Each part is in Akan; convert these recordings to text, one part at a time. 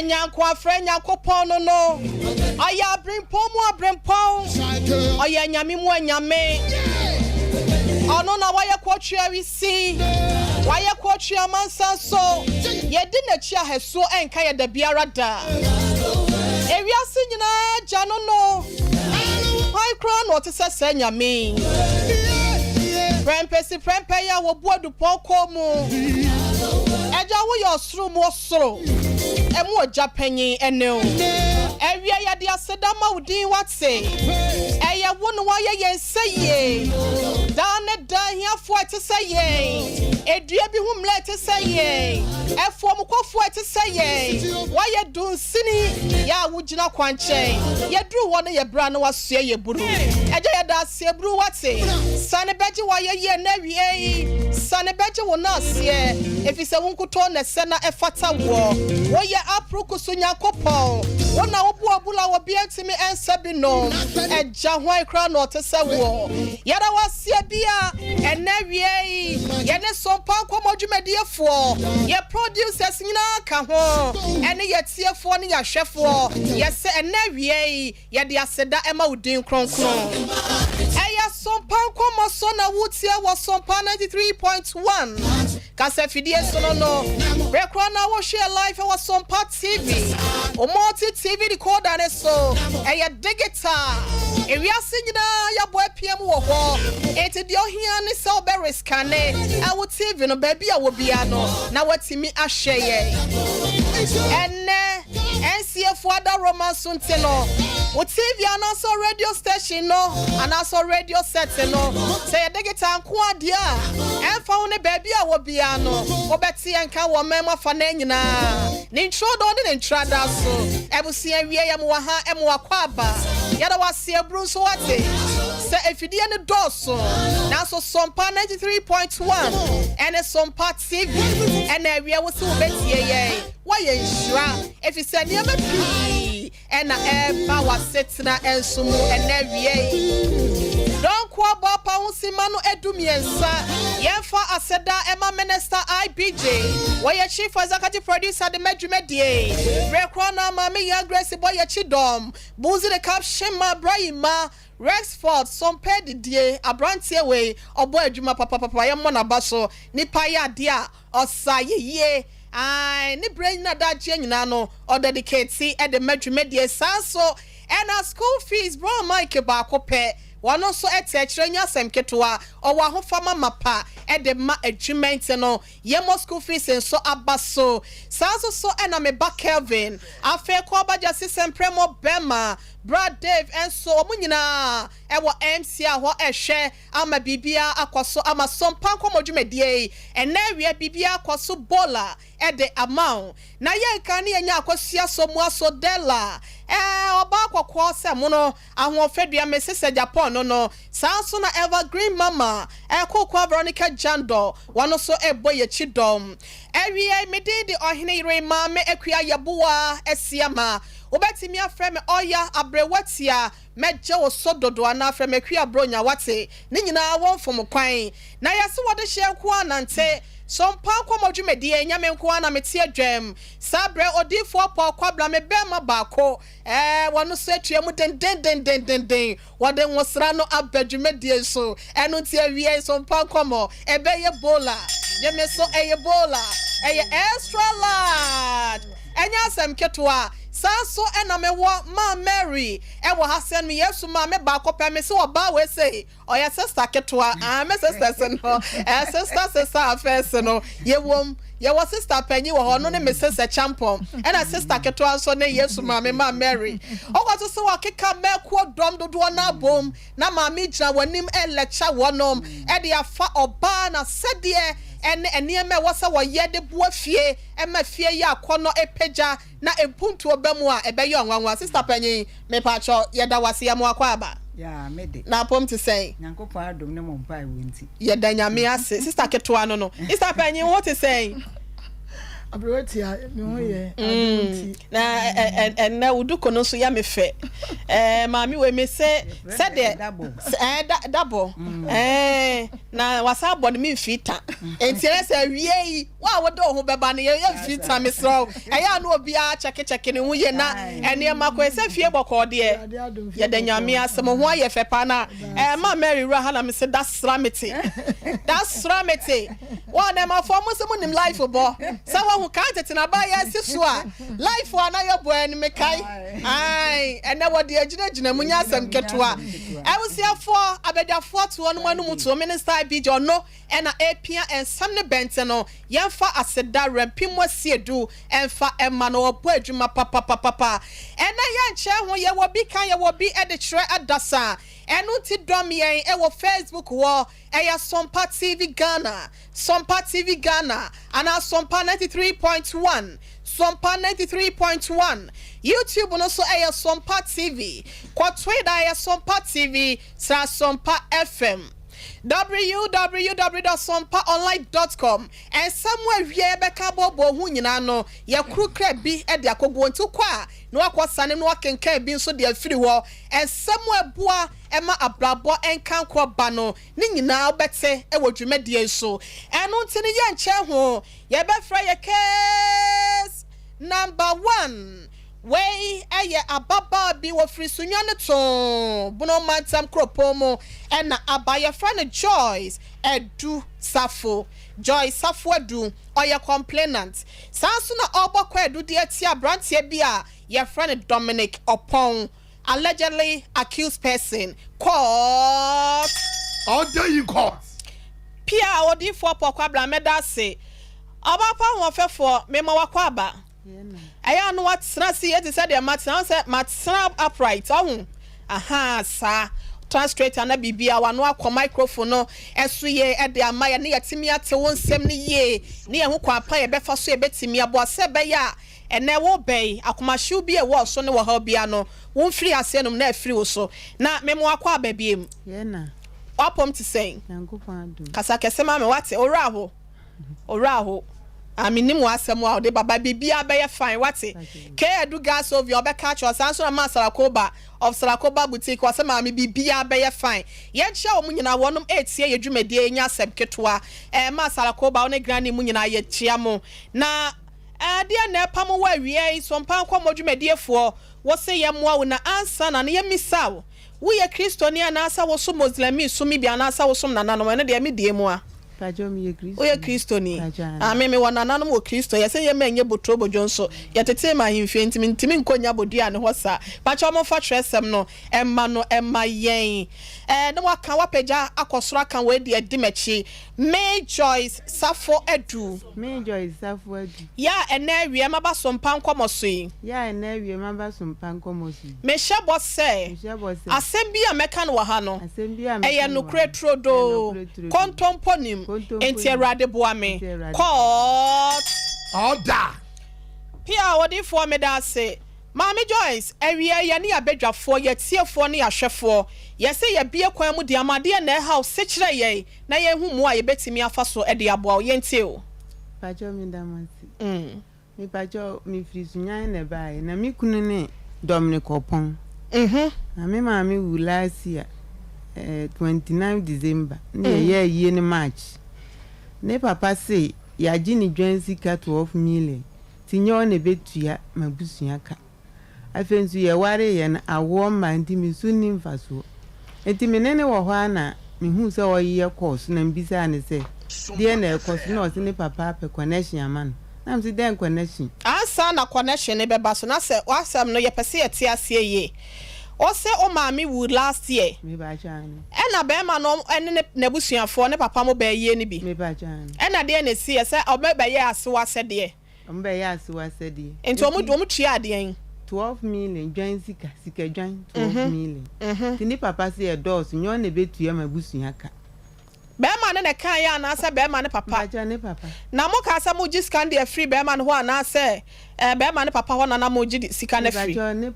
Nyanko afrɛ Nyankopɔn no no. Ɔyɛ aberempɔn mu aberempɔn. Ɔyɛ anyame mu anyame. Ɔno na wayɛ kɔtwe awisi. Wayɛ kɔtwe amansan so. Yɛdi n'akyi ahɛsuo ɛnka yɛ da biara da. Ewiase nyinaa gya no no. Hwan koraa na ɔte sɛ saa nyame yi? Prɛmpɛ si prɛmpɛ yi a wɔbu adupɔn kɔn mu. Agya woyɛ ɔsoro mu ɔsoro. Ɛmu ogya panyin ɛne wo. Awia yɛde aseda ma wo din wate. Ɛyɛ wo na woayɛ yɛn sɛ yie. Daa ne daa ahiafoɔ a ɛte sɛ yɛn. Edua bi ho mmla a ɛte sɛ yɛn. Afuomkɔfoɔ a ɛte sɛ yɛn. Woayɛ dunsini yɛ a wogyina kwankyɛn. Yɛduru hɔ no yɛ berɛ a na woasoɛ yɛ buru. Agya yɛda ase aburu wate. Sane bɛgye w'ayɛyie ɛnnɛ awiei. Sane bɛgye wo naaseɛ, efisɛ wo nkutoo na ɛsɛ na ɛfata woɔ. Woyɛ apurukusu Nyankopɔn. Wo na wobu abura a obiara ntumi nsa bi nom. Agya, hwan koraa na ɔte sɛ woɔ? Yɛda wo ase abia ɛnnɛ awiei. Yɛne Sompa Nkɔmmɔ dwumadiefoɔ, yɛ producers nyinaa ka ho, ɛne yɛ atiefoɔ ne yɛ ahwɛfoɔ. Yɛsɛ ɛnnɛ awiei. Yɛde aseda ma wo din kronkron. Ɛyɛ Sompa nkɔmmɔ so na wotie wɔ Sompa 93.1 kasafidie so no no. Berɛ korɔ na wohwɛ live wɔ Sompa TV, wo multi TV decoder ne so. Ɛyɛ digital. Ewiase nyinaa yɛabɔ apia mu wɔ hɔ. Enti deɛ ohia ne sɛ wobɛ reskane ɛwo TV no baabi a wɔ biara no na watumi ahwɛ yɛn. Ɛnnɛ NCA fo adaworoma nso nti no, wo TV anaasɛ wo radio station no anaasɛ wo radio set no, sɛ yɛ digital nko ara deɛ a, ɛmfa ho ne baabi a wɔ biara no, wobɛte yɛn nka wɔ ɔman mu afanaa nyinaa, ne ntwirodoo ne ne ntradaa so. Abusua awie yɛ mowɔ ha, mowɔ akwaaba. Yɛda wo ase aburu nso woate sɛ afidie no dɔɔso, nanso Sompa 93.1 ɛne Sompa TV ɛna awie wo se wobɛtie yɛn. Woayɛ nhyira efisɛ nneɛma pii na ɛreba w'asetena nso mu ɛnnɛ awiei. Dɔnko abɔ apa ho simma no 13. Yɛmfa aseda mma Minister IBJ. Wɔyɛ Chief Executive Producer de ma dwumadie. Berɛ korɔ no ara Maame Yaa Grace bɔ yɛn kyidɔm. Buzi the Cap Shema Brayima Rexford Sompɛ Didie abranteɛ wei ɔbɔ adwuma papapapa yɛmmɔ n'aba so. Nipa yɛ adeɛ a Ɔsa yeyie ae ne berɛ nyina daakyeɛ nyinaa no ɔdedicate de ma dwumadie saa nso ɛna school fees bro Mike baako pɛ wɔno nso te akyire nyɛ asɛm ketewa ɔwɔ ahofama mapa de ma adwuma nti no yɛmɔ school fees nso aba so saa nso so ɛna me ba Kelvin afei kɔ ɔba gyasi sɛmprɛmɔ bɛma bra Dave nso wɔn nyinaa ɛwɔ MCA hɔ ɛhwɛ ama biribiara akɔ so ama Sompa nkɔmmɔ dwumadie yi ɛnnɛ awia biribiara akɔ so bola de ama wo na yɛnka ne yɛnya akɔsua so mua so dela ɛɛ ɔbaa kɔkɔɔ sɛ mono ahoɔfɛdua me sesɛ Japan no no saa nso na Evergreen mama ɛkokoa Veronica Jandor wɔn nso ɛbɔ yɛkyi dɔm awiei me din de ɔhene yere maame Akua Yeboah Asiama wobɛtumi afrɛ me Ɔya Aberewatia Mɛgye wo so dodo anaa frɛ me Akua Bronya wate ne nyinaa wo mfom kwan na yɛse wɔde hyeɛ nko ara nante so mpa nkɔmɔ dwumadie nyɛ me nko ara na mete adwam saa berɛ odiifoɔ Paul Kwabla me bɛɛma baako ɛɛ wɔno so atua mu dendendendendenden wɔde nwosra no aba dwumadie so ɛno nti awiei so mpa nkɔmɔ ɛbɛyɛ bola gye me so ɛyɛ bola ɛyɛ extra large Ɛnyɛ asɛm ketewa. Saa nso na me wɔ maa Mary wɔ ha sɛ me Yesu maame baako pɛ. Me se ɔbaa wei sei ɔyɛ sister ketewa. Ah me sisters no eh sister sister affairs no yɛ wom. Yɛ wɔ sister panyin wɔ hɔ ɔno ne me sister Champon. Ɛna sister ketewa nso ne Yesu maame maa Mary. Ɔkɔ so sɛ wakeka mɛkuo dɔm dodoɔ no abom na maame gyina wɔn anim ɛlɛkya wɔnom ɛde afa ɔbaa na sɛdeɛ ɛne nneɛma ɛwɔ sɛ wɔyɛ de boa fie ɛma fie yi akɔnnɔ pagya na mpuntuo ba mu a, ɛbɛyɛ ɔnwanwa. Sister panyin, mepakyɛw, yɛda wo ase, yɛma wo akwaaba. Yeah, me de. Na apom te sɛn? Nyankopɔn adom ne mo mpaebɔ nti. Yɛda Nyame ase. Sister ketewa no no. Sister panyin, wo ho te sɛn? Aberewa tia, me ho yɛ, adom nti. Na ɛnɛ wo duku no nso yɛ me fɛ. Ɛɛ maame wei me se sɛdeɛ ɛɛ dabɔ ɛɛ. Na wasan abɔ no me mfii ta. Enti ɛyɛ sɛ awie yi, wo a wode wo ho bɛba no, yɛ mfii ta mesrɛ wo. Ɛyɛ a na obiara kyɛkekyɛke ne ho yie na nneɛma kɔ. Ɛsɛ fie bɔkɔɔ deɛ, yɛda Nyame ase. Mo ho ayɛ fɛ paa na ɛma Mary wura ha na mese da sra mete. Da sra mete. Wɔn nɛɛmafoɔ mo se mo nim life bɔ. Sɛ wahu kan tete na ba yɛ si so a, life a na yɛbɔ ɛno mekae. Ae, ɛnɛ wɔde agyinagyina mu nyɛ asɛm ketewa. Abusuafoɔ, abadwafoɔ to wɔnom anum to Minister Abijah ɔno na ɛrepia nsɛm no bɛnte no, yɛmfa aseda Werɛmpem Asiedu mfa mma no, ɔbɔ adwuma papapapapa. Ɛnɛ yɛnkyɛɛ ho, yɛwɔ bi ka, yɛwɔ bi de kyerɛ adasa, ɛno nti dɔm yɛn wɔ Facebook hɔ, ɛyɛ Sompa TV Ghana, Sompa TV Ghana anaa Sompa 93.1, Sompa 93.1, YouTube no so ɛyɛ Sompa TV, kɔ Twitter ɛyɛ Sompa TV, sra Sompa FM. www.sompaonline.com Nsɛm a awiei yɛbɛka aboaboa ho nyinaa no, yɛakuru bi de akɔgu hɔ. Nti wokɔ a, na woakɔsane na woakenkan bi nso de afiri hɔ. Nsɛm a ɛboa ma abrabɔ nkankorɔ ba no, ne nyinaa wobɛte wɔ dwumadie yi so. Ɛno nti no yɛnkyɛ ho, yɛbɛfrɛ yɛ case number one. Wei yɛ ababaa bi, wɔfiri Sunyani Too, Bono Mantam kuropɔn mu na aba. Yɛfrɛ no Joyce Adu Safo. Joyce Safo Adu, ɔyɛ complainant. Saa nso na ɔrebɔ kwaadu de atia aberanteɛ bi a yɛfrɛ no Dominic Ɔpɔn. Allegedly accused person, court. Order in court. Pia odiyifoɔ Paul Kwabena mɛda ase. Ɔbaa pa ahoɔfɛfoɔ, mema w'akwaaba. Ɛyɛ a na watena ase yie te sɛ deɛ matena, wohu sɛ matena upright, ɔho, ahaa, saa. Tena straight a na biribiara, w'ano akɔ microphone no so yie de ama yɛn na yɛatumi ate wo nsɛm no yie ne yɛahu kwan pa a yɛbɛfa so a yɛbɛtumi aboa sɛ ɛbɛyɛ a Ɛnnɛ wo ba yi, akomahyew bi a ɛwɔ wo so ne ɔhaw biara no, wo mfiri aseɛ nom na afiri wo so. Na me mo akɔ aba biem. Yɛ na. W'apɔm te sɛn? Nyankopɔn adom. Kasa kɛse ma me, w'ate? Owura aho, Owura aho. Ah, me nim w'asɛm a ɔde ba, but biribiara bɛyɛ fine, w'ate? K Adu Gas Oven, ɔbɛka akyerɛ wo, saa nso na maa Sarakoba of Sarakoba Boutique, ɔse maame biribiara bɛyɛ fine. Yɛnkyia wɔn nyinaa, wɔnom ɛretie yɛ dwumadie yi, nyɛ asɛm ketewa. Ɛɛ, maa Sarakoba, wo ne Granny mo nyinaa yɛkyia mo. Na. Ɛdeɛn na ɛpamo wo awia yi Sompa Nkɔmmɔ dwumadiefoɔ, wo se yɛmmoa wo na ansa na no yɛmmisa wo, woyɛ Kristoni anaasɛ wosom Moslɛmi som bi anaasɛ wosom nananom, ɛno deɛ me deɛ mu a. Mpakyɛw meyɛ Kristoni. Woyɛ Kristoni? Mpakyɛw aane. Ah me mewɔ nananom wɔ Kristo, yɛse yɛmma ɛnyɛ boturo bodwo nso, yɛtetee me ahemfie nti mentumi nkɔ nya bodua ne hɔ saa. Mpakyɛw momfa twerɛsɛm no mma no mma yɛn. Ɛɛ na waka wapagya akɔ soro aka wei deɛ di m'akyi. Me Joyce Safo Adu. Me Joyce Safo Adu. Yɛ a ɛnnɛ awia maba so mpa nkɔmmɔ so yi. Yɛ a ɛnnɛ awia maba so mpa nkɔmmɔ so yi. Mehyɛ bɔ sɛ. Mehyɛ bɔ sɛ. Asɛm bi a mɛka no wɔ ha no. Asɛm bi a mɛka Ɛyɛ no wɔ ha nokorɛ no. Ɛyɛ turodoo. nokorɛ turodoo. Kontompo nnim. Kontompo Enti nnim. Awurade boa me. Enti Awurade boa me. Court. Order. Pia, Odiyifoɔ meda ase. Maame Joyce, Awia yi yɛne yɛabadwafoɔ, yɛatiefoɔ ne yɛahwɛfoɔ, yɛse yɛabue kwan mu de ama adeɛ na ɛhaw sekyerɛ yɛn na yɛnhu mmoa a yɛbɛtumi afa so de aboa wo. Yɛntie o. Pakyɛw meda mo ase. Me pakyɛw me firi Sunyani na ɛbaeɛ na me kunu ne Dominic Ɔpɔn. Na me maame wu last year eh, 29 December na yɛyɛ ayie no March. Ne papa se yɛagye ne dwan sika 12 million nti nyɛ ɔna ɛbɛtua m'abusua ka. Afei nso yɛwareeɛ no, awoɔ mma nti me so nni mfasoɔ. Nti me ne no wɔ hɔ ara na mehuu sɛ ɔreyɛ course na mebisaa no sɛ deɛn na ɛrekɔ so na ɔse ne papa apɛ connection ama no. Na mese dɛn connection? Ansa na connection no bɛba so na sɛ w'asɛm no yɛpɛ sɛ yɛte aseɛ yie. Wose wo maame wuu last year Mepakyɛ aane. ɛna bɛɛma no ne ne n'abusuafoɔ ne papa mo bɛɛyie no bi. Mepakyɛ aane. Ɛna deɛn na ɛsiiɛ sɛ ɔmo bɛyɛɛ asew asɛdeɛ? Ɔmo bɛyɛ asew asɛdeɛ. Nti ɔmo ɔmo tuaa deɛn? 12 million dwan sika, sika dwan 12 million. Nti ne papa se ɛdɔɔso, nyɛ ɔno na ɛbɛtua m'abusua ka. Bɛɛma no na ɛkaeɛ anaasɛ bɛɛma no papa? Mpakyɛw ne papa. Na mo kaa sɛ mo gye sika no de afiri bɛɛma no hɔ anaasɛ ɛɛ bɛɛma no papa hɔ na na mo gye sika no afiri? Mpakyɛw ne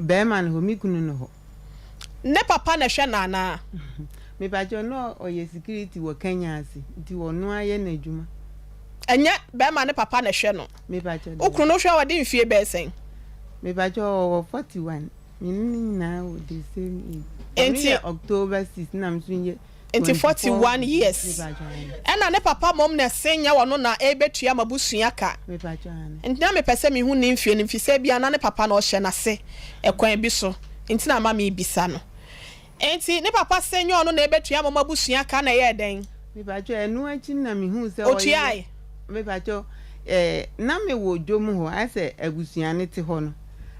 bɛɛma no hɔ, me kunu no hɔ. Ne papa na ɛhwɛ no anaa? Mepakyɛw na ɔyɛ security wɔ Kenya ase nti ɔno ara yɛ n'adwuma. Ɛnyɛ bɛɛma ne papa na ɛhwɛ no. Mepakyɛw Wo dabi. kunu no wohwɛ a wadi mfie bɛyɛ sɛn? Mepakyɛw ɔwɔ 41 me ne no nyinaa wɔ the same age. Ɔno Enti. yɛ October 6 na me nso yɛ. Nti 41 years. Ɛna ne papa mmom na ɛse nyɛ ɔno na ɛrebɛtua m'abusua ka. Nti na mepɛ sɛ mehu ne mfie no mfisɛ ebia na ne papa no ɔhyɛ n'ase ɛkwan bi so nti na ama merebisa no. Nti ne papa se nyɛ ɔno na ɛrebɛtua mo abusua ka na ɛyɛɛ dɛn? Mepakyɛw, ɛno akyi no na mehuu sɛ ɔyɛ. Ɔtuae? Mepakyɛw, eh, na mewɔ dwom hɔ, ayɛ sɛ abusua no te hɔ no,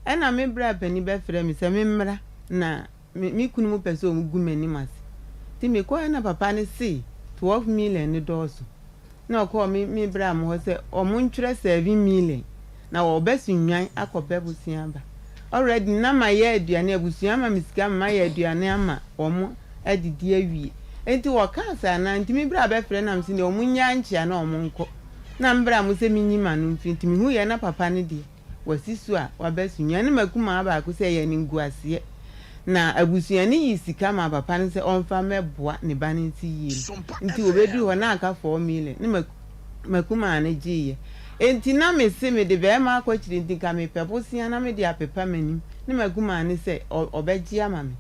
ɛna me bra panin bɛfrɛɛ me sɛ memmra na Me me kunu mo pɛ sɛ ɔmo gu m'anim ase nti me kɔɛ na papa no se 12 million no dɔɔso na ɔkɔɔ me me bra mo hɔ sɛ ɔmo ntwerɛ 7 million na ɔbɛ so nnwan akɔ pɛ bosea aba already na ma yɛ aduane abusua ama me sika ma mayɛ aduane ama ɔmo adidi awie nti ɔkaa saa na nti me bra bɛ frɛ na me se deɛ ɔmo nyaa nkyea na ɔmo nkɔ na me bra mo sɛ me nyi m'ano mfiri nti me hu yɛ na papa no deɛ Wasi so a waba Sunyani ne m'akumaa baako sɛ ɛyɛ animguaseɛ. Na abusua no yii sika maa papa no sɛ ɔmfa mmɛboa ne ba no nsi yie no. Nti wɔbɛduru hɔ na aka 4 million ne m'akumaa no gyeeɛ. Enti na mese mede barima akɔkyere nti nka mepɛ bosea na mede apepa m'anim ne m'akumaa no sɛ ɔbɛgye ama me.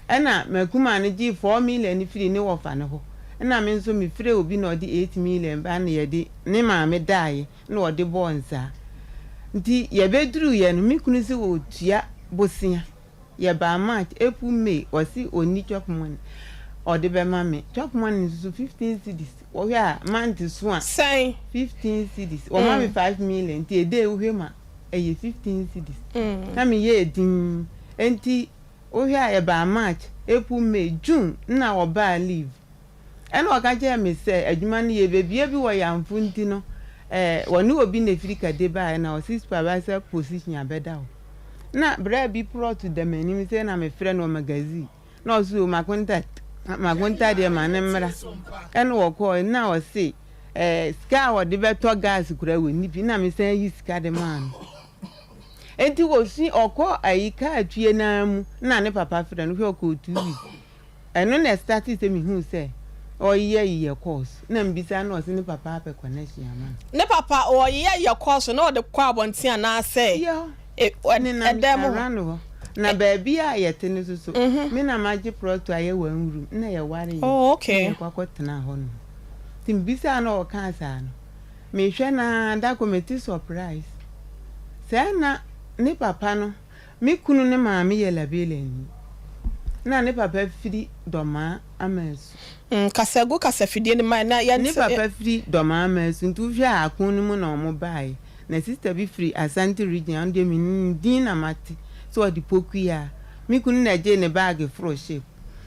Ɛna m'akumaa no gyee 4 million no firii ne wɔfa no hɔ. Ɛna me nso mefrɛɛ obi na ɔde 8 million bae na yɛde ne maame daeɛ. na ɔde bɔɔ nsaa. Nti yɛbɛduruiɛ no, me kunu se ɔretua bosea. Yɛbaa March, April, May, ɔse ɔnni chop money ɔde bɛma me. Chop money nso so 15 cedis, wohwɛ a month so a, Sɛn? 15 cedis. Wɔma me 5 million, nti a day wohwɛ mu a, ɛyɛ 15 cedis. Na meyɛɛ dinn. Nti wohwɛ a yɛbaa March, April, May, June na ɔbaa leave. Ɛnna ɔka kyerɛɛ me sɛ, Adwuma no, yɛrebɛbue bi wɔ Yamfo nti no, eh, wɔne obi na ɛfiri Kade baeɛ na ɔse supervisor position abɛda hɔ. Na berɛ bi plot da m'anim sei na mefrɛ no wɔ magazine na ɔse o Makonta, Makonta deɛ ma no mmra. Ɛnna ɔkɔɔe na ɔse eh, sika a wɔde bɛtɔ gas koraa wɔnni bi na mesan yi sika de maa no. Enti wɔsi ɔkɔ ayi kaa twie no ara mu na ne papa frɛ no, hwɛ ɔkɔɔ 2 weeks. Ɛno na ɛstartee sɛ mehuu sɛ ɔreyɛ yeyɛ course na mebisa no na ɔse ne papa apɛ connection ama no. Ne papa ɔreyɛ yeyɛ course na ɔde kɔ abɔnten anaasɛ Fie hɔ, nenam ɛdan mu hɔ? around hɔ. Na baabi a yɛte no nso so, me na magye prɔto ayɛ one room na yɛwareeɛ Oh na okay. yɛkɔ akɔtenaa hɔ nom. Nti mebisaa no na ɔkaa saa no, mehwɛ no ara da koro mete surprise sɛ na ne papa no Me kunu ne maame yɛ Liberiani, na ne papa firi Dɔmaa Amasu. Kasa gu kasafidie no ma na yɛnte. Ne papa firi Dɔmaa Amasu, nti wohwɛ a ako no mu na wɔn baeɛ. Na sister bi firi Asante region, ɔno deɛ mennim ne din na mate sɛ ɔde Pokuyaa. Me kunu na ɛgyee ne baage foro ship.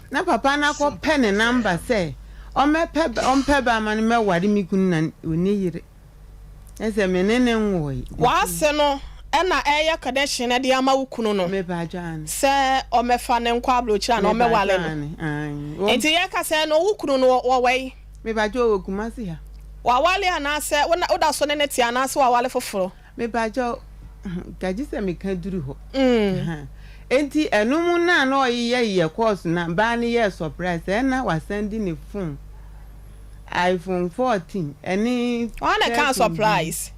Na papa no akɔpɛ ne number sɛ ɔmmɛpɛ ɔmpɛ ba ama no mmɛware me kunu na ɔnni yere. Ɛsɛ me ne no nwoe. W'ase no na ɛreyɛ connection de ama wo kunu no sɛ ɔmmɛfa no nkɔ aburokyire anaa ɔmmɛware no. Nti yɛka sɛ no wo kunu no wɔwɔ he? Mepakyɛw ɔwɔ Kumasi ha. Waware anaasɛ woda so ne no te anaasɛ waware foforo? Mepakyɛw, nka gye sɛ meka duru hɔ. Enti ɛno mu no a na ɔyeyɛyeyɛ course no a baa no yɛɛ surprise sɛ na wasan di ne phone iPhone 14 ɛne Hwan na ɛkaa 13 bi. surprise?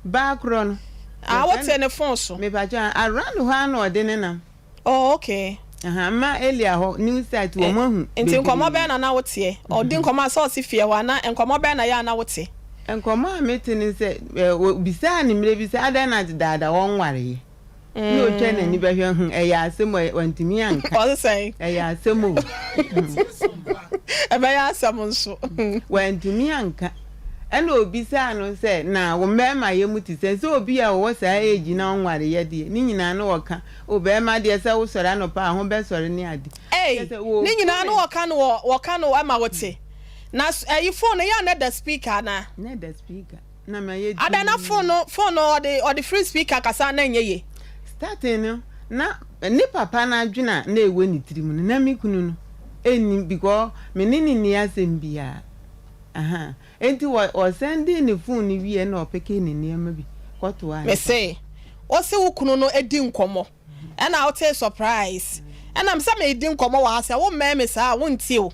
Baa korɔ no. Ah, Yɛfrɛ wote no ne phone so? Mepakyɛw, around hɔ ara na ɔde ne nam. Oh, okay. Aha, mma Elia hɔ, new site, wɔn ahu Nti nkɔmmɔ bebree. bɛn na na woteɛ? Ɔdi nkɔmmɔ a sɛ ɔse fie hɔ anaa nkɔmmɔ bɛn na ɛyɛ a na wote? Nkɔmmɔ a mete ne sɛ, ɛ, obisaa no mmerɛ bi sɛ adɛn na dedaada wɔnwareeɛ? Na ɔtwa n'ani bɛhwɛ, hmm, ɛyɛ asɛm o, wantumi anka. Ɔse sɛn? Ɛyɛ asɛm o. Ɛbɛyɛ asɛm nso. Wantumi anka. Ɛna obisaa no sɛ, na wo mmarima yɛ mu te sɛn? Sɛ obi a ɔwɔ saa age na ɔnwareeɛ deɛ, ne nyinaa na ɔka, o barima deɛ sɛ wosɔre anɔpa a ho bɛsɔre ne ade. Ei, Kyerɛ sɛ ne wɔreku nyinaa me. na wɔka no wɔ, wɔka no ma wote. Na ɛyi phone no yɛ a na ɛda speaker anaa? Na ɛda speaker. Na mayɛ Adɛn na dinn. phone no, phone no ɔde, ɔde firi speaker kasa a na ɛnyɛ yie? Starting no, na ne papa no adwene a na ɛwɔ ne tirim no, na me kunu no nnim because me ne no nni asɛm biara. Aha. Enti wɔ, ɔsɛndee ne phone no wieɛ na ɔpekee ne nneɛma bi kɔtoaa ne papa. Mese, wose wo kunu no di nkɔmmɔ ɛna wotee surprise ɛna sɛ medi nkɔmmɔ wɔ ha sɛ wommɛn me saa a wontie o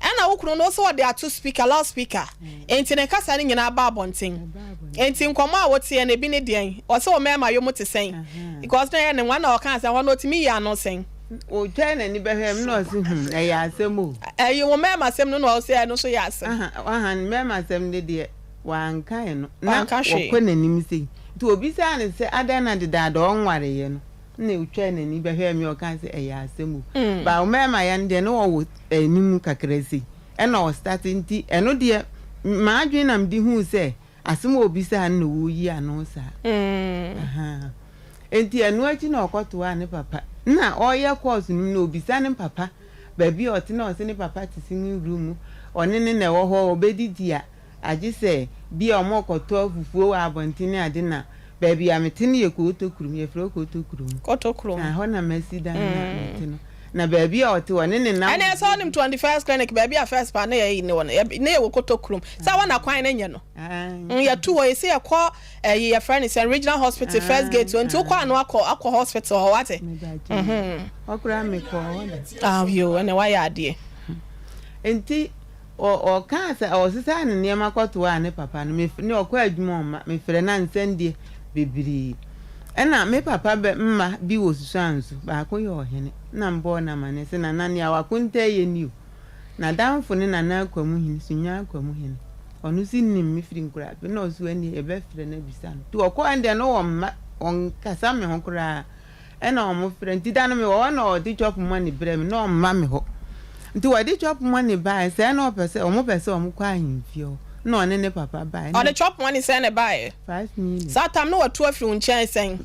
ɛna wo kunu no wose ɔde ato speaker loud speaker enti ne kasa no nyinaa ba abɔnten enti nkɔmmɔ a woteɛ no ebi ne deɛn ɔse wo mmarima yɔ mu te sɛn because na ɛyɛ ne nwa na ɔkaa sɛ hɔ no ɔtumi yi ano sɛn. Ɔtwaa n'ani bɛhwɛɛ me na ɔse, Hmm, ɛyɛ asɛm o. Ɛyi wo mmarima asɛm no na ɔse ɛno nso yɛ asɛm. Aha, aha, mmarima asɛm no deɛ, wanka ɛno. Na Wanka hwee. wɔkɔ n'anim sei. Nti ɔbisaa no sɛ adɛn na dedaada ɔnwareeɛ no, na ɔtwaa n'ani bɛhwɛɛ me ɔkaa sɛ ɛyɛ asɛm o. But wo mmarima yɛ no deɛ na ɔwɔ anim kakra sei. Ɛna ɔstarte nti ɛno deɛ m'adwene na mede huu sɛ asɛm a ɔbisaa no na ɔreyi ano saa. Ahaa. Enti ɛno akyi na ɔkɔtoaa ne papa. Nna ɔreyɛ course no mu no obisa ne papa baabi a ɔte na ɔse ne papa te singing room mu, ɔne no na ɛwɔ hɔ, ɔbɛdidi a agye sɛ bi a wɔrekɔtɔ fufuo wɔ abɔnten ne ade na baabi a mete no yɛ Kootokurom, yɛfrɛ hɔ Kootokurom. Kootokurom. Na ɛhɔ na masi dan na mete no. Na baabi a ɔte ɔne ne nnamfo. Ɛnna sɛ ɔnim 21st clinic baabi a first pa ne yɛ ne wɔ no, ne yɛ wɔ Kotokurom. Sɛ hɔ na kwan no nyɛ no. Yɛtu hɔ, yɛsi yɛkɔ Ɛyi yɛfrɛ no sɛn regional hospital first gate hɔ nti wokɔ ano akɔ akɔ hospital hɔ wate. Hɔ koraa mekɔɔ hɔ da. Ah yoo ɛnɛ wayɛ adeɛ. Nti ɔkaa sɛ ɔsesaa ne nneɛma kɔtoaa ne papa no ne ɔkɔ adwuma ɔmma mefrɛ no ansɛndeɛ bebree ɛna me papa bɛ mma bi wɔ Susuanso baako yɛ ɔhene na mebɔɔ no amaneɛ sɛ nana nea wakonta yɛ ni o. N'adamfo ne Nana Akwamuhene, Sunyani Akwamuhene. Ɔno nso nim me firi nkuraape na ɔso ɛnneɛ yɛbɛfrɛ no abisa no. Nti ɔkɔɔ ɛndeɛ no wɔmma, ɔnkasa me ho koraa. Ɛna wɔfrɛ, nti da no mewɔ hɔ na ɔde chop money brɛ me na ɔmma me hɔ. Nti wɔde chop money baeɛ sɛɛ na ɔpɛ sɛ, wɔpɛ sɛ wɔkɔ ahemfie hɔ na ɔne ne papa baeɛ. Ɔde chop money sɛn na ɛbaeɛ? 5 million. Saa tam no watu afiri wo nkyɛn sɛn?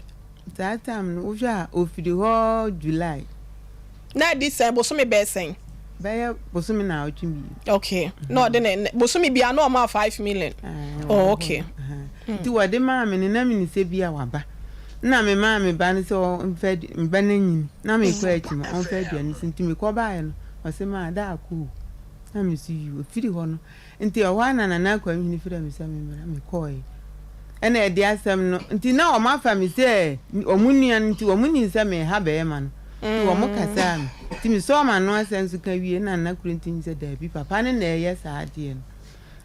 Saa time no wohwɛ a ɔfiri hɔ July. Na adi sɛn, bosome bɛyɛ sɛn? Bɛyɛ bosome naawɔtwe mmienu. Okay, na ɔde ne bosome biara na ɔma 5 million. Oh, okay. Nti wɔde maa me no na menim sɛ bi a waba. Na me maa me ba no sɛ ɔmfa me ba no anyini na mekɔ akyi ma ɔmfa aduane si nti mekɔ baeɛ no ɔse maa da akɔ o. Na me so yiw ɛfiri hɔ no nti ɛhɔ ara na Nana Akwamhene frɛɛ me sɛ memmra mekɔeɛ. Ɛna ɛde asɛm no nti na wɔn afa me sɛ wɔn nua no nti wɔn nim sɛ meha bɛrima no nti wɔn kasaa me nti mesɔɔ m'ano asɛm so ka wie na Nana kuro nti sɛ daabi papa no na ɛyɛ saa adeɛ no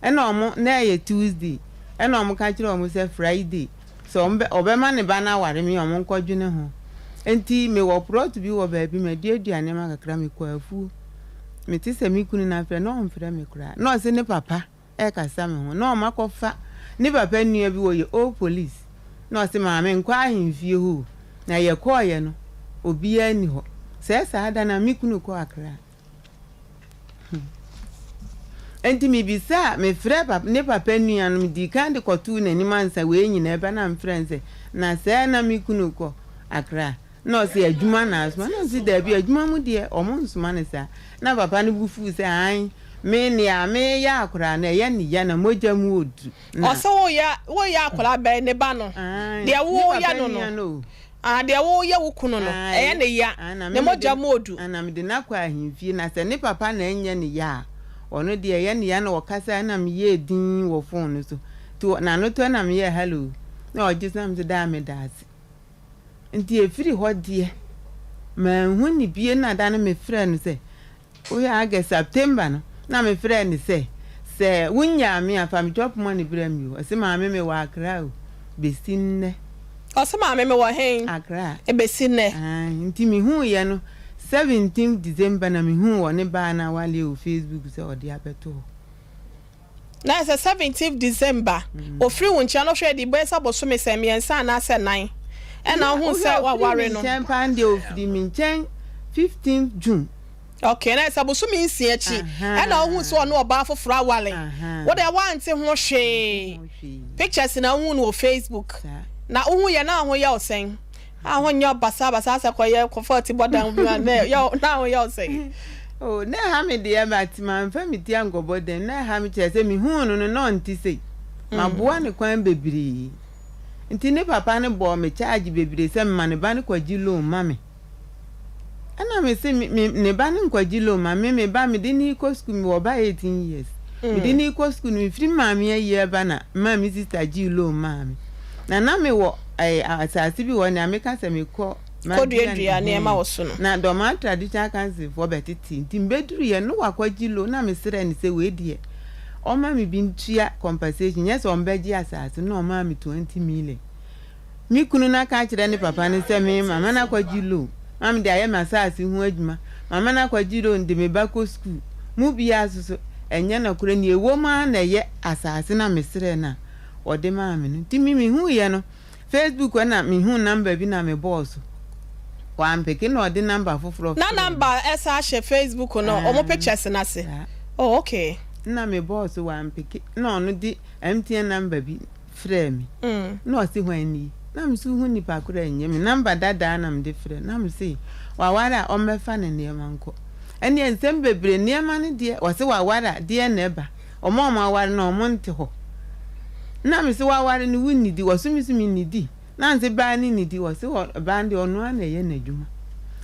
ɛna wɔn na ɛyɛ Tuesday ɛna wɔn ka kyerɛ wɔn sɛ Friday sɛ wɔn bɛ ɔbɛma ne ba no aware me wɔn nkɔdwene ho nti mewɔ prɔt bi wɔ baabi maduadua nneɛma kakra mekɔ afuo mete sɛ me kunu na afrɛ na ɔmfrɛ me koraa na ɔse ne papa rekasa me ho na ɔma kɔfa ne papa nua bi wɔyɛ old police na ɔse maame nkɔ ahemfie hɔ o na yɛkɔɔyɛ no obiaa nni hɔ sɛɛ saa da no a me kunu kɔɔ Accra hmm enti mebisaa mefrɛ papa ne papa nua no medii kan de kɔtoo n'anim ansa wei nyinaa ɛba na mefrɛ no sɛ na sɛɛ na me kunu kɔ Accra Na ɔse adwuma na asoma na ɔse daabi adwuma mu deɛ ɔmo nsoma no saa na papa no bo fuu sɛ aane me nea meyɛ akwadaa no ɛyɛ ne ya na mogya mu ɔduru na. Ɔse woyɛ woyɛ akwadaa bɛn ne ba no Aane deɛ ne woyɛ papa no nua no no o. ah deɛ woyɛ wo kunu no ɛyɛ Aane ne ya aane na ne me mede mogya mu ɔdu. aane na mede no akɔ ahemfie na sɛ ne papa na ɛnyɛ ne ya a ɔno deɛ ɛyɛ ne ya na ɔkasa na meyɛɛ dinn wɔ phone no so nti n'ano tɔ na meyɛɛ hello na ɔgye so na mese daa meda ase. Nti ɛfiri hɔ deɛ, manhu no bio na da no mefrɛɛ no sɛ, wohwɛ August, September no na mefrɛɛ no sɛ, sɛ wonyaa me a fa me chop money brɛ me o. Ɔse maame mewɔ Accra o, bɛsi nnɛ. Ɔse maame mewɔ hen? Accra. Bɛsi nnɛ. Ae, nti mehuuiɛ no 17th December na mehuu ɔne baa no awaleɛ wɔ Facebook sɛ ɔde abɛto hɔ. Na sɛ 17th December ofiri wo nkyɛn no hwɛ de bɛyɛ sɛ bosome sɛ mmiɛnsa anaasɛ nan ɛna wohu sɛ Wohwɛ ofiri waware me no. nkyɛn paa no deɛ ofiri me nkyɛn 15th June. Okay, na sɛ bosome 6 akyi ɛna wohu sɛ ɔne ɔbaa foforɔ aware. Wo deɛ woante ho Mante hwee. ho hwee. Pictures na wohu no wɔ Facebook. Saa. Na wohu yɛ na ho yɛ wo sɛn? A ho nyɛ basabasa sɛ kɔyɛ kɔfa ti bɔ dan bi a na yɛ na ho yɛ wo sɛn? Oh, na ɛha me deɛ but mamfa me ti ankɔbɔ dam. Na ɛha me kyerɛ sɛ mehuu no no na ɔnte sei. Maboa no kwan bebree. Nti ne papa no bɔɔ me charge bebree sɛ mema ne ba no kɔgye loan ma me. Ɛna me se me me ne ba no nkɔgye loan ma me, me ba mede no rekɔ sukuu mewɔ ba 18 years. Mede no rekɔ sukuu no mefiri maame ayie aba na maa me sister gyee loan maa me. Na na mewɔ ɛɛ asase bi wɔ hɔ nea meka sɛ mekɔ madua Kɔduadua nneɛma wɔ so no. Na Dormaa Traditional Council foɔ bɛtetee nti mebɛduruiɛ no wakɔgye loan na mesrɛɛ no sɛ wei deɛ ɔmma me bi ntua compensation nyɛ sɛ ɔmbɛgye asase no na ɔmaa me 20 million. Me kunu no aka akyerɛ ne papa no sɛ me mama no akɔgye loan. ma mede ayɛ m'asase ho adwuma, mama no akɔgye loan de me ba kɔ sukuu. Mu biara nso so, ɛnyɛ nokorɛ. Nea ɛwom ara na ɛyɛ asase no a mesrɛɛ no a ɔde maa me no. Nti me mehuiɛ no, Facebook hɔ na mehuu number bi na mebɔɔ so. Wampeke na ɔde number foforɔ Na frɛɛ me. number ɛsan hyɛ Facebook no, wɔn Aane, pictures no ase. saa. Oh, okay. Nna mebɔɔ so, wampeke na ɔno de MTN number bi frɛɛ me na ɔse hwan nie? Na me so hu nipa korɔ a ɛnyɛ me number dadaa na mede frɛ no na me se waware a ɔmmɛfa ne nneɛma nkɔ ɛneɛ nsɛm bebree nneɛma no deɛ ɔse waware a deɛ na ɛba ɔmo a ɔmo aware no ɔmo nte hɔ na me se waware no wo nnidi ɔse me so me nnidi na nse baa no nnidi ɔse baa no deɛ ɔno ara na ɛyɛ n'adwuma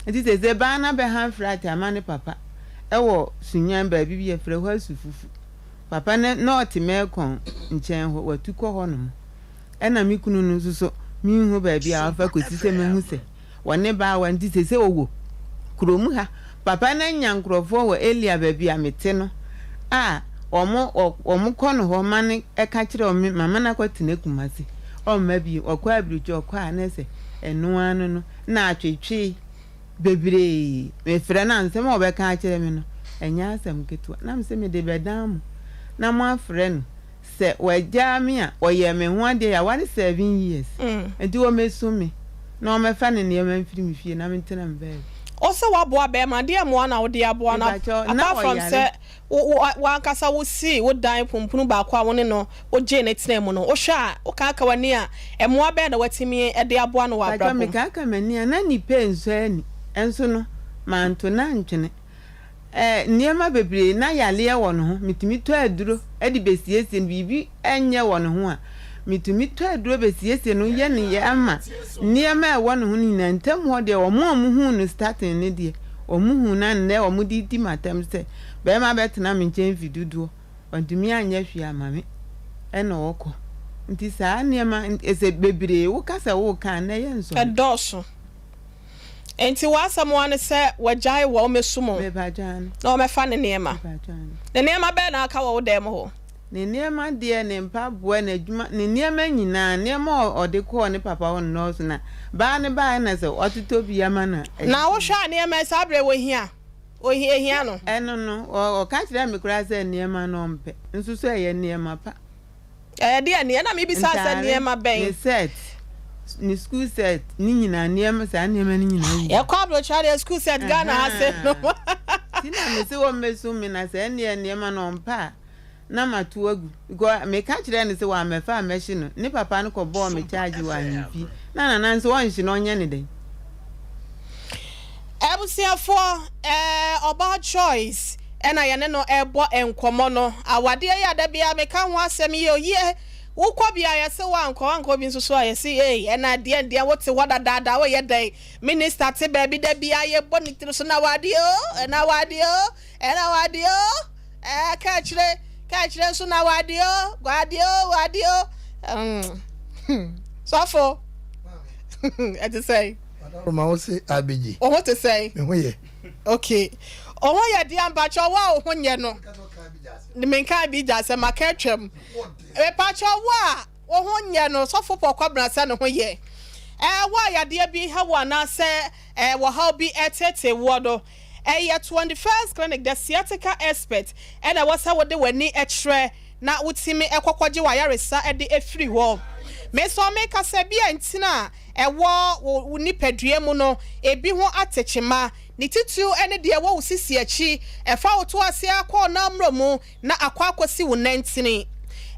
nti sese baa no abɛha flat ama ne papa ɛwɔ Sunyan baabi bi yɛfrɛ hɔ Asufufu. Papa no na ɔte Melcom nkyɛn hɔ, watu kɔ hɔnom. Ɛna me kunu no nso so, menhu baabi a wafa kɔsi sɛ mahu sɛ wɔne baawa nti seesei ɔwɔ kurom ha. Papa no anya nkurɔfoɔ wɔ Elia baabi a mete no a wɔn wɔkɔ no hɔ ma no ka kyerɛ wɔn, mama no akɔtena Kumasi, ɔmma bio, ɔkɔ aburokyi ɔkɔ a na sɛ ɛno ara no no na atwetwe. Bebree. Mefrɛ no a, nsɛm a ɔbɛka akyerɛ me no, ɛnyɛ asɛm ketewa. Na mise mede bɛdan mo na moafrɛ no. Sɛ wagyaa me a, ɔyɛɛ me ho adeɛ, yɛaware seven years, nti ɔmmɛsu me na ɔmmɛfa ne nneɛma mfiri me fie na mentena me baabi. Wo sɛ woaboa bɛɛma, deɛ mmoa na wode aboa no Mepakyɛw, na apart from ɔyare. sɛ Wo, wo, w'ankasa wosii wo dan pumpunu baako a wo ne no wogyee no tenaa mu no, wohwɛ a, wokaaka w'ani a, mmoa bɛn na woatumi de aboa no wɔ Pakyɛ abrabɔ mu? mekaaka m'ani a, na nnipa nsɔ ani, nso no, manto no antwene. Ɛɛ, nneɛma bebree, na yareɛ wɔ ne ho, metumi tɔ aduro de bɛsiesie no, biribi nyɛ wɔ ne ho a, metumi tɔ aduro bɛsiesie no, yɛ no yɛ ama nneɛma a ɛwɔ ne ho no nyinaa. Ntam hɔ deɛ, wɔn a wɔhuu no starting no deɛ, wɔhuu no a nnɛ wɔde redi m'atɛm sɛ, Barima bɛtena me nkyɛn mfe dodoɔ, wantumi anyɛ hwee ama me, ɛna ɔkɔ. Nti saa nneɛma, ɛsɛ bebree, woka sɛ woreka a, nnɛ yɛnsɔre. Ɛdɔɔso. Enti w'asɛm ara ne sɛ wagyae wɔ ɔmmɛsu mu na ɔmmɛfa ne nneɛma. Ne nneɛma bɛn na aka wɔ wo dan mu hɔ? Ne nneɛma deɛ, ne mpaboa, n'adwuma, ne nneɛma nyinaa, nneɛma a ɔde kɔɔ ne papa hɔ no nnɔɔso, na baa no baeɛ na sɛ watotɔ bi ama no a, Na wohwɛ a nneɛma yi saa berɛ yi wɔhia? Ohia hia no. Ɛno no, ɔka kyerɛɛ me koraa sɛ nneɛma no ɔmpɛ, nso so ɛyɛ nneɛma pa. Ɛyɛ deɛ nneɛ na mebisa sɛ Ntaare, nneɛma bɛn? ne set, ne school set, ne nyinaa, nneɛma, saa nneɛma no nyinaa wɔ mu. Yɛkɔ aburokyire adeɛ school set Ghana ha se no. Ahaa, nti na mese wɔmmɛsum me na sɛ ɛnneɛ nneɛma no ɔmpɛ a, na mato agu because meka kyerɛɛ no sɛ wammɛfa ammɛhye no, ne papa no kɔbɔɔ me charge wɔ ahemfie na Nana nso ɔnhye no ɔnyɛ no dɛn? Abusuafoɔ, ɛɛ Ɔbaa Joyce ɛna yɛne no ɛrebɔ nkɔmmɔ no. Awadeɛ yi a da biara meka ho asɛm yi o, yie, wokɔ bi a yɛse woankɔ, woankɔ bi nso so a yɛse ei, ɛna deɛn deɛn wote hɔ dadaada woyɛ dɛn? Minister te baabi da biara yɛbɔ ne tiri so na awadeɛ o, ɛna awadeɛ o. Ɛna wade o, ɛɛ kaakyire, kaakyire nso na wade o, wade o, wade o. Mm. Sɔfo, ɛte sɛn? Roma wo se abegye. Wo ho te sɛn? Me ho yɛ. Okay. Wo ho yɛ deɛ mpakyɛ wo a wo ho nyɛ no. Menka bi gya sɛ maka atwam. Mepakyɛ wo a wo ho nyɛ no sɔfo pɔ kwabena sɛ ne ho yɛ. Ɛɛ wo a yadeɛ bi ha wo anaasɛ ɛɛ wɔhaw bi ɛtete woɔ no. Ɛyɛ 21st Clinic, The Sciatica Expert na ɛwɔ sɛ wode w'ani kyerɛ na wotumi kɔ kɔgye w'ayaresa de firi hɔ. Me nso meka sɛ bi a ntini a ɛwɔ wo nipadua mu no ebi ho ate kyema, ne titiriw ne deɛ ɛwɔ wo sisi akyi, ɛfa wo to ase ara kɔ wo nan mmrɛ mu na akɔ akɔsi wo nantini.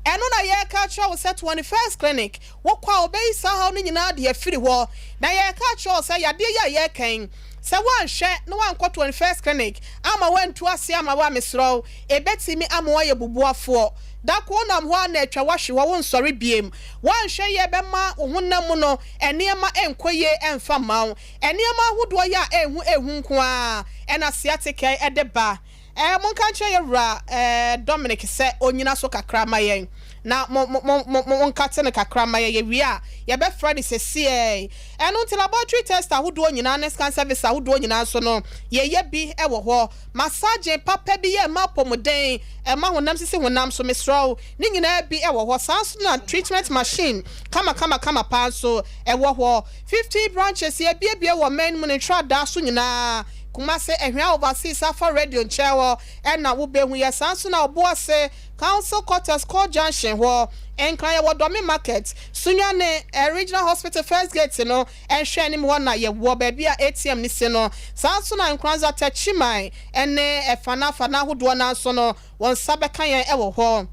Ɛno na yɛreka akyerɛ wo sɛ 21st Clinic, wokɔ a wɔbɛyi saa haw no nyinaa de afiri hɔ. Na yɛreka akyerɛ wo sɛ yadeɛ yi a yɛreka yi, sɛ woanhwɛ na woankɔ 21st Clinic amma woantu aseɛ amma wo a, mesrɛ wo, ɛbɛtumi ama woayɛ bubuafoɔ. Da ko wonam hɔ ara na atwa wo ahwe hɔ, wonsɔre biem. Woanhwɛ yie a ɛbɛma wo honam mu no nneɛma nkɔ yie mfa mma wo. Nneɛma ahodoɔ yi a ɛnhu ɛhu nko ara na sciatica yi de ba. Ɛɛ, monka nkyerɛ yɛn wura ɛɛ Dominic sɛ ɔnnyina so kakra ma yɛn. Na mo mo mo mo mo nkate no kakra ma yɛ. Yɛwie a, yɛbɛfrɛ no sɛsiɛ. Ɛno nti laboratory test ahodoɔ nyinaa ne scan service ahodoɔ nyinaa nso no, yɛyɛ bi wɔ hɔ. Massaging papa bi yɛ ɛma apɔmuden, ɛma honam sisi honam so, mesrɛ wo, ne nyinaa bi wɔ hɔ. Saa nso na treatment machine kama kama kama paa nso ɛwɔ hɔ. 50 branches yɛbiebie wɔ man mu ne ntradaa so nyinaa. Kumase, Ɛhwea Overseas afa radio nkyɛn hɔ ɛna wobɛhu yɛ. Saa nso na Ɔboase, Council Quarters, Core Junction hɔ. Nkran, yɛwɔ Dɔmi Market. Sunyane, Regional Hospital first gate no ɛnhwɛ anim hɔ na yɛwɔ, baabi a ATM ne si no. Saa nso na Nkranza, Tɛkyiman ɛne ɛfana afana ahodoɔ nanso no, wɔn nsa bɛka yɛn ɛwɔ hɔ.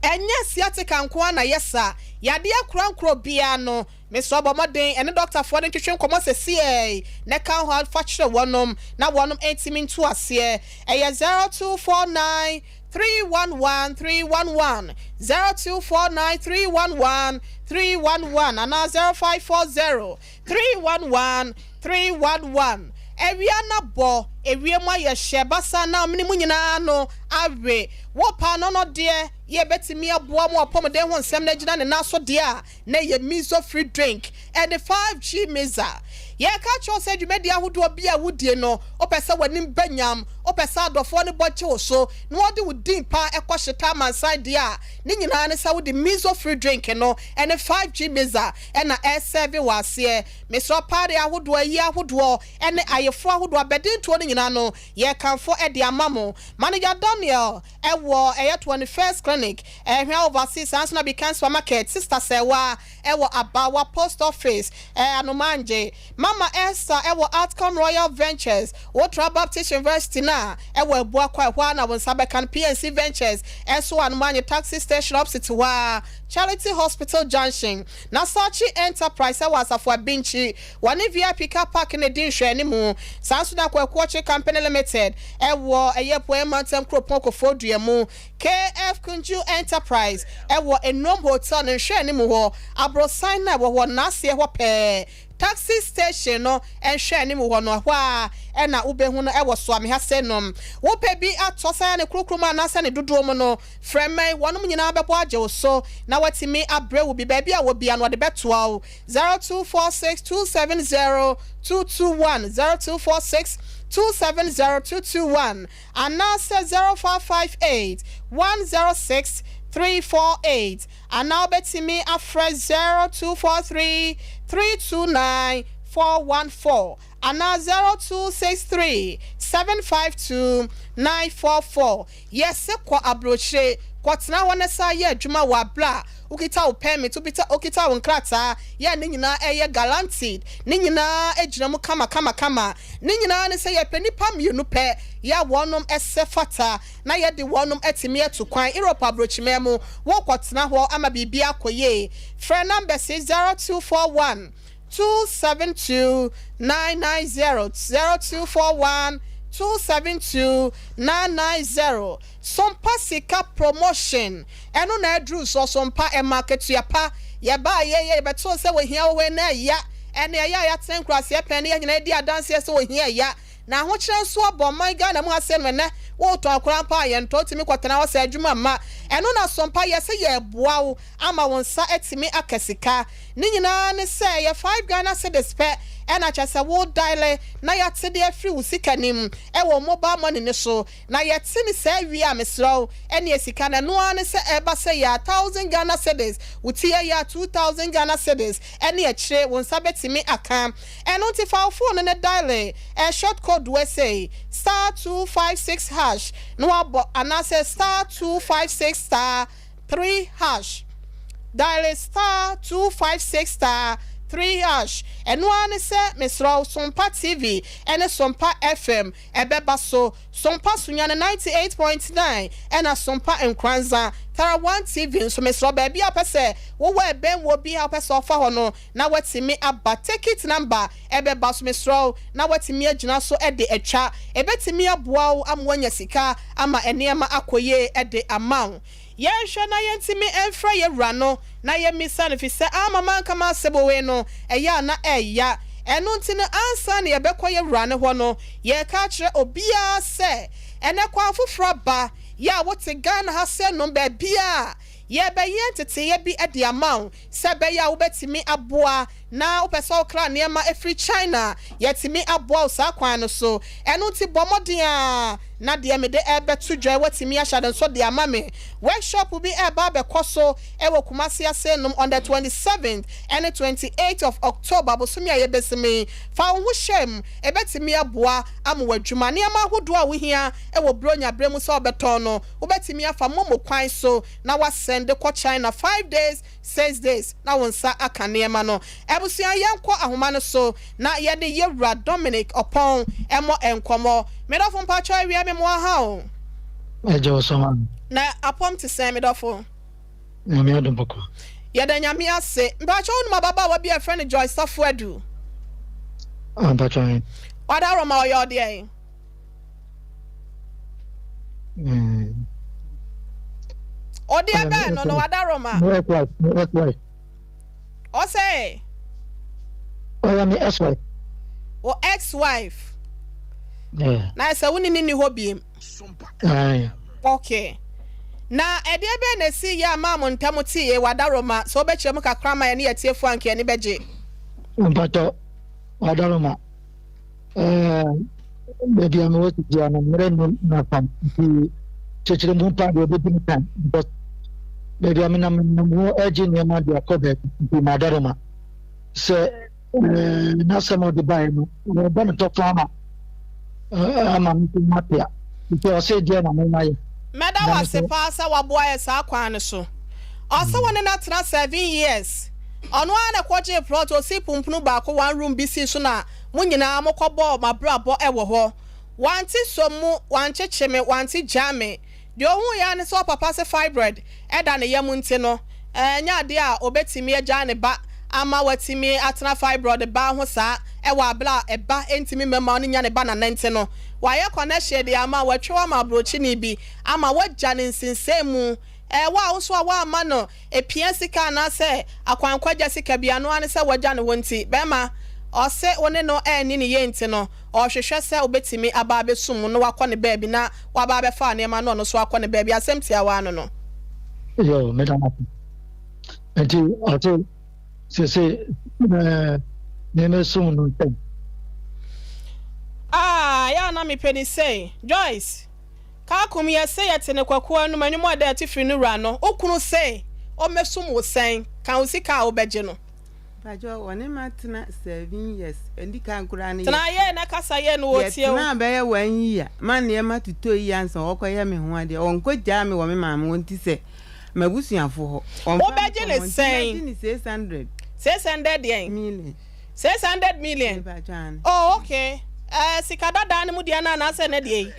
Ɛnyɛ sciatica nko ara na yɛsa yadeɛ korankoro biara no. Mesɛ ɔbɔ mmɔden ɛne dɔktafoɔ no ntwetwe nkɔmmɔ sɛsiɛ na ka ho fa kyerɛ wɔnom na wɔnom ntumi nto aseɛ. Ɛyɛ 0249 311 311, 0249 311 311 anaa 0540 311 311. Awia na bɔ ewiem ayɛ hyɛ basa na ɔmene mu nyinaa no awe wɔpa no no deɛ, yɛbɛtumi aboa mu ɔpɔmuden ho nsɛm no agyina ne nan so deɛ a, na ɛyɛ Miso Free Drink ɛne 5G Mixer. Yɛka kyerɛw sɛ dwumadi ahodoɔ bi a wodie no, wopɛ sɛ w'anim bɛnyam, wopɛ sɛ adɔfoɔ no bɔgye wo so na wɔde wo din pa ɛkɔ hyeta amansan deɛ a, ne nyinaa ne sɛ wode Miso Free Drink no ɛne 5G Mixer ɛna ɛsɛve wɔ aseɛ. Mesrɛ, paade ahodoɔ, ayi ahodoɔ ɛne ayeforɔ ahodoɔ, abɛdentoɔ no nyinaa no, yɛkamfo ɛde ama mo. Manager Daniel ɛwɔ ɛyɛ 21st Clinic, Ɛhwɛ Overseas, saa nso na Bikan Supermarket, Sister Sɛwa ɛwɔ Abawa Post Office, Anomangye, Mama Esther ɛwɔ Outcome Royal Ventures, Wotra Baptist University na ɛwɔ Abuakɔ, ɛhɔ a na wɔn nsa bɛka no. PNC Ventures ɛso Anomangye Taxi Station opposite hɔ a, Charity Hospital Junction, na Sachi Enterprise ɛwɔ Asafo Abinkyi, wɔne VIP car park na di nhwɛne mu. Saa nso na Kwakuɔkye Company Limited ɛwɔ ɛyɛ Poema Ntɛm kuropɔn Kofo Dua mu. KF Kunju Enterprise ɛwɔ Enom Hotel ne nhwɛne mu hɔ, aborosan na ɛwɔ hɔ n'aseɛ hɔ pɛɛ, taxi station no nhwɛ anim hɔ no, hɔ a ɛna wobɛhu no ɛwɔ Soame ha. Sɛ nom wopɛ bi atɔ sɛ ne kurokuro mu anaasɛ ne dodoɔ mu no, frɛmɛn wɔnom nyinaa bɛbɔ agye wo so na watumi abrɛ wo bi. Baabi a wɔ bia no, wɔde bɛtoa wo. 0246 270 221, 0246 270 221 anaasɛ 0558 106 348, anaa wobɛtumi afrɛ 0243 329 414 anaa 0263 752 944. Yɛse kɔ aburokyire kɔtena hɔ ne sa yɛ adwuma wɔ abla wokita wo permit, wokita wo nkrataa yɛ ne nyinaa ɛyɛ guaranteed, ne nyinaa gyina mu kama kama kama. Ne nyinaa ne sɛ yɛpɛ nipa mmienu pɛ yɛ a wɔnom ɛsɛ fata na yɛde wɔnom atumi atu kwan Europe aburokyimɛ mu, wɔkɔtena hɔ ama biribi akɔ yie. Frɛ number si 0241 272 990, 0241 272 990. Sompa Sika Promotion ɛno na aduru so. Sompa ɛma akatua pa. Yɛbaa yɛ yɛbɛtoo sɛ wɔhia wɔwɔ na ɛya ɛne ɛyɛ a yɛatena nkuraseɛ pɛn ne yɛn nyinaa di adanseɛ sɛ wɔhia ɛya na ahokyerɛ nso abɔ ɔman Ghana mu ase no. Ɛnɛ wotɔn akora mpa a yɛntɔ, tumi kɔtena hɔ sɛ adwuma mma. Ɛno na Sompa yɛ sɛ yɛboa wo ama wo nsa atumi aka sika. Ne nyinaa ne sɛ yɛ 5 Ghana cedis pɛ ɛna kyerɛ sɛ wo dial na yɛate de afiri wo sika nim ɛwɔ mobile money ne so na yɛte ne saa wie a, mesrɛ wo, ɛne sika no ɛno ara ne sɛ ɛba sɛ yɛ 1,000 Ghana cedis, wo ti yɛ 2,000 Ghana cedis, ɛne akyire wo nsa bɛtumi aka. Ɛno nti fa wo phone no ne dial ɛ short code wɔ sɛ *256# na wabɔ anaasɛ *256*3#. Dial *256*3#. Ɛno ara ne sɛ mesrɛ wo, Sompa TV ɛne Sompa FM ɛbɛba so. Sompa Sunyane 98.9 ɛna Sompa Nkranza Tara One TV nso. Mesrɛ, baabi a wopɛ sɛ wowɔ ɛbɛn wɔ bi a wopɛ sɛ ɔfa hɔ no na watumi aba, ticket number ɛbɛba so. Mesrɛ wo, na watumi agyina so ɛde atwa, ɛbɛtumi aboa wo ama wanya sika ama nneɛma akɔ yie ɛde ama wo. Yɛnhwɛ na yɛntumi ɛmfrɛ yɛ wura no na yɛmmisa no fi sɛ ama mankama asɛbɔwei no ɛyɛ a na ɛɛya. Ɛno nti no, ansa na yɛbɛkɔ yɛ wura no hɔ no, yɛreka akyerɛ obiara sɛ ɛnɛ kwan foforɔ aba yɛ a wote Ghana ha sɛ nom baabi a Yɛrebɛyɛ nteteeɛ bi de ama wo sɛ ɛbɛyɛ a wobɛtumi aboa na wopɛ sɛ wokra nneɛma firi China a, yɛatumi aboa wo saa kwan no so. Ɛno nti bɔ mmɔden ara na deɛ mede rebɛto dwa yi woatumi ahyɛ no nso de ama me. Workshop bi reba abɛkɔ so wɔ Kumasi Asenom on the 27th ne 28th of October, bosome a yɛbɛsim yi. Fa wo ho hyɛ mu, ɛbɛtumi aboa ama w'adwuma. Nneɛma ahodoɔ a wohia wɔ Buronya berɛ mu sɛ wobɛtɔn no, wobɛtumi afa momo kwan so na woasɛnde kɔ China 5 days, 6 days na wo nsa aka nneɛma no. Abusua yɛnkɔ ahoma no so na yɛne Yɛwura Dominic Ɔpɔn mmɔ nkɔmmɔ. Me dɔfo mpakyɛw awia me moa ha o. Ɛgye wo so ma me. Na apɔm te sɛn me dɔfo? Nyame adom bɔkɔ. Yɛda Nyame ase. Mpakyɛw wonim ababaawa bi a yɛfrɛ no Joyce Safo Adu? Ah mpakyɛw he. Wadaroma ɔyɛ ɔdeɛn? Ɔdeɛ bɛn no no wadaroma? Ex-wife, ex-wife. Ɔsɛ? Ɔyɛ me ex-wife. Wo ex-wife? Yeah. Na sɛ wo ne ne ni hɔ biem? Aye. Okay. Na ɛdeɛ bɛn na ɛsi yɛ a maa mo ntam teeɛ wadaroma? Sɛ wobɛkyerɛ mu kakra ma yɛne yɛtiefoɔ anka yɛne bɛgye. Mpatɔ wadaroma. Ɛɛ, baabi a mewɔ sisi ano mmerɛ nni m'afam nti kyekyere mu paa deɛ ɛbɛdi me kan because baabi a menam menam hɔ ɛregye nneɛma de akɔ baabi nti madaroma sɛ ɛɛ n'asɛm a ɔde baeɛ no ɔbɔ me tɔfo ama ama me nso mate a nti ɔsɛ deɛ na mema yɛ. Mɛda wo ase paa sɛ waboa yɛ saa kwan no so. Ɔse wo ne no atena 7 years. Ɔno ara na ɛkɔgyee plot, ɔsii pumpunu baako one room bi sii so na mo nyinaa mokɔbɔɔ mo abrabɔ wɔ hɔ. Wante sɔ mu, wankyekye me, wante gyaa me. Deɛ ɔhuuiɛ ara ne sɛ ɔpapa se fibroid da ne yam nti no, ɛnyɛ adeɛ a ɔbɛtumi agyaa ne ba ama watumi atena fibroid ba ho saa wɔ abere a ɛba ntumi mmɛma ɔno nya ne ba nana nti no, wayɛ connection de ama, watwa wo ama aburokyini bi ama wagya ne nsinsɛn mu. Ɛɛ, wo a wo nso a woamma no Epia sika anaasɛ akwankwagya sika bi, ano ara ne sɛ wagya ne hɔ nti, bɛrima, ɔse wo ne no anni ne yie nti no, ɔrehwehwɛ sɛ wobɛtumi aba abɛsum mu na wakɔ ne baabi na waba abɛfa nneɛma na ɔno nso akɔ ne baabi. Asɛm tiawa ano no. Yoo, meda mo ase. Nti ɔse sese ɛɛ nneɛma esum no ntɛm. Ah, yɛ a na mepɛ ni sei. Joyce. Kaakum yɛ se yɛte ne kwaku anum anwom a ɛda atifiri no wura no wo kunu se ɔmmɛsum wo sɛn? Ka wo sika a wobɛgye no. Mpakyɛw wɔne me atena 7 years ɛdi kan koraa no Tena yie na kasa yie na wɔtie wo. Yɛtenaa bɛyɛ one year ma nneɛma totɔ yie ansa ɔkɔyɛ me ho adeɛ ɔnkɔ gyaa me wɔ me maame hɔ nti sɛ m'abusuafo hɔ ɔmfa me Wobɛgye kɔ ne hɔ nti sɛn? mɛgye ne 600 600 deɛn? Million. 600 million? Mepakyɛw aane. Oh okay eh, sika dadaa no mu deɛ no anaasɛ ɛnɛ deɛ yi?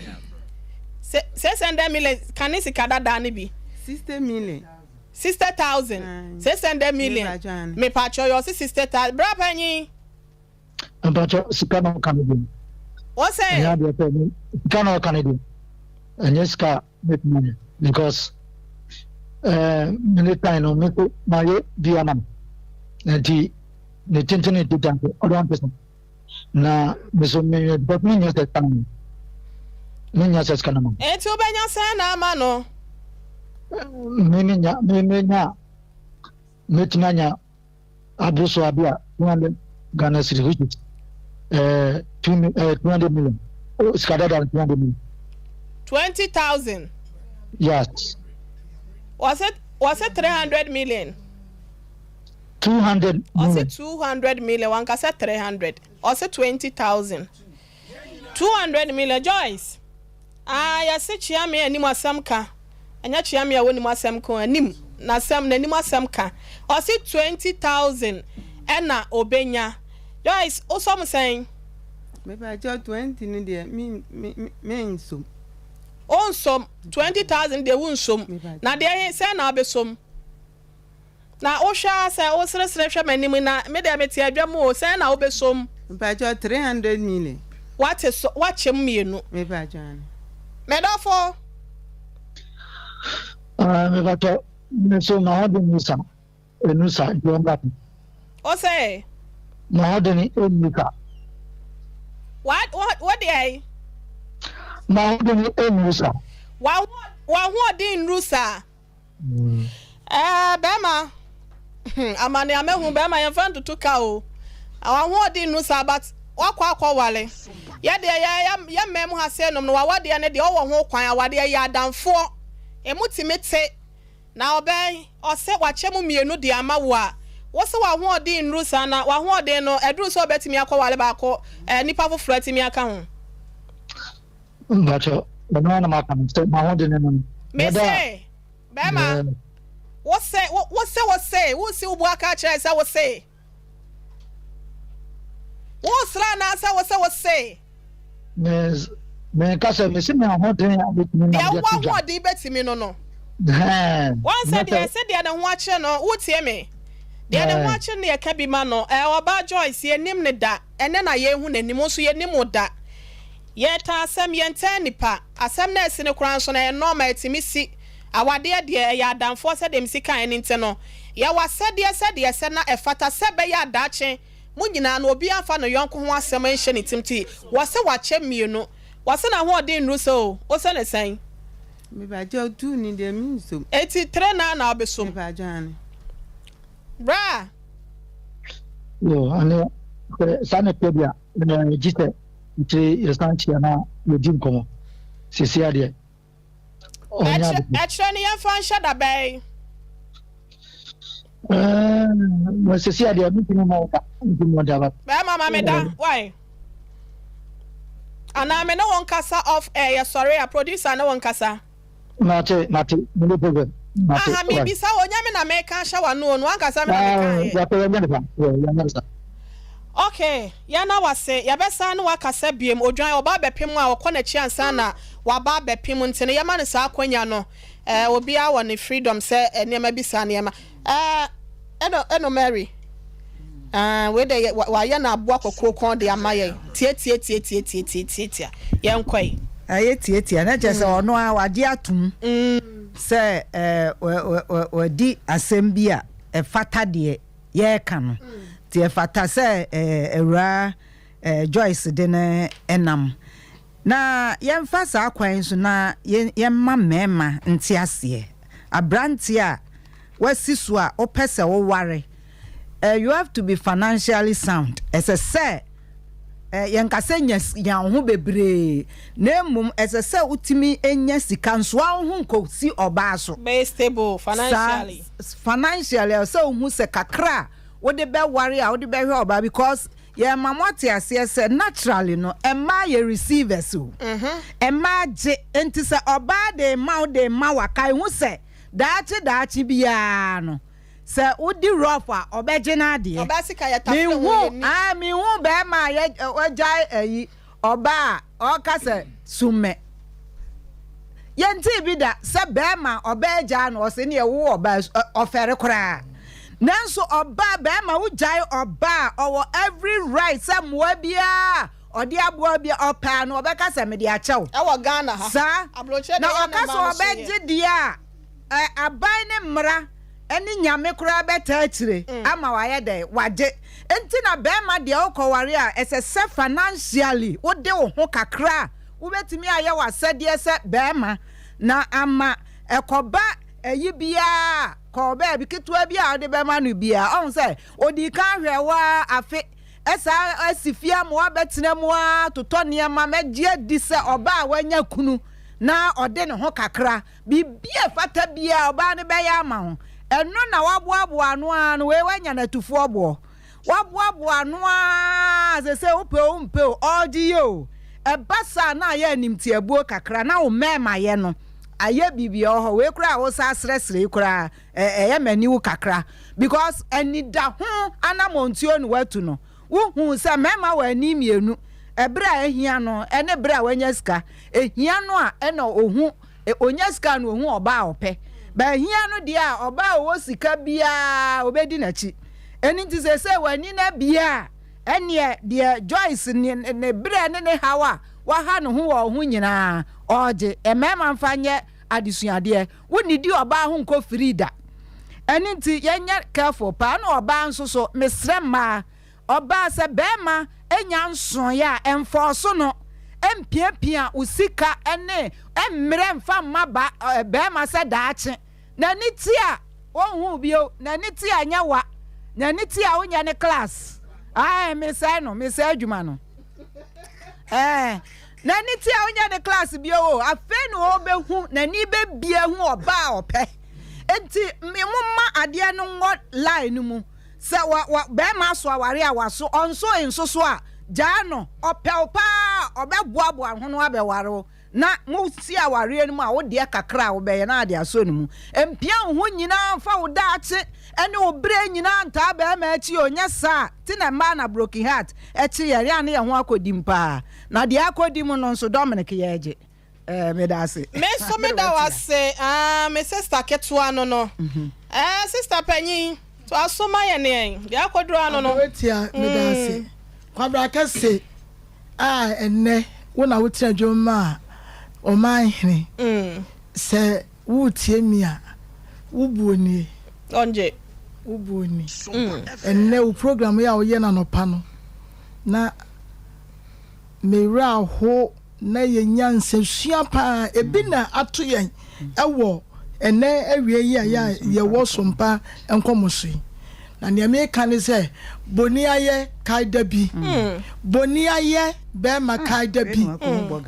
600 million kane sika dadaa no bi. 60 million. 60,000. Aane. 600 million. Mepakyɛw aane. Mepakyɛw yɛ ɔse 60,000. Bra panyin. Mpakyɛw sika na ɔka no deɛ. Ɔsɛ. Ɛnyɛ adeɛ sɛ ne sika na ɔka no deɛ ɛnyɛ sika a mɛtumi ayɛ because ɛɛ me ne time no me nso mayɛ bi ama no nti ne tenten ne tita nso ɔde ɔnte so na me so me because me nyɛ sɛ sika no me nyɛ sɛ sika no ma. Eti wobɛnya sɛn na ama no? Me me nya me me nya mɛtumi anya aboro so abi a 200 Ghana cedis, which is 200 million. Oh, sika dada 200 million. 20,000. Yes. Was it 300 million? 200 million. Ɔse 200 million. Wankasa 300. Ɔse 20,000. 200 million. Joyce. Ah, yɛse kyea me anim asɛm ka. Ɛnyɛ kyea me a wɔnim asɛm ka anim. N'asɛm n'anim asɛm ka. Ɔse 20,000 ɛna obenya. Joyce, wosɔ mo sɛn? Mepakyɛw 20 no deɛ me me me nsom. Wonsom 20,000 deɛ wonsom. Na deɛ he sɛn na wobɛsom? Na wohwɛ a sɛ woseresere hwɛ m'anim na me deɛ mete adwa mu o, sɛn na wobɛsom? Mepakyɛw 300 million. Wate so wakyɛm mmienu. Mepakyɛw ane. Medɔfo. Mepakyɛw me nso m'ahoɔden nni sa enu sa nti ɔmmra. O sɛ. M'ahoɔden nni sa. Wa wo deɛ. M'ahoɔden nnu sa. W'ahoɔden nnuru saa. Ɛɛ bɛrima, amane a mahu bɛrima yɛmfa ntoto ka o. W'ahoɔden nnu saa but woakɔ akɔware. Yɛ deɛ yɛ yɛ mmaa mu ha sei nom no w'awadeɛ no deɛ wowɔ ho kwan awadeɛ yɛ adamfoɔ. Emu tumi te. Na ɔbɛn ɔsɛ wakyɛ mu mmienu de ama wo a, wo se w'ahoɔden nnuru saa na w'ahoɔden no aduru sɛ ɔbɛtumi akɔware baako ɛɛ nipa foforɔ atumi aka ho. Mpakyɛ, ɛno ara na maka no sɛ m'ahoɔden no no. Me se, bɛrima, wo se, wo se wo se, wo si wo bo aka akyerɛ sɛ wo se. Wo srɛ anaasɛ wo se wo se. Me menka sɛ mese me ahoɔden a bɛtumi na Deɛ mede wo ato dwa. ahoɔden bɛtumi no no. Ɛhɛn, Wɔn sɛ nyɛ deɛ sɛ ɛsɛ deɛ ne ho akyerɛ no, wotie me? Deɛ ne ho ɛɛ akyerɛ no yɛka bi ma no. Ɛɛ ɔbaa Joyce, yɛnnim no da. Ɛnnɛ na yɛrehu n'anim, wo nso yɛnnim wo da. Yɛtaa asɛm, yɛntaa nnipa. Asɛm no a asi no koraa nso no, ɛyɛ normal, ɛtumi si. Awadeɛ deɛ, ɛyɛ adamfoɔ sɛdeɛ mesi kaeɛ no nti no, yɛwɔ asɛdeɛ sɛdeɛ ɛsɛ na ɛfata sɛ ɛbɛyɛ a daakye mo nyinaa no obiara mfa ne yɔnko ho asɛm nhyɛ ne tirim nti wɔse wakyɛ mmienu, wɔse n'ahoɔden nnuru sɛ o, wose ne sɛn? Mepakyɛw tuu ni deɛ mensom. Enti tre naa na wobɛsom? Mepakyɛw ane. Bra! Yo, ɛne sɛ saa na ɛteɛ deɛ a, ɛnna gye sɛ nkyire yɛsan hyia na yɛdi nkɔmmɔ. Seesei adeɛ, ɔnyɛ ade bi. Ɛkyerɛ no yɛmfa nhyɛ da bɛn? Ɛɛ, seesei adeɛ, mentumi mmɔ wo da, mentumi mmɔ wo da ba. Bɛrima ma me da, why? Anaa me ne wo nkasa off air, yɛsɔre a, producer ne wo nkasa. Mate, mate, no problem. Mate, Aha, why? mebisa wo, nyɛ me na meka ahyɛ w'ano o, no ankasa me na meka Ah, yɛ. yɛpɛ yɛnyɛ ne sa, yɛnyɛ ne sa. Ok, yɛna wase, yɛbɛsan ne wakasa biem, odwan ɔba abɛpem a ɔkɔ n'akyi ansa na waba abɛpem nti no yɛma no saa akwanya no, eh, obiara wɔ ne freedom sɛ eh, nneɛma bi saa nneɛma. Eh, ɛno, ɛno Mary, eh, wei de wayɛ no aboa kɔkɔɔ kɔn de ama yɛn, tiatiatiatiatiatiatia, yɛnkɔ yi. Ɛyɛ tiatia na kyerɛ sɛ ɔno ara wagye atom sɛ wadi asɛm bi a ɛfata deɛ yɛreka no. Nti ɛfata sɛ Awuraa Joyce de no nam. Na yɛmfa saa kwan yi so na yɛmma mmarima nte aseɛ. Aberanteɛ a woasi so a wopɛ sɛ woware, you have to be financially sound. Ɛsɛ sɛ yɛnka sɛ nya nya wo ho bebree, na mmom ɛsɛ sɛ wotumi nya sika nsoa wo ho nkɔsi ɔbaa so. Bɛyɛ stable financially. Saa, financially ɛsɛ sɛ wohu sɛ kakra a wode bɛware a wode bɛhwɛ ɔbaa because Yɛrema mo ate aseɛ sɛ naturally no mmaa yɛ receivers o. Mmaa gye, nti sɛ ɔbaa de rema wo de rema wo a, kae hu sɛ daakye daakye biara no sɛ wodi rough a ɔbɛgye n'adeɛ. Ɔbaa sika yɛ tafere ho Menhu, yɛ ni. ae menhu bɛrima a yɛ wagyae ayi ɔbaa a ɔka sɛ sum me. Yɛntee bi da sɛ bɛrima ɔbaa gyaa no ɔse neɛ wo ɔbaa ɔfɛre koraa. Nanso ɔbaa bɛrima wogyae ɔbaa a ɔwɔ every right sɛ mmoa biara ɔde aboa bi ɔpɛ a no ɔbɛka sɛ mede akyɛ wo. Ɛwɔ Ghana ha. Saa. Aburokyire Na deɛ yɛ ɔka na sɛ mmaa no so yɛ. ɔbɛgye deɛ a aban ne mmara ne Nyame koraa bɛtaa akyire ama wayɛ dɛn? Wagye. Nti na bɛrima deɛ wokɔware a ɛsɛ sɛ financially wode wo ho kakra a wobɛtumi ayɛ w'asɛdeɛ sɛ bɛrima na ama ɛkɔba ayi biara a kɔɔ baabi ketewa bi a wode bɛma no biara ɔhu sɛ ɔdii kan hwɛɛ wo ara afe ɛsaa asi fie ama woabɛtena mu ara totɔ nneɛma mɛgye adi sɛ ɔbaa a wanya kunu na ɔde ne ho kakra Biribi a ɛfata biara ɔbaa no bɛyɛ ama wo. Ɛno na woaboaboa ano ara no, wei woanya no atufoɔ boɔ. Woaboaboa ano ara seesei wopɛ o wompɛ o, ɔregye yɛ o. Ɛba saa na ayɛ animtiabuo kakra na wo mmarimayɛ no ayɛ biribi ɛwɔ hɔ. Wei koraa a wosan srɛsrɛ yi koraa ɛyɛ m'aniwu kakra because anidaho anammɔntuo na woatu no. Wohuu sɛ mmarima wɔ ani mmienu, ɛberɛ a ahia no ne berɛ a wanya sika. Ɛhia no a ɛna ɔhu, ɔnya sika a na ɔhu ɔbaa a ɔpɛ. But ahia no deɛ a, ɔbaa a ɔwɔ sika biara ɔbɛdi n'akyi. Ɛno nti seesei w'ani no abue a, ɛneɛ deɛ Joyce ne ne berɛ ne ne haw a waha ne ho wɔ wo ho nyinaa ɔregye. Mmarima mfa nyɛ adesuadeɛ. Wonnidi ɔbaa ho nkɔ firii da. Ɛno nti yɛnyɛ careful paa. Ɛna ɔbaa nso so, mesrɛ mmaa, ɔbaa sɛ bɛɛma nya nsoeɛ a, ɛnfɔɔso no, ɛmpiapia wo sika ne mmerɛ mfa mma ba bɛɛma sɛ daakye n'ani te a. Ɔnhu wo bio. N'ani te a ɛnyɛ wa. N'ani te a wonyɛ ne class. Ae, mesɛe no, mesɛe adwuma no. Ɛɛ, n'ani te a wonyɛ ne class bio o. Afei na ɔbɛhu, n'ani bɛbie ahu ɔbaa a ɔpɛ. Enti, momma adeɛ no nwɔ line no mu. Sɛ wa, wa, bɛrima aso aware a waso, ɔnso nso so a, gyaa no. Ɔpɛ wo paa a, ɔbɛboaboa ne ho no abɛware wo. Na mosi awareɛ no mu a, wo deɛ kakra a wobɛyɛ na ade asɔ ne mu. Mpia wo ho nyinaa mfa wo daakye ne wo berɛ nyinaa ntaa barima akyi o, nyɛ saa a, ti na mmaa na broken heart kye yɛn, yɛ a ne yɛn ho akɔdim paa. Na deɛ akɔdim no nso Dominic yɛregye. Eh, meda ase. Me nso meda wo ase ah, me sister ketewa no no. Eh, sister panyin, toa so ma yɛn ɛ, deɛ akɔduru ano no. Aberetia, meda ase. Kwabra kɛse. A ɛnnɛ wo na wotena dwom maa ɔman hene. Sɛ woretie me a, wo buo nie. Ɔngye. Wo buo ni. Ɛnnɛ wo program yi a woyɛ no anɔpa no, na me werɛ aho na yɛ nyansasua paa. Ebi na ato yɛn wɔ ɛnnɛ awia yi a yɛwɔ Sompa nkɔmmɔ so yi. Na nea meka ne sɛ, boniayɛ kae da bi. Boniayɛ bɛrima kae da bi.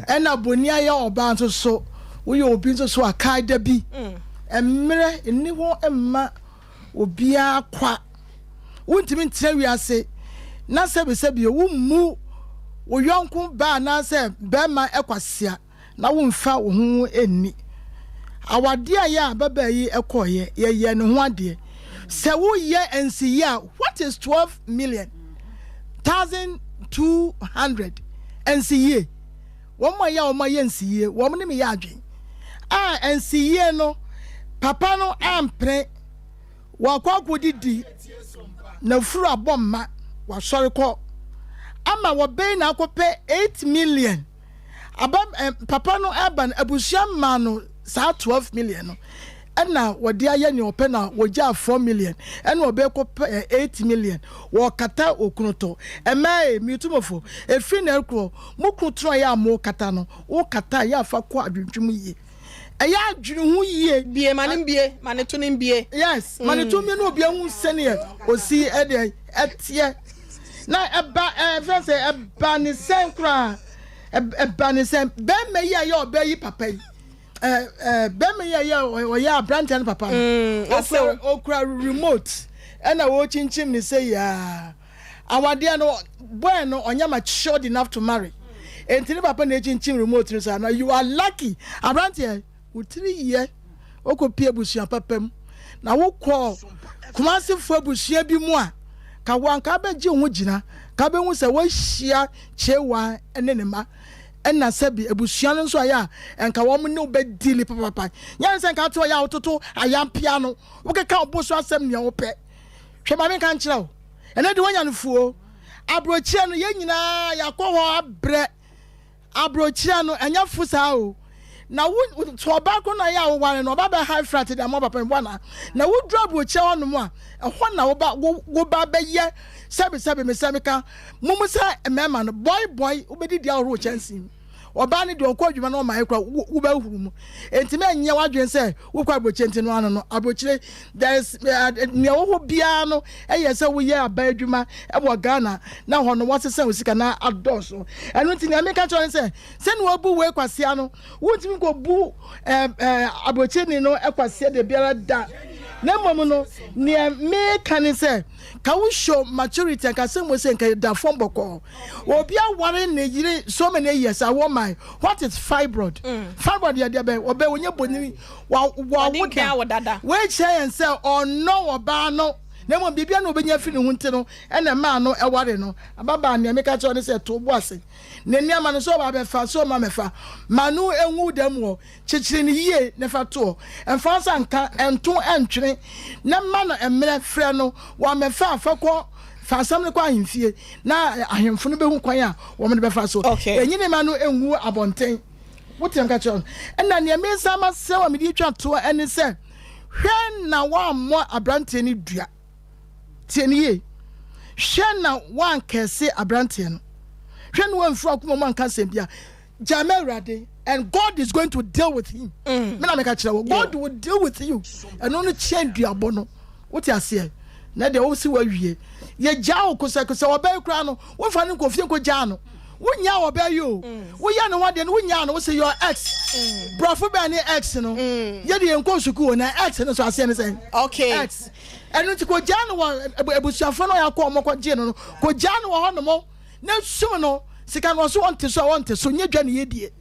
Ɛna boniayɛ ɔbaa nso so, woyɛ obi nso so a kae da bi. Mmerɛ nni hɔ mma obiara kwa. Wontumi ntena wiase na sɛbisɛbi wommu wo yɔnko baa anaasɛ bɛrima kwasea. na womfa wo ho nni. Awadeɛ a yɛ ababaa yi kɔeɛ, yɛyɛɛ ne ho adeɛ. Sɛ woyɛ nsiyɛ a, what is 12 million? 1200 nsiyie. Wɔn a yɛ a wɔn ayɛ nsiyie, wɔn ne me yɛ adwen. A nsiyie no, papa no ampene. Wakɔ akɔdidi, n'afuru abɔ mma, wasɔre kɔ. Ama wɔbɛn na akɔpɛ 8 million. Aba ɛ papa no ɛba no abusua maa no saa 12 million no ɛna wɔde ayɛ nea ɔpɛ na wɔgyaa 4 million ɛna ɔbɛkɔ pɛ 8 million wɔkata okunu to ɛmɛɛ miutumofo efiri na ɛkorɔ mo kunu tena yɛ a mo kata no wo kata yɛ afa kɔ adwentwe mu yie ɛyɛ adwene ho yie. Bie ma ne mbie ma ne to ne mbie. Yes ma ne to mbie na obi ehu sɛdeɛ osi ɛdeɛ ɛteɛ na ɛba ɛfɛn sɛ ɛba ne sɛn koraa. Ɛba ne sɛ bɛrima yi a ɛyɛ ɔbaa yi papa yi bɛrima yi a ɛyɛ ɔyɛ aberanteɛ no papa no mm, okura remote ɛna wɔrekyinkyim ne sɛ yaa awadeɛ no boy no ɔnyɛ matured enough to marry enti ne papa na ekyinkyim remote no saa na you are lucky aberanteɛ. Wo tiri yɛ, wokɔpie abusua papa mu, na wokɔ Kumasefoɔ abusua bi mu a, ka wo anka abɛgye wo ho gyina, ka bɛhu sɛ woahyia Kyewa ne ne mma, ɛna sɛbi abusua no nso ayɛ a, nka wɔn ne wo bɛdili papapa. Nyɛ ne sɛ nka ate ɔyɛ a wototo ayampea no, wokeka wo bo so asɛm nea wopɛ. Hwɛ ma menka nkyerɛ wo, ɛnɛ de woanya no fuo. Aburokyerɛ no, yɛn nyinaa yɛakɔ hɔ abrɛ. Aburokyire no ɛnyɛ fo saa o. Na wo sɛ ɔbaa koro na yɛ a woware no ɔba bɛ high flat de ama papa mboa na na woduru aburokyire hɔ nom a ɛhɔ na woba wo woba bɛyɛ sɛbi sɛbi me sɛ meka mo mu sɛ mmarima no bɔi bɔi wobɛdidi ahorow kyɛnsee mu ɔbaa no deɛ ɔkɔ adwuma na ɔma ekura wo wobɛhuru mu enti mɛ nyɛ wadwene sɛ wokɔ aburokyire nti no ano no aburokyire There is nea ɛwɔ hɔ biara no ɛyɛ sɛ woyɛ aban adwuma wɔ Ghana na hɔ no wɔasesa wo sika na adɔɔso. Ɛno nti nea meka kyerɛ ne sɛ sɛnea wɔabu wei kwasea no wontumi nkɔbu aburokyeni no kwasea da biara da. Na mmom no nea meka ne sɛ ka wo show maturity anka asɛm wɔ sɛ nka da fam bɔkɔɔ. Obi aware ne yere so many years awɔ my what is fibroid? Fibroid yɛ deɛ bɛn ɔbɛ onye bonini wawo da. Wei kyerɛ yɛn sɛ ɔnnɔ ɔbaa no, na mmom biribi a na ɔbɛnya afiri ne ho nti no na ɛmaa no ware no. Ababaa, nea meka kyerɛ wo ne sɛ to wo bo ase. Ne nneɛma no, sɛ ɔba abɛfa, sɛ ɔmma mmɛfa, ma no ngu wo dan mu hɔ. Kyekyere no yie na fa to hɔ. Mfa wo nsa nka, nto ntwene, na ma no mmerɛ. Frɛ no, wammɛfa a, fa kɔ, fa asɛm no kɔ ahemfie, na ahemfo no bɛhu kwan a wɔde bɛfa so. Ɛnyi ne mma no ngu abɔnten. Wote nka kyerɛ no. Ɛna nea mesan masrɛ wo a mede retwa toɔ ɛne sɛ, hwɛ na woammɔ aberanteɛ no dua. Tie no yie. Hwɛ na woankɛse aberanteɛ no. Hwɛ na woamfiri w'akoma mu anka asɛm bia. Gyae ma Awurade. And God is going to deal with him. Mm. Me na meka kyerɛ wo. God will deal with you. Ɛno no kyɛn duabɔ no. Wote aseɛ? Na deɛ wosi wawie. Yɛgyaa wo kosɛkosɛ ɔbaa yi koraa no, womfa no nkɔ fie nkɔgyaa no. Wonyaa ɔbaa yi o. Mm. Woyɛ ne ho adeɛ no wonyaa no, wose your ex. Mm. Borɔfo bɛn ne ex no? Mm. Yɛde yɛn nkɔ sukuu o, na ex no so aseɛ ne sɛn? Okay. Ex. Ɛno nti kɔgyaa no wɔ abusuafoɔ no a yɛakɔ wɔn kɔgyee no no, kɔgyaa no wɔ hɔnom. Na sum no, sika no ɔso ɔnte so a ɔnte so, nyɛ dwa ne yɛdie,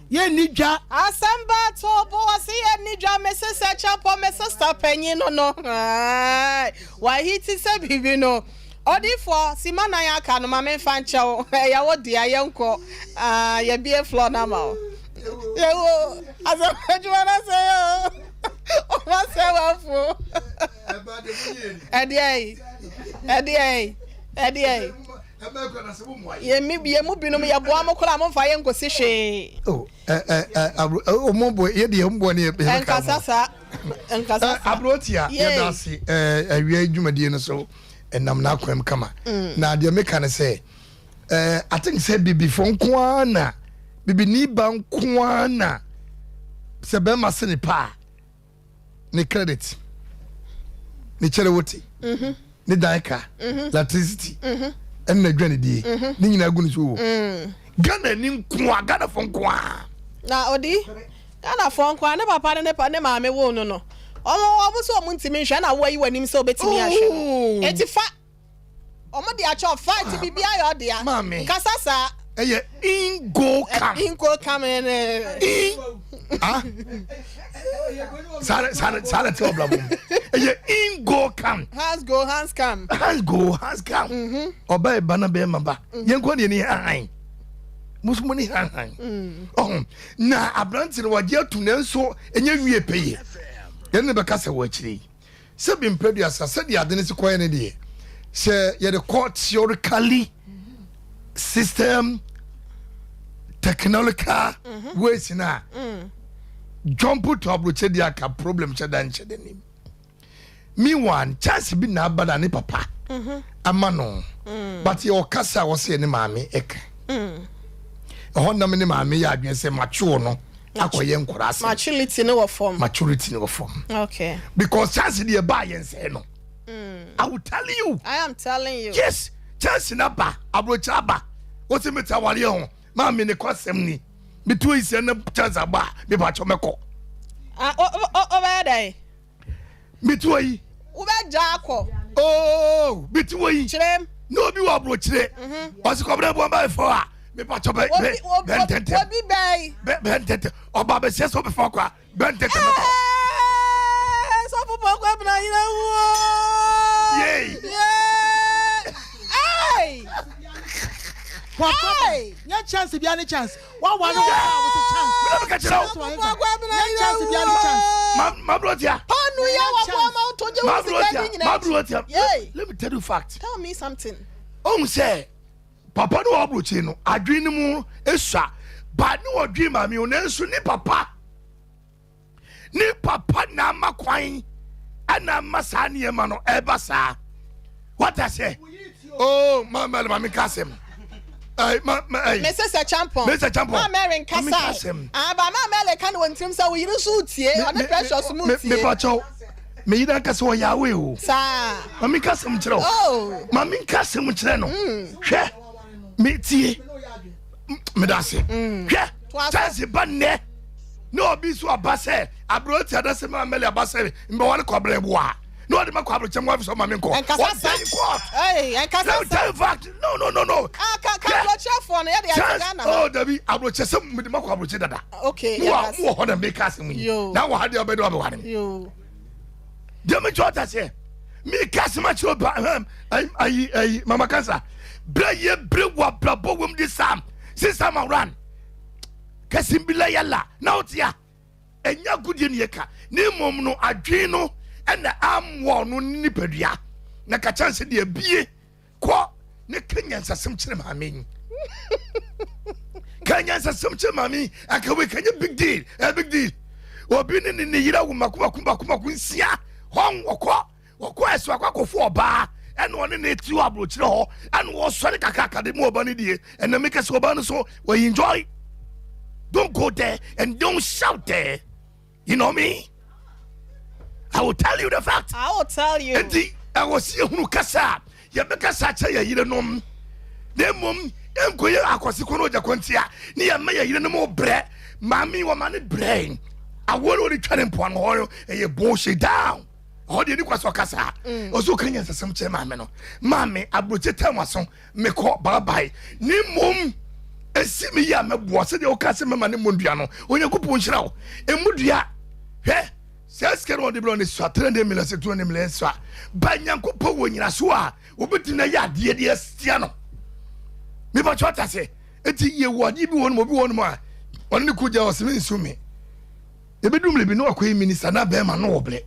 yɛnni dwa. Asɛm ba to bo ɔse yɛnni dwa, me sesa kyɛmpɔ me sista panyin no no aai wahiti sɛ biribi no Odiyifoɔ, sima nan aka no ma menfa nkyɛ wo, ɛyɛ wo dea yɛnkɔ aah yɛbie floor no ama wo Yɛwo asɛm adwuma no asɛe oo ɔma sɛ wafuo Ɛdeɛn ɛdeɛn ɛdeɛn. Yɛn mu binom yɛboa mo koraa momfa yɛn nkosi hwee. Oh, eh, eh, eh, abro, eh, oh, mo yɛ deɛ mo boa ne yɛ bɛka mo. Nkasa saa, nkasa saa. Abro tia, yɛ da ase, eh, awia dwumadie no so, ɛnam n'akwan mu kama. Mm. Na deɛ meka ne sɛ, eh, I think sɛ bibifo nko ara na, bibini ba nko ara na, sɛ bɛrima se ne paa. ne credit ne kyɛrɛwote mhm. ne dan ka mhm. electricity mhm. ɛne n'adwanedie ne nyinaa gu ne so wɔ mm. Ghana ni nkoa Ghanafoɔ nkoa. Na odi Ghanafoɔ nkoa ne papa ne ne pa ne maame wo no no wɔn wɔn so wɔn ntumi nhwɛ na wo ayi w'anim sɛ obetumi ahwɛ no oh. eti fa. Ɔmo de akyɛ ɔfa nti ah, biribi ayɛ ɔdea. Maame. Kasa saa. Ɛyɛ in go come. In go come ne. In ah. Saa saa saa na ti ɔbla bom. Ɛyɛ in go come. Hands go hands come. Hands go hands come. Mhm. Ɔba ɛba na bɛrima ba. Mm. Yɛn kɔ deɛ ni hanhan. Musu ni hanhan. Mm. Ɔho na aberante no wagye atum nanso ɛnyɛ wie pɛyɛ. Yɛn ne bɛkasa wɔ akyire yi. Sɛbi mprɛduasa, sɛdeɛ ade no si kɔeɛ no deɛ, sɛ yɛde kɔ theorically system technological mhm. ways no a mm. jump to aburokyɛ deɛ aka problem hyɛ da nhyɛ da nim meanwhile chance bi na aba na ne papa mhm. ama no mm. but yɛ ɔkasa a wɔsɛ ne maame ɛka mm. ɛhɔ nam ne maame yɛ adwene sɛ matwew no akɔyɛ nkwadaa asɛm. Maturity no wɔ fam. Maturity no wɔ fam. Okay. Because chance deɛ ɛbaa yɛn sɛɛ no. Mm. I will tell you. I am telling you. Yes, chance na ba, aburokyɛ aba. Wosi mi ta awareɛ ho, maa mi ne kɔ asɛm ni. Mi tu yi sɛ ne chance aba, mi ba kyɛw mɛkɔ. Ah, o o o bɛyɛ dɛ. mete hɔ yi. Wobɛgya akɔ. Oh, mete hɔ yi. Kyerɛm. Na obi wɔ aburokyire. Mhm. Ɔsi kɔbɛrɛ bɔ mba efɔ a. Mipa kyɔ bɛ bɛ bɛ ntɛntɛm. Obi bɛyi. Bɛ bɛ ntɛntɛm. Ɔba bɛ sɛ sɔ bɛ fɔ kɔ a bɛ ntɛntɛm bɛ kɔ. Sɔfo bɔ kɔ ebina yɛrɛ wuo. Yay. Yay. Hey. Hey. Nyɛ chance bia ne chance. Waware wo a wote chance. Mena meka kyerɛ wo. Chance wɔ hefa? Nyɛ chance bia ne chance. Mabrotia. Panu yɛ wɔ boa ma woto gye wo sika di nyina. Mabrotia. Let me tell you fact. Tell me something. Ohun sɛ papa no wɔ aburokyi no adwene no mu esua ba ne wɔdwen maame o nanso ne papa. Ne papa na ama kwan ɛna ama saa nneɛma no ɛba saa wata sɛ oh ma ma ma mi ka asɛm ɛy ma ma ɛy. Mrs. Champon Mrs. Champon ma Mary nkasa aba ma Mary ka ne wɔn tirim sɛ wo yere nso tie ɔne precious mu tie. Me pa kyɛw me yere ankasa ɔyɛ awe o. Saa. Ma mi ka asɛm kyerɛ o. Oh. Ma mi nka asɛm kyerɛ no. Mm. Hwɛ me tie meda ase. Mm. Hwɛ chance ba nnɛ. Na obi nso aba sɛ aberante anasɛ maa mɛli aba sɛ mbɛware kɔbrɛ boa na ɔde ma kɔ aberekyɛ mu afisɛ ɔma me nkɔ ɔda in court let me tell you fact no no no no ah, ka ka aburokyerɛfoɔ no yɛde ate Ghana ha oh dabi aburokyɛ sɛ mede ma kɔ aburokyɛ dada okay mu wɔ mu wɔ hɔ na meka asɛm yi na wɔ ha deɛ ɔbɛde ɔbɛware me deɛ mekyɛ ɔta sɛ meka asɛm akyerɛ ɔba ayi ayi mama kansa berɛ yɛ berɛ wɔ abrabɔ wɔ mu de sam since I'm around Kasimbila yalla na wote a ɛnyɛ agodie ne yɛka ne mmom no adwene no ɛna ammoa ɔno ne nipadua na ka kyɛnse deɛ bie kɔ ne ka nyansasɛm kyerɛ maame yi ka nyansasɛm kyerɛ maame yi aka wei ka nyɛ big deal ɛ big deal obi ne ne ne yere awo mako mako mako mako nsia hɔn wɔkɔ Wɔkɔ ɛso akɔ akɔfo ɔbaa ɛna ɔne ne ti wɔ aburokyerɛ hɔ ɛna wɔsɔre kakraka de mu ɔba no die ɛna mi kɛse ɔba no so wɔyi enjoy. Don't go there and don't shout there. You know me? I will tell you the fact. I will tell you. Enti ɛwɔ sɛ yɛhunu kasa a yɛbɛkasa akyerɛ yɛn yerenom na mmom ɛnkɔyɛ akwasi kɔ no ogya kwantia ne yɛma yɛn yerenom brɛ. Maame wɔma ne brɛ awoɔ no wɔde twa ne mpoano hɔ no ɛyɛ bullshit down. Ɛhɔ deɛ ni kwa sɛ ɔkasa. Ɔsɛ ɔka nyansasɛm kyerɛ maame no. Maame aburokye tɛm aso mekɔ bye bye ne mmom ɛsi me yi a mɛboa sɛdeɛ woka sɛ mɛma ne mmɔ no Onyankopɔn nhyira wo ɛmu dua hwɛ sɛ sika no wɔde brɛ no sua 300 million sɛ 200 million sua ba Nyankopɔn wɔ nyina so a wobɛtumi na yɛ adeɛ deɛ asia no mepakyɛ ɔta sɛ ɛnti yɛwɔ adeɛ bi wɔ nom obi wɔ nom a ɔne ne kogya ɔsɛ me nsu me Ebedu mmere bi na wakɔyɛ minista na bɛrima no wɔ brɛ.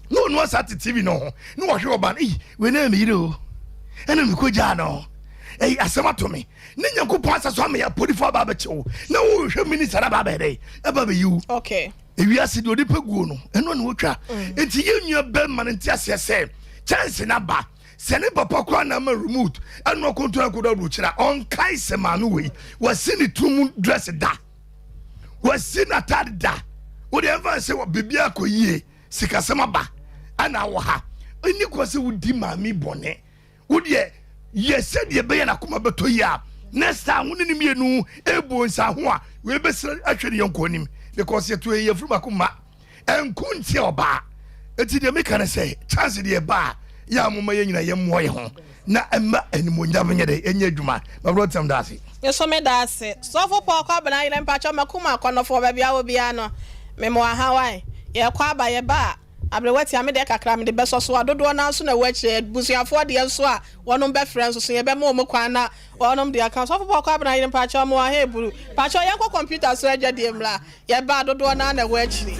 Na ɔno asa te TV no ho na wɔhwɛ ɔba no, eyi wei na ɛyɛ me yere o. Ɛna mekɔgyaa no. Eyi asɛm ato me. Ne Nyankopɔn asa so ama yɛ apolifo aba abɛkyɛ wo. Na wohwɛ minista no aba abɛyɛ dɛn? Aba abɛyi wo. Okay. Ewiase deɛ ɔde pɛ guo no, ɛno na wɔtwa. Enti yɛn nua bɛrima no nte aseɛ sɛ kyɛnse no aba. Sɛ ne papa koraa na ama remote ɛna ɔkɔntu akɔdɔ aburokyire a, ɔnkae sɛ maame wei wasi ne tiri mu dress da. Wasi n'atade da. Wode ɛmfa sɛ biribi akɔ yie, sikasɛm aba, ɛna wɔ ha. Ɛni kwan sɛ wodi maame bɔne. Wodeɛ yɛ sɛdeɛ ɛbɛyɛ n'akoma bɛtɔ yie a, next time wo ne ne mmienu ɛbu nsa ho a, wei bɛsrɛ ahwɛ ne yɔnko anim because yɛto yɛ yɛfiri baako mma. Ɛnko ntia ɔbaa. Eti deɛ meka ne sɛ chance deɛ ɛba a yɛ a momma yɛn nyinaa yɛmmoa yɛn ho na ɛmma animuonyam nyɛ dɛ ɛnyɛ adwuma. Mabrɔ ntɛm da ase. Me nso me da ase. Sɔfo Paul Kwabena Ayerɛ mpakyɛw makum akɔnɔfoɔ baabi a wɔ biara no me mo aha wai yɛkɔ aba yɛba a aberewa tia me deɛ kakra mede bɛsɔ so a dodoɔ no ara nso na ɛwɔ akyire abusuafoɔ deɛ nso a wɔnom bɛfrɛ nso so yɛbɛma wɔn kwan na wɔnom de aka Sɔfo Paul Kwabena Ayerɛ mpakyɛw mo aha eburu mpakyɛw yɛnkɔ computer so adwadie mmra Yɛba a, dodoɔ no ara na ɛwɔ akyire.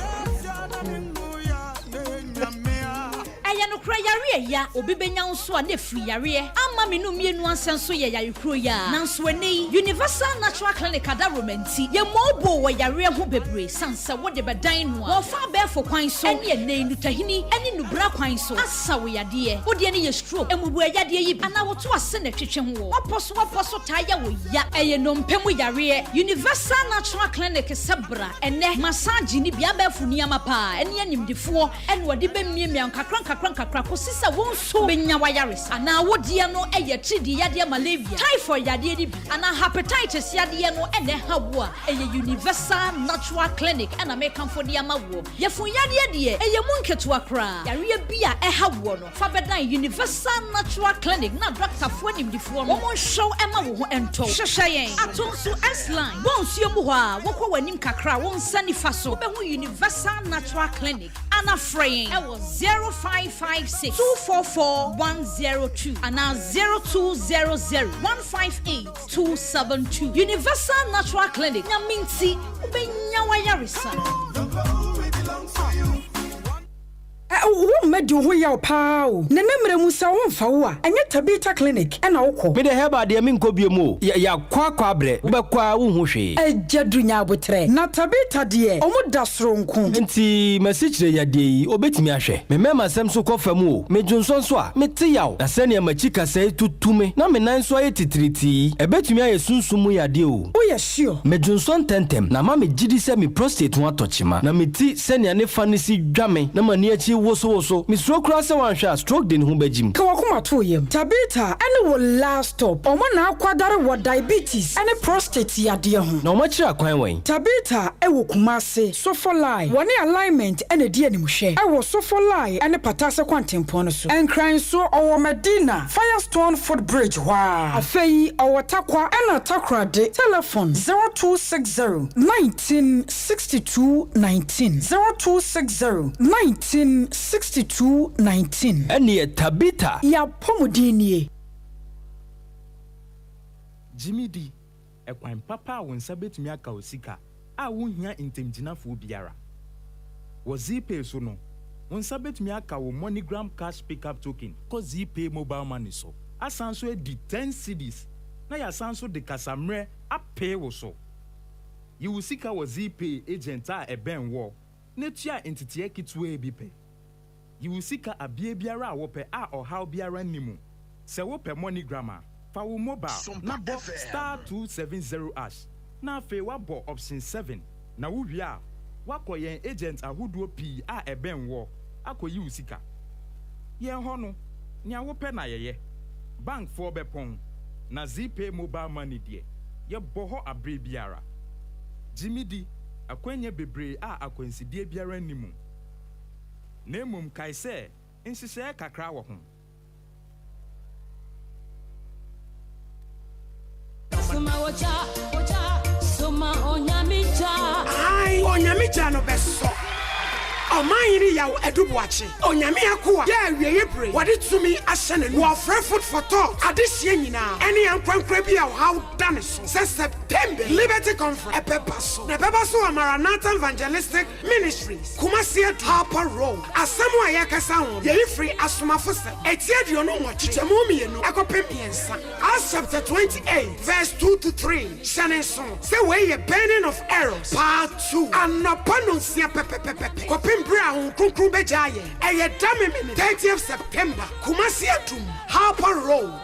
Ɛyɛ nokorɛ yareɛ ya obi bɛnya wo nso a na ɛfiri yareɛ ama me no mmienu ansɛ nso yɛ yare kuro yi ara nanso ɛnnɛ yi Universal Natural Clinic adaworoma nti yɛ mobile wɔ yareɛ ho bebree sane sɛ wode bɛdan no a wɔfa abɛɛfo kwan so ɛne ɛnnɛ yi nnutahini ɛne nnubra kwan so asa wo yadeɛ wo deɛ no yɛ stroke mmubuo yadeɛ yi bi anaa woto ase na ɛtwetwe ho wɔ wapɔ so wapɔ so taa yɛ wo ya. Ɛyɛ nnompe mu yareɛ. Universal Natural Clinic sɛ bra ɛnnɛ massage ne bi abɛɛfo nneɛma paa ɛne animdefoɔ ɛna ɔde bɛmiamia nkakra nkakra nkakra kɔsi sɛ wo nso bɛnya w'ayaresa. Anaa wo deɛ no ɛyɛ atiridii yadeɛ malaria, typhoid yadeɛ no bi anaa hepatitis yadeɛ no ɛna ɛha wo a, ɛyɛ Universal Natural Clinic ɛna mekamfo de ama woɔ. Yafunu yadeɛ deɛ ɛyɛ mu nketewa koraa. Yareɛ bi a ɛha woɔ no, Fa bɛdan Universal Natural Clinic na dɔktafoɔ animdefoɔ no wɔn nhwɛ wo ɛma wo ho ntɔ wo. Hwehwɛ yɛn Atonsu S-Line, bɔ nsuo mu hɔ a wokɔ w'anim kakra a wo nsa nifa so wobɛhu Universal Natural Clinic ana frɛ yɛn ɛwɔ 0556 244 102 anaa 0200 158 272. Universal Natural Clinic, Nyame nti wobɛnya w'ayaresa. Wo mma di wo ho yaw paa o. Nana mmerɛ mu sɛ wo mfa wo a, ɛnyɛ Tabitha clinic na wo kɔ. Me deɛ herbal deɛ menkɔ biom o, yɛakɔ akɔ abrɛ, wobɛkɔ ara wonhu hwee. Agya Duru nya aboterɛ. Na Tabitha deɛ ɔmo da soronko. Nti m'asikyire yadeɛ yi obɛtumi ahwɛ? Me mmarima sɛm nso kɔ fam o, me dwonsɔ nso a, mete yaw, na sɛnea m'akyi kasɛe tutu me na me nan nso ayɛ titiritii yi, ɛbɛtumi ayɛ sunsum mu yadeɛ o. Woyɛ sure? Me dwonsɔ ntɛmntɛm na ama me gyidi sɛ me prostate ho atɔ kyema, na me ti Sɛnea ne fa no si dwa me na m'ani akyi wosowoso. Misuro koraa sɛ wanhwɛ a stroke de ne ho bɛgyim. Ka w'akoma to wo yam. Tabitha ne wo last stop. Wɔn na akwadare wɔ diabetes ne prostate yadeɛ ho. Na wɔn akyiri akwan wɛn? Tabitha wɔ Kumasi, Sofolai. Wɔne Alignment na ɛdi animhwɛ wɔ Sofolai ne Patase kwantempɔn no so. Nkran nso, ɔwɔ Medina, Firestone foot bridge hɔ ara. Afei ɔwɔ Tarkwa ɛna Takoradi. Telefon, 0260 19 62 19 0260 19 62 19. Ɛneɛ Tabitha. Y'apɔmuden nie. Gye me di, ɛkwan papa a wo nsa betumi aka wo sika a wunhia ntamgyinafoɔ biara. Wɔ Zeepay so no, wo nsa betumi aka wo MoneyGram Cash Pickup Token kɔ Zeepay Mobile Money so, asan nso adi ten cedis na yɛasan nso de kasammerɛ apee wo so. Yi wo sika wɔ Zeepay agent a ɛbɛn woɔ na tua nteteɛ ketewaa bi pɛ. Yi wo sika abea biara a wopɛ a ɔhaw biara nni mu. Sɛ wopɛ MoneyGram a, fa wo mobile na bɔ star 270 ash. na afei woabɔ option 7 na wowie a, woakɔ yɛn agent ahodoɔ pii a ɛbɛn woɔ akɔyi wo sika. Yɛn hɔ no, nea wopɛ na yɛyɛ. Bankfoɔ bɛpɔn, na Zeepay Mobile Money deɛ, yɛbɔ hɔ aberɛ biara. Gye me di, akwannya bebree a akwansideɛ biara nni mu. Na mmom kae sɛ nhyehyɛeɛ kakra wɔ ho. Ae, Onyame gya no bɛsɔ. Ɔmanhene Yaw Adu Boakye, Onyame akoa, yɛ awieɛ bere wɔde tumi ahyɛ n'anum. Wɔfrɛ Food for Thought adehyeɛ nyinaa ɛne ankorankora bi a ɔhaw da ne so sɛ September Liberty Conference ɛbɛba so. Na ɛbɛba so wɔ Maranatha Evangelistic Ministries, Kumasi Adu, Harper Road. Asɛm a yɛrekasa ho no, yɛyi firi Asomafosɛm, eti 28, kyekyɛmu mmienu kɔpem mmiɛnsa, Acts chapter 28 verse 2 to 3. Hyɛ no nsow sɛ wei yɛ Burning of Errors Part 2, anɔpa nnɔnsia pɛpɛpɛpɛ kɔpem bere a Honhom Kronkron bɛgyaa yɛn. Ɛyɛ da Memene, 30th September, Kumasi Adum, Harper Road.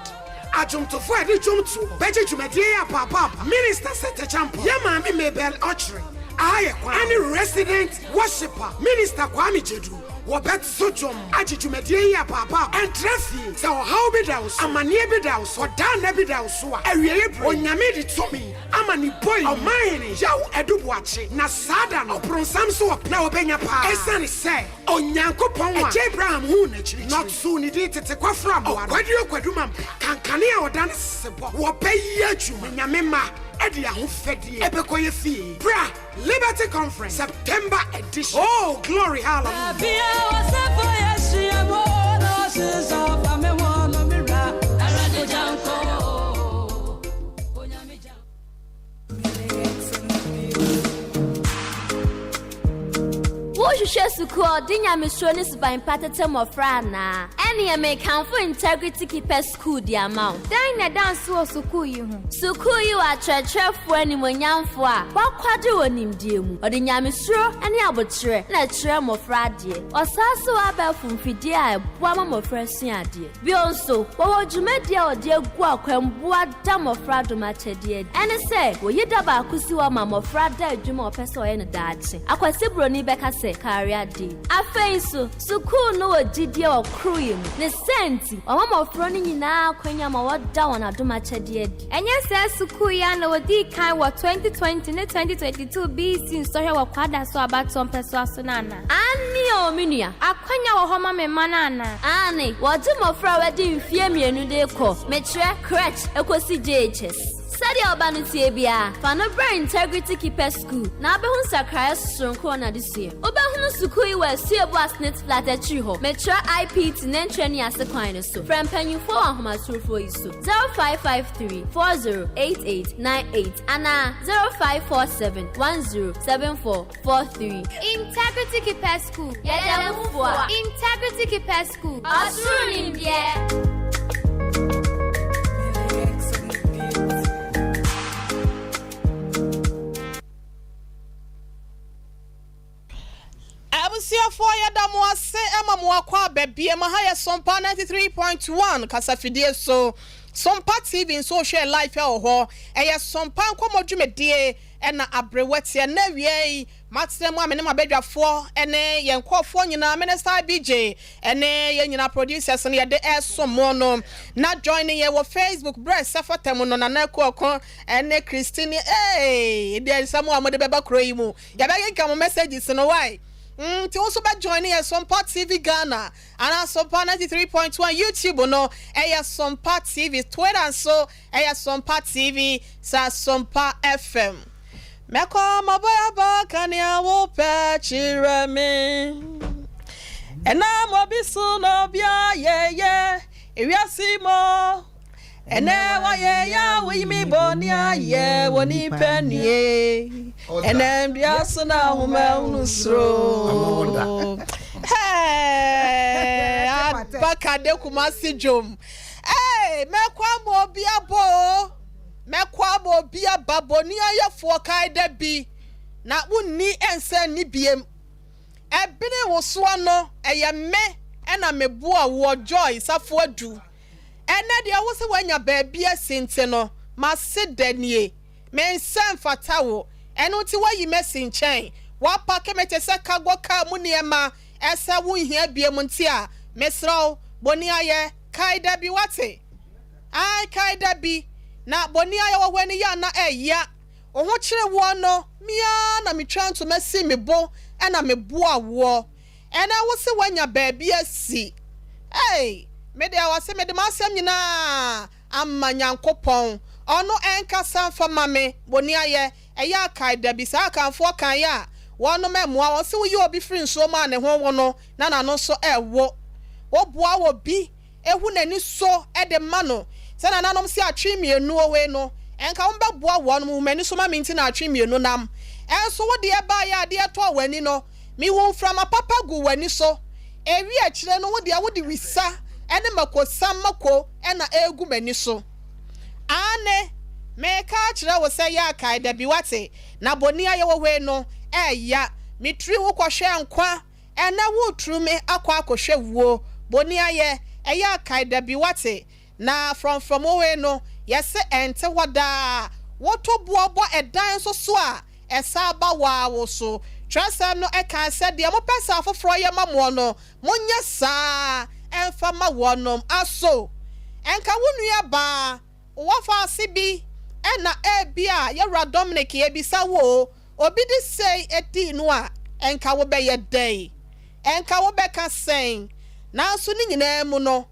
Adwomtofo a yɛde dwom toɔ bɛgye dwumadie yi apaapaapa, Minister Seth Acheampong, yɛn maame Mabel Ɔkyere, aha yɛ kwan, ɛne Resident Worshipper, Minister Kwame Gyedu, wɔbɛto dwom agye dwumadie yi apaapaapa. Ɛntra fie, sɛ ɔhaw bi da wo so, amaneɛ bi da wo so, ɔdaa nna bi da wo so a, awieɛ berɛ yi, Onyame de tumi ama ne boi, Ɔmanhene Yaw Adu Boakye, na saa da no, ɔbronsam nso ɔpɛ na ɔbɛnya paa, ɛsiane sɛ. Onyankopɔn a Agya Abraham huu n'akyirikyiri, na ɔtoo ne din tete kwafra mmoa no, Ɔkwaduro Kwadu Mampra, kankane a ɔda ne sesebɔ, wɔbɛyɛ adwuma, na Nyame mma de ahofadie bɛkɔ yɛ fie. Bra Liberty Conference, September edition. Oh, glory, hallelujah. Wohwehwɛ sukuu a ɔde nyamesuro ne suban pa tete mmɔfra anaa? Ɛnneɛ mekamfo Integrity Keepers School de ama wo. Dɛn na ɛda nsow wɔ sukuu yi ho? Sukuu yi wɔ akyerɛkyerɛfoɔ animuonyamfoɔ a wɔakwadare wɔ nimdeɛ mu. Wɔde nyamesuro ne aboterɛ na ɛkyerɛ mmɔfra adeɛ. Wɔsan nso wɔ abɛɛfo mfidie a ɛboa ma mmɔfra sua adeɛ. Bio nso, wɔwɔ dwumadi a wɔde agu akwan boa da mmɔfra dom akyɛdeɛ adi. Ɛne sɛ, wɔyi da baako si hɔ ma mmɔfra da adwuma a wɔpɛ sɛ wɔyɛ no daakye. Akwasi Broni bɛka sɛ, Career Day. Afei nso, sukuu no wɔ gyidie wɔ koroyɛ mu. Ne saa nti, wɔma mmɔfra no nyinaa akwanya ma wɔda wɔn adom akyɛdeɛ adi. Ɛnyɛ saa sukuu yi ara na wɔdii kan wɔ 2020 ne 2022 BEC nsɔhwɛ wɔ Kwadaso abatoɔ mpɛsoa so no anaa? Aane o, me nua. Akwanya wɔ hɔ ma me mma no anaa? Aane, wɔgye mmɔfra a wɔadi mfeɛ mmienu de rekɔ, mekyerɛ, crèche, kɔsi JHS. Sɛdeɛ wo ba no teɛ biara, fa no bra Integrity Keepers School na wobɛhu nsakraeɛ soronko wɔ n'adesua mu. Wobɛhunu sukuu yi wɔ Asuabu Asnit Flat akyiri hɔ, mekyerɛ IPT Nɛnkyerɛ ase kwan no so. Frɛ mpanyimfoɔ wɔ ahomatorofoɔ yi so, 0553 408898 anaa 0547 1074 43. Integrity Keepers School. Yɛda mu fua. Integrity Keepers School. Ɔsoro nimdeɛ. Abusuafoɔ yɛda mo ase ma mo akɔ aba biem ha yɛ Sompa 93.1 kasafidie so Sompa TV nso wohwɛ live wɔ hɔ ɛyɛ Sompa nkɔmmɔ dwumadie ɛna aberewa teɛ na awia yi matena mu a me ne m'abadwafoɔ ne yɛn nkurɔfoɔ nyinaa Minister IBJ ne yɛn nyinaa producers no yɛde ɛresom mo no na join yɛn wɔ Facebook berɛ sɛ fata mu no Nana Akuoko ne Christine ee deɛ nsɛm a mode bɛba kuro yi mu Yɛbɛkenkan mo messages no wai? Mm, nti wo nso bɛ join yɛ Sompa TV Ghana anaa Sompa 93.1 YouTube no ɛyɛ Sompa TV, Twitter nso ɛyɛ Sompa TV sa Sompa FM. Mɛkɔ mabɔ aba ka nea wopɛ kyerɛ me. Ɛnam obi so na obi ayɛyɛ ewiase mu. Ɛnɛ wayɛ yɛ a woyi me bɔne ayɛ wɔ nipa nie. Ɛnɛ dua so na ahoma hunu soro. Hey, abakade Kumasi dwom. Hey, mɛkɔ ama obi abɔ o. Mɛkɔ ama obi aba bɔne ayɛfoɔ kae da bi na wonni ɛnsɛ nni biem. Ɛbene wo soɔ no ɛyɛ me ɛna meboa woɔ Joy Safo Adu. Ɛnnɛ deɛ wo se woanya baabi asi nti no, m'ase da nie. Mensɛ mfata wo, ɛno nti woayi me asi nkyɛn. Woapake me te sɛ cargo car mu nneɛma, ɛsɛ wonhia biom nti a, mesrɛ wo, boniayɛ, kae da bi, woate? Ae, kae da bi, na boniayɛ wɔ hɔ ani yɛ a na ɛya. Wo ho kyere woɔ no, me ara na metwaa ntoma sii me bo na meboa woɔ. Ɛnɛ wo se woanya baabi asi. Ei, me deɛ ɔse mede m'asɛm nyinaa ama Nyankopɔn, ɔno ɛnkasa mfa ma me, boniayɛ, ɛyɛ a kae da bi, saa Akanfoɔ kaeɛ a, wɔnom ɛmmoa wɔn, se woyi obi firi nsuo mu a ne ho wo no, na n'ano nso ɛwo. Woboa obi hu n'ani so de ma no, sɛ nananom se atwe mmienu wei no, nka wombɛboa wɔnom, hu m'ani so ma me nti na atwe mmienu nam. Nso wo deɛ baeɛ a adeɛ tɔɔ w'ani no, mehuu mframa papa guu w'ani so. Ɛwie akyire no, wo deɛ wode wisa ne makosam mako na ɛregu m'ani so. Aane, mereka akyerɛ wo sɛ yɛ akae da bi, woate, na bɔne a yɛwɔ hɔ yi no, ɛɛya. Metiri wo kɔhwɛɛ nkwa Ɛnɛ woreturu me akɔ akɔhwɛ wuo, boniayɛ, ɛyɛ a kae da bi woate, na frɔmfrɔm wei no yɛse ɛnte hɔ daa, woto boɔ bɔ ɛdan nso so a ɛsan ba wo ara wo so. Twerɛsɛm no kaa sɛ deɛ mopɛ sɛ afoforɔ yɛ ma moɔ no, monyɛ saa ara mfa ma wɔnom. Aso ɛnka wo nua baa Wɔfa ase bi na ebia yɛwura Dominic yɛbisa wo o, obi de sei dii no a nka wobɛyɛ dɛn? Nka wobɛka sɛn? Nanso ne nyinaa mu no,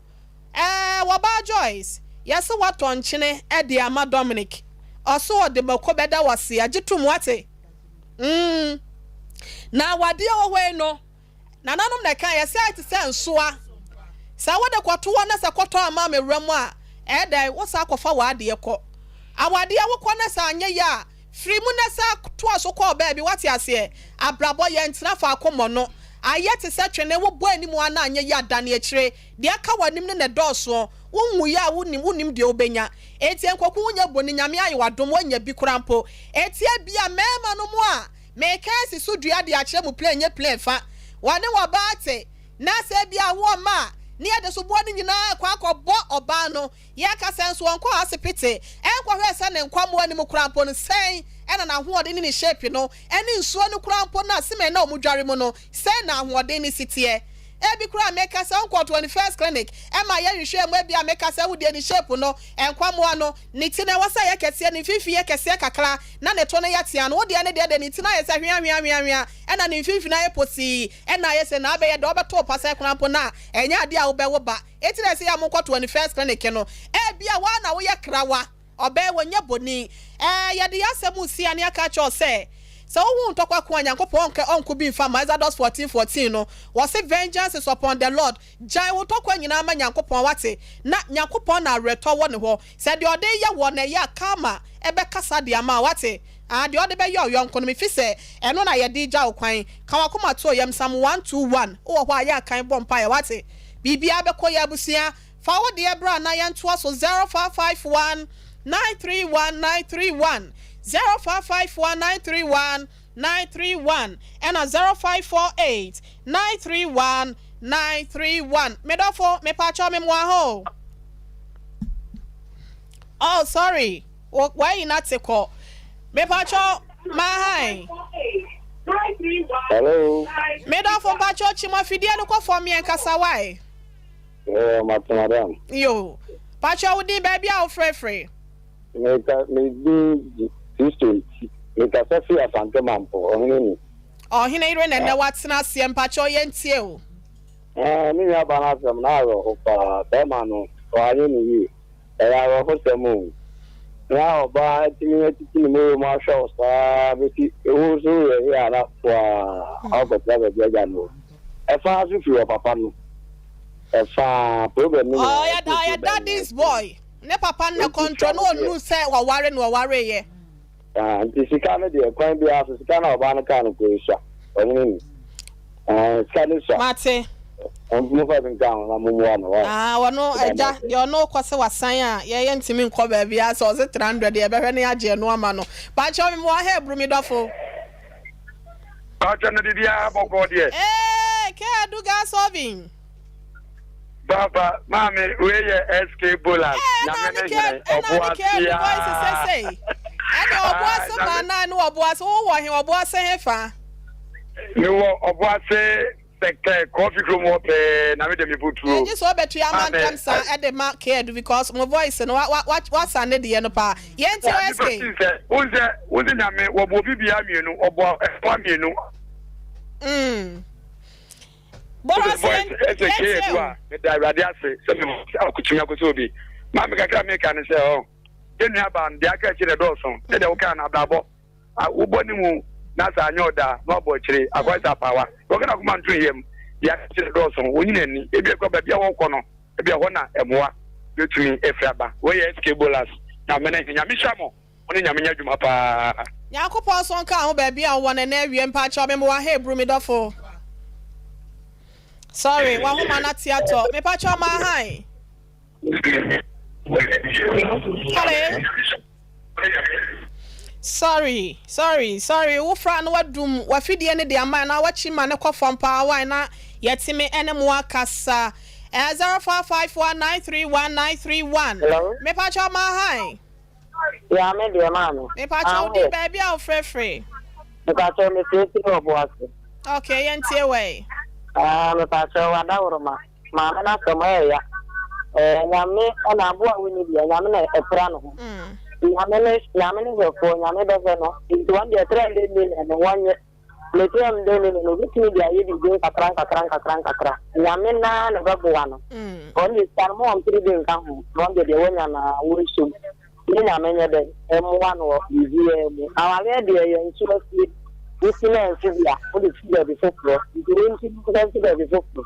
ɛɛ wɔbaa Joyce, yɛse woatɔ nkyene de ama Dominic, ɔse ɔde mako bɛda wo ase a, gye tom woate? Mm. Na wadeɛ wɔ hɔ yi no, Nananom na ɛka, yɛsɛ ayɛ te sɛ nsoa. Sɛ wode kɔto hɔ na sɛ kɔtɔ ama me wura mu a, ɛyɛ dɛn? Wosan kɔfa w'adeɛ kɔ. Awadeɛ wokɔ na sɛ anyɛ yie a, firi mu na san toa so kɔ baabi. Woate aseɛ? Abrabɔ, yɛntena faako mmɔ no. Ayɛ te sɛ twene, wobɔ anim ara na anyɛ yie a, dane akyire. Deɛ aka w'anim no na ɛdɔɔsoɔ. Wonwuiɛ a, wonnim, wonnim deɛ wobɛnya. Enti nkoku wonyɛ bɔne, Nyame ayɛ wo adom, woanya bi koraa mpo. Enti ebia mmarima no mu a Meka asi so dua de akyerɛ mo plane nye plane fa. Wɔne wɔbaa te, na sɛ ebia awo ɔma a, ne yɛde soboɔ no nyinaa rekɔ akɔbɔ ɔbaa no. Yɛka sɛ nso ɔnkɔɔ asepete nkɔhwɛɛ sɛ ne nkwammoa no mu koraa mpo no sɛn na n'ahoɔden ne ne shape no ne nsuo no koraa mpo no a cement na wɔdware mu no sɛn na ahoɔden no si teɛ. Ebi koraa meka sɛ ɔnkɔɔ 21st clinic ma yɛhwehwɛɛ mu ebia meka sɛ wo deɛ ne shape no, nkwammoa no, Ne ti no ɛwɔ sɛ ɛyɛ kɛseɛ, ne mfimfini yɛ kɛseɛ kakra, na ne to no yɛ tea no, wo deɛ ne deɛ deɛ ne ti no ayɛ sɛ hwea hwea hwea hwea, ɛna ne mfimfini ayɛ posii, ɛna ayɛ sei, na abɛyɛ deɛ wobɛto wo pasɛɛ koraa mpo no a, ɛnyɛ adeɛ a wobɛwo ba. Enti na ɛsɛ yɛ a monkɔ 21st clinic no. Ebia wo ara na woyɛ krawa, ɔbɛɛ, wɔnyɛ boni. Ɛɛ, yɛde yɛn asɛm resi ano aka akyerɛ wo sɛ, sɛ wohu ntɔkwa ko a, Nyankopɔn ɔnkɛ ɔnko bi mfa mma. Exodus 14 14 no, wɔse vengeance is upon the Lord. Gyae wo ntɔkwa nyinaa ma Nyankopɔn, wate? Na Nyankopɔn na awerɛtɔ wɔ ne hɔ. Sɛ deɛ ɔde reyɛ woɔ no ɛyɛ a, karma bɛkasa de ama wo, wate? Ah, deɛ ɔde bɛyɛ ɔyɔnko no, mefi sɛ ɛno na yɛde regya wo kwan. Ka w'akoma to yam, Psalm 121, wowɔ hɔ a, yɛ a kan bɔ mpaeɛ, wate? Biribiara bɛkɔ yie, abusua. Fa wo deɛ bra na yɛntoa so, 0551 931 931, 0551 931 931 ɛna 0548 931 931 Me dɔfo mepakyɛw me moa ho oh sorry wayi na te kɔ mepakyɛw ma han. Hello. Me dɔfo mpakyɛw kyi mo afidie no kɔ fam yɛn kasa wae. Yeah, madam. Yo. Pakyɛw wo din baabi a wofrɛfrɛ. Meka me din de Kristo nti. Mekasa firi Asante Mampɔ, ɔhene ni. Ɔhene yere na ɛnɛ watena aseɛ mpakyɛw yɛntie o. Ɛɛ me nua ba no asɛm no awerɛho paa bɛɛma no wanyɛ no yie ɛyɛ awerɛhosɛm o na ɔbaa atumi atiti ne mɔyɛ mu ahwɛ wo saa bɛsi wo nso woyɛ yie a na foaa akɔtena baabi agya no ɛfaa so firi ɔpapa no ɛfaa problem no nyinaa ɔyɛ daddy's boy. Ne papa no na kɔntrɔ na ɔnuu sɛ waware na ɔwareeɛ. Ah, nti sika no deɛ kwan biara so sika no a ɔbaa no kaa no kɔ esua ɔhene ni eh, sika no sua. Mate. Mofa bi nka ho na mommoa no wai. Ah, ɔno agya deɛ ɔno kɔ sɛ wasan a yɛyɛ ntumi nkɔ baabi a sɛ ɔse 300 deɛ yɛbɛhwɛ ne agye ɛno ama no. Pakyɛw me mmoa ha aburu me dɔfo. Pakyɛw na biribiara bɔkɔɔ deɛ. Ee, kɛ adu gas oven. Papa, maame, wei yɛ SK Bolas, Nyame ne hene, ɔboa sia. Ɛne Ɔboase Ah, maa nan ne Ɔboase wo wɔ he Ɔboase he fa? Mewɔ Ɔboase sector Kɔfi kurom hɔ pɛɛ na me de me buturo. Ɛgye sɛ ɔbɛtua ama Amen. ntɛm saa ɛde ma K-Edu because mo voice no wa wa wa wasa ne deɛ no paa. Yɛn ti Nipa SK. si sɛ wo sɛ wo sɛ nyame wɔbɔ obi bia mmienu ɔbɔ ɛfoa mmienu. Boras Voice ɛsɛ K-Edu a meda awurade ase sɛ me akotumi akɔsɛ obi. Maame kakra meka ne sɛ ɔ yɛn nua baa no deɛ aka akyire na ɛdɔɔso sɛdeɛ wokaa no abrabɔ wobɔ ne mu na sɛ anyɛ ɔda a na wabɔ akyire akɔyɛ sɛ apaawa wɔka na akoma nto yam deɛ aka akyire dɔɔso wonyina ani ebi ɛkɔ baabi a wɔkɔ no ebi ɛhɔ na ɛmoa bɛtumi afiri aba wei yɛ SK Bolas nyame ne nyame hyira mo mo ne nyame nyɛ adwuma paa. Nyankopɔn nso nka ho baabi a wowɔ no ɛnɛ awie mpakyɛw me mewɔ ha eburu me dɔfo sorry wahoma no ate atɔ mepakyɛw maa han. Hello. Sorry, sorry, sorry. Wo fra no wadum wafidie no de ama na wakyi ma ne kɔ fam paa why na yɛtumi ɛne mo akasa. Eh, 0551931931. Hello. Mepakyɛw ma hi. Ya me deɛ maame. Mepakyɛw wo din baabi a wofrɛfrɛ. Mepakyɛw mefrɛ firi Ɔboase. Okay, yɛntie wɛ. Ah, mepakyɛw adaworoma. Maame no asɛm ɛyɛ ya. Ɛɛ Nyame ɛna aboa a wonni deɛ Nyame na ɛpira ne ho. Nyame ne Nyame ne hwɛfoɔ Nyame bɛhwɛ no. Nti wɔn deɛ 300 million no wɔnyɛ. Ne 300 million no obetumi de ayɛ biribi nkakra nkakra nkakra nkakra. Nyame naa na ɛbɛboa no. Wɔn deɛ sika no mo wɔn pere bi nka ho. Wɔn deɛ deɛ wɔnya naa wɔnsom. Ne Nyame nyɛ dɛn mmoa no wɔ biribiara mu. Awareɛ deɛ yɛ nso asie. Wosi na ɛnsi bi a, wode si baabi foforɔ. Nti wonti nsa nsi baabi foforɔ.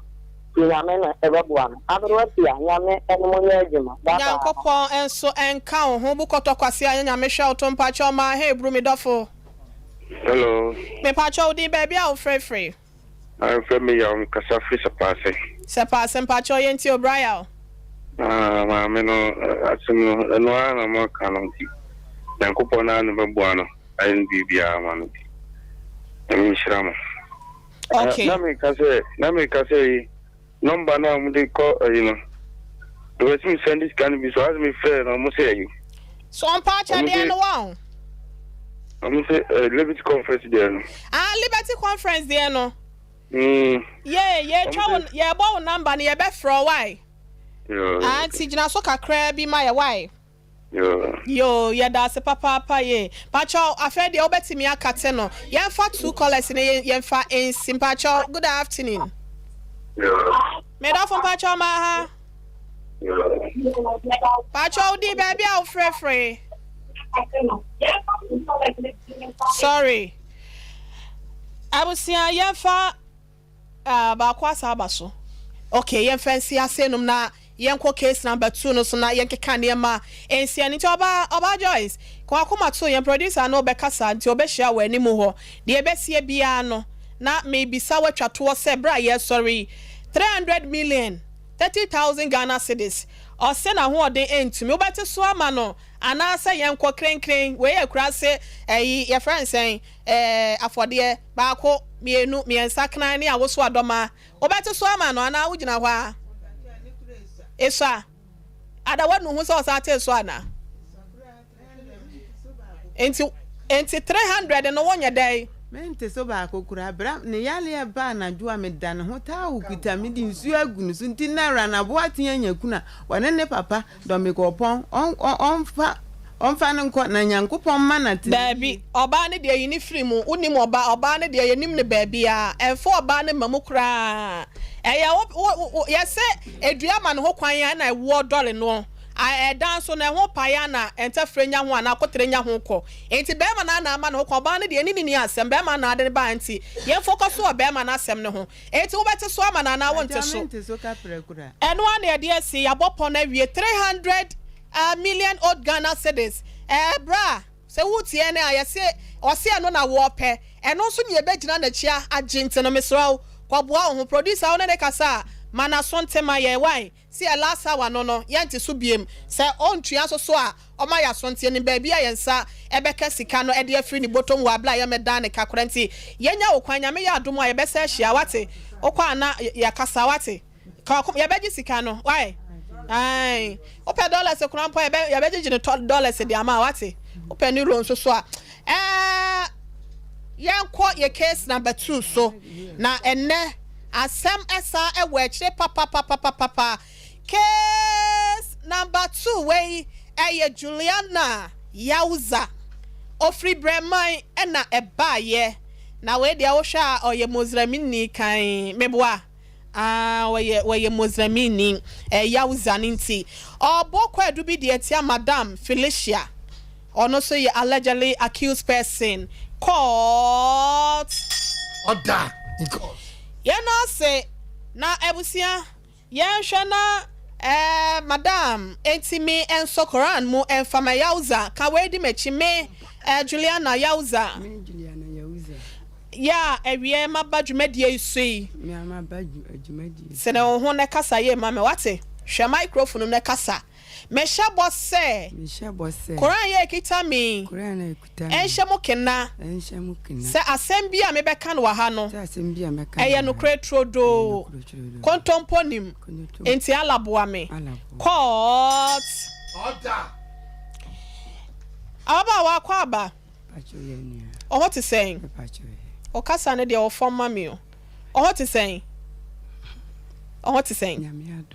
Nti Nyame na ɛbɛboa no. Aberewa Pia, Nyame ɛne mo nyɛ adwuma. Bye bye. Nyankopɔn nso nka wo ho. Bu kɔtɔ kwasea nyɛ Nyame hwɛ wo to mpakyɛw maa hey bru me dɔfo. Hello. Mepakyɛw wo din baabi a wo frɛ firi. Ah mfrɛ me Yaw mekasa firi Sɛpaase. Sɛpaase mpakyɛw yɛn tie o bra Yaw. Ah maame no asɛm no ɛno ara na mo aka no nti Nyankopɔn naa na bɛboa no ayɛ no biribiara ama no nti Nyame nhyira mo. Okay. Na meka sɛ na meka sɛ yi nɔmba no a wɔde kɔ ayi no mepɛ sɛ mesɛnde sika no bi so asɛ mefrɛ no ɔmo sɛ ayi. So ɔmpa akyɛdeɛ no wɔn. Ɔmo sɛ eh, Liberty Conference deɛ no. Ah, Liberty Conference deɛ no. Mm. Yee, yɛtwa wo, yɛbɔ wo number no, yɛbɛfrɛ wo, why? Yoo. Ah, nti gyina so kakraa bi ma yɛ, why? Yoo. Yoo, yɛda ase papaapa yee. Pakyɛw, afei deɛ wobɛtumi akate no. Yɛmfa two callers no yɛmfa nsi. Mpakyɛw, good afternoon. Yoo. Medɔfo mpakyɛw ma ha. Pakyɛw, wo din baabi a wofrɛfrɛ. Sorry. Abusua yɛmfa uh, baako asa aba so. Okay, yɛmfa nsi ase nom na yɛnkɔ case number 2 no so na yɛnkeka nneɛma nsia no. Nti ɔba ɔba Joyce, kɔ akoma to yɛn producer no ɔbɛkasa nti ɔbɛhyia wɔ anim hɔ. Deɛ ɛbɛsie biara no na mebisa watwa toɔ sɛ berɛ a yɛresɔre yi 300 million 30,000 Ghana cedis. Ɔse n'ahoɔden ntumi. Wobɛte so ama no anaasɛ yɛnkɔ krenkren. Wei yɛ akuraase ɛyi yɛfrɛ no sɛn ɛɛ afɔdeɛ. Baako, mmienu, mmiɛnsa kran ne awoso adɔma. Wobɛte so ama no anaa wogyina hɔ ara? Esua. Ada woanu ho sɛ ɔsan tee so anaa? Nti nti 300 no wonyɛ dɛn? Mente so baako koraa. Berɛ a ne yareɛ baa anadwo a meda ne ho towel kuta me de nsuo agu ne so nti na Rana Boateng anya kunu a ɔne ne papa Dɔmekɔpɔn ɔmfa ɔmfa no nkɔ na Nyankopɔn mma no atenayie. Daabi, ɔbaa no deɛ yi no firi mu, wonim ɔbaa, ɔbaa no deɛ yɛnim no baabiara, ɛmfa ɔbaa no mma mu koraa, ɛyɛ wo, wo, yɛse dua ma ne ho kwan a ɛna ɛwoɔ dɔre noɔ. A Ɛda nso no, ɛho pae a na ntɛfrɛ nya ho anaa akoterɛ nya ho kɔ. Enti barima no ara na ama ne ho kwan. Ɔbaa no deɛ, ɛne no nni asɛm. Barima no na ade no baeɛ nti, yɛn focus wɔ barima no asɛm no ho. Enti wobɛte so ama no anaa wonte Agya, so? mente so kaprɛ koraa. Ɛno ara na yɛde asi. Yɛabɔ pɔ no awie. 300 million old Ghana cedis. Ɛɛ bra, sɛ woretie ɛnnɛ a, yɛse, ɔse ɛno na wɔpɛ. Ɛno nso na yɛbɛgyina n'akyi agye. Nti no, mesrɛ wo, kɔboa wo ho. Producer, wo ne no kasa a, ma n'aso nte ma yɛn. Wai? Se yɛ last hour no no yɛnte so biem sɛ ɔntua nso so a ɔma yɛ aso nti yɛnim baabi a yɛn nsa bɛka sika no de afiri ne botom wɔ abere a yɛmmɛdan ne ka koraa nti yɛnya wo kwan Nyame yɛ adom a yɛbɛsa ahyia wate wokɔ a na yɛakasa wate ka wakoma yɛbɛgye sika no wai ae wopɛ dollars koraa mpo a yɛbɛgyegye no dollars de ama wate. Wopɛ ne roll nso so a, ɛɛ yɛnkɔ yɛ case number 2 so. Na ɛnɛ asɛm ɛsan ɛwɔ akyire papapapapapa. Case number 2 wei ɛyɛ Juliana Yauza. Ofiri Brɛman ɛna ɛbaayɛ. Na wei deɛ wohwɛ a ɔyɛ Muslimini kan meboa. Ah, wɔyɛ wɔyɛ Muslimini eh, Yauza no nti. Ɔbɔ kwaadu bi de atia Madam Felicia. Ɔno nso yɛ allegedly accused person. Court. Order in court. Yɛn ase na abusua yɛnhwɛ na eh, Madam ntumi nsɔ Koran mu mfa ma Yauza. Ka wei di m'akyi me eh, Juliana Yauza. Me Juliana Yauza. Yɛ a awiɛ maba dwumadie yi so yi. Me a maba dwumadie yi so. Sene wo ho na kasa yie ma me, wate? Hwɛ microphone mu na kasa. Mehyɛ bɔ sɛ. Mehyɛ bɔ sɛ. Koran yi a ɛkita me yi. Koran a ɛkuta me. Ɛnhyɛ mo kena. Ɛnhyɛ mo kena. Sɛ asɛm bi a mebɛka no wɔ ha no. Sɛ asɛm bi a mɛka no wɔ ha. Ɛyɛ nokorɛ turodoo. Ɛyɛ nokorɛ turodoo. Kontompo nnim. Kontompo. Enti Allah boa me. Allah boa. Court. Order. Ababaawa akɔ aba. Ɔhɔ te sɛn? Ɔkasa no deɛ ɔfɔm ma me o. Ɔhɔ te sɛn? Ɔhɔ te sɛn?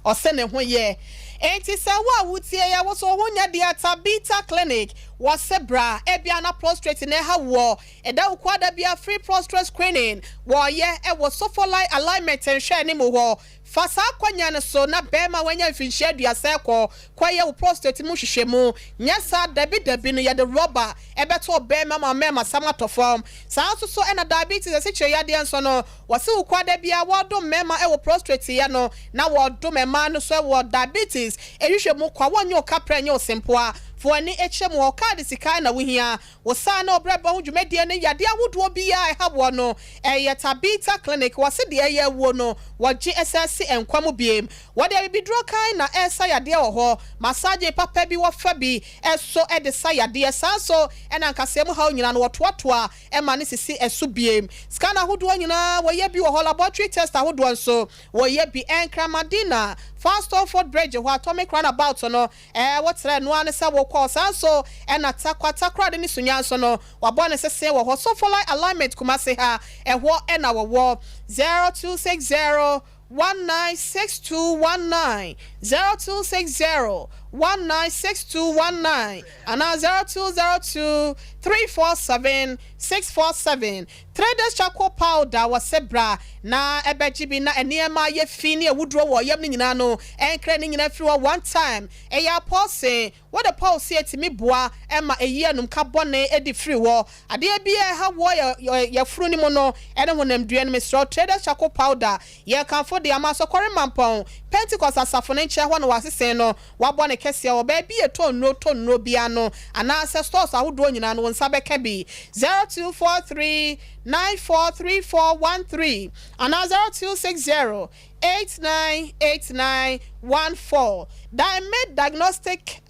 Ɔsɛ ne ho yɛ. Enti sɛ wo a wotie yɛ wo so wo ho nyɛ deɛ Tabitha Clinic wɔ se bra. Ebia na prostrate na ɛha woɔ. Ɛda wo kuada bia free prostrate screening wɔyɛ ɛwɔ Sofolai Alignment nhwɛ anim hɔ. Fa saa akwannya no so na barima a wanya mfinhyia 30 kɔ kɔyɛ wo prostate mu nhwehwɛmu. Nyɛ saa a, dabi dabi no yɛde rɔba bɛto ɔbarima mu ama asam atɔ fam. Saa ara nso so na diabetes, asikyire yadeɛ nso no, wɔse wo kɔ da biara wɔredom mmarima wɔ prostate yɛ no na wɔredom mmaa no nso wɔ diabetes nhwehwɛmu kwa. Wɔnnye wo kaprɛ nnye wo sempoa. Fa w'ani kyerɛ mu hɔ. Kaadi sika na wohia. Wo saa ne ɔbrɛbɔ ho dwumadie ne yadeɛ ahodoɔ biara a ɛha woɔ no, ɛyɛ Tabitha Clinic. Wɔse deɛ ɛyɛ awuo no, wɔgye ɛsan si nkwa mu biem. Wɔde abibiduro kann na ɛresa yadeɛ wɔ hɔ. Massaging papa bi wɔfa bi so de sa yadeɛ. Saa nso na nkasɛɛ mu haw nyinaa no wɔtoatoa ma no sisi so biem. Scan ahodoɔ nyinaa wɔyɛ bi wɔ hɔ. Laboratory test ahodoɔ nso wɔyɛ bi. Nkran Madina, Far Stone Bridge hɔ, Atomic Runabout no, Ɛɛ, wokyerɛ ɛno ara ne sɛ wokɔɔ. Saa nso na Tarkwa, Takoradi ne Sunya nso no, wɔabɔ no sese wɔ hɔ. Sofolai Alignment Kumasi ha, ɛhɔ na wɔwɔ. 0260 196219, 0260 196219 anaa 0202 347 647. Traders Charcoal Powder wɔ se bra na ɛbɛgye bi na nneɛma ayɛ fi ne awuduro wɔ yam no nyinaa no ɛnkra ne nyinaa firi hɔ one time. Ɛyɛ apɔɔse, wode pɔw se ɛtumi boa ma ɛyi anumka bɔne di firi hɔ. Adeɛ biara ɛha woɔ yɛ yafunu no mu no ɛne honamdua no mesrɛ wo Traders Charcoal Powder yɛkamfo de ama Asɔkɔre Mampɔn Pentecost asafo no nkyɛn hɔ na wɔasese no Wɔabɔ no kɛseɛ wɔ baabi a yɛtɔ nnuro tɔ nnuro biara no anaasɛ stores ahodoɔ nyinaa no wo nsa bɛka bi. 0243 943413 anaa 0260 898914. Diamid Diagnostic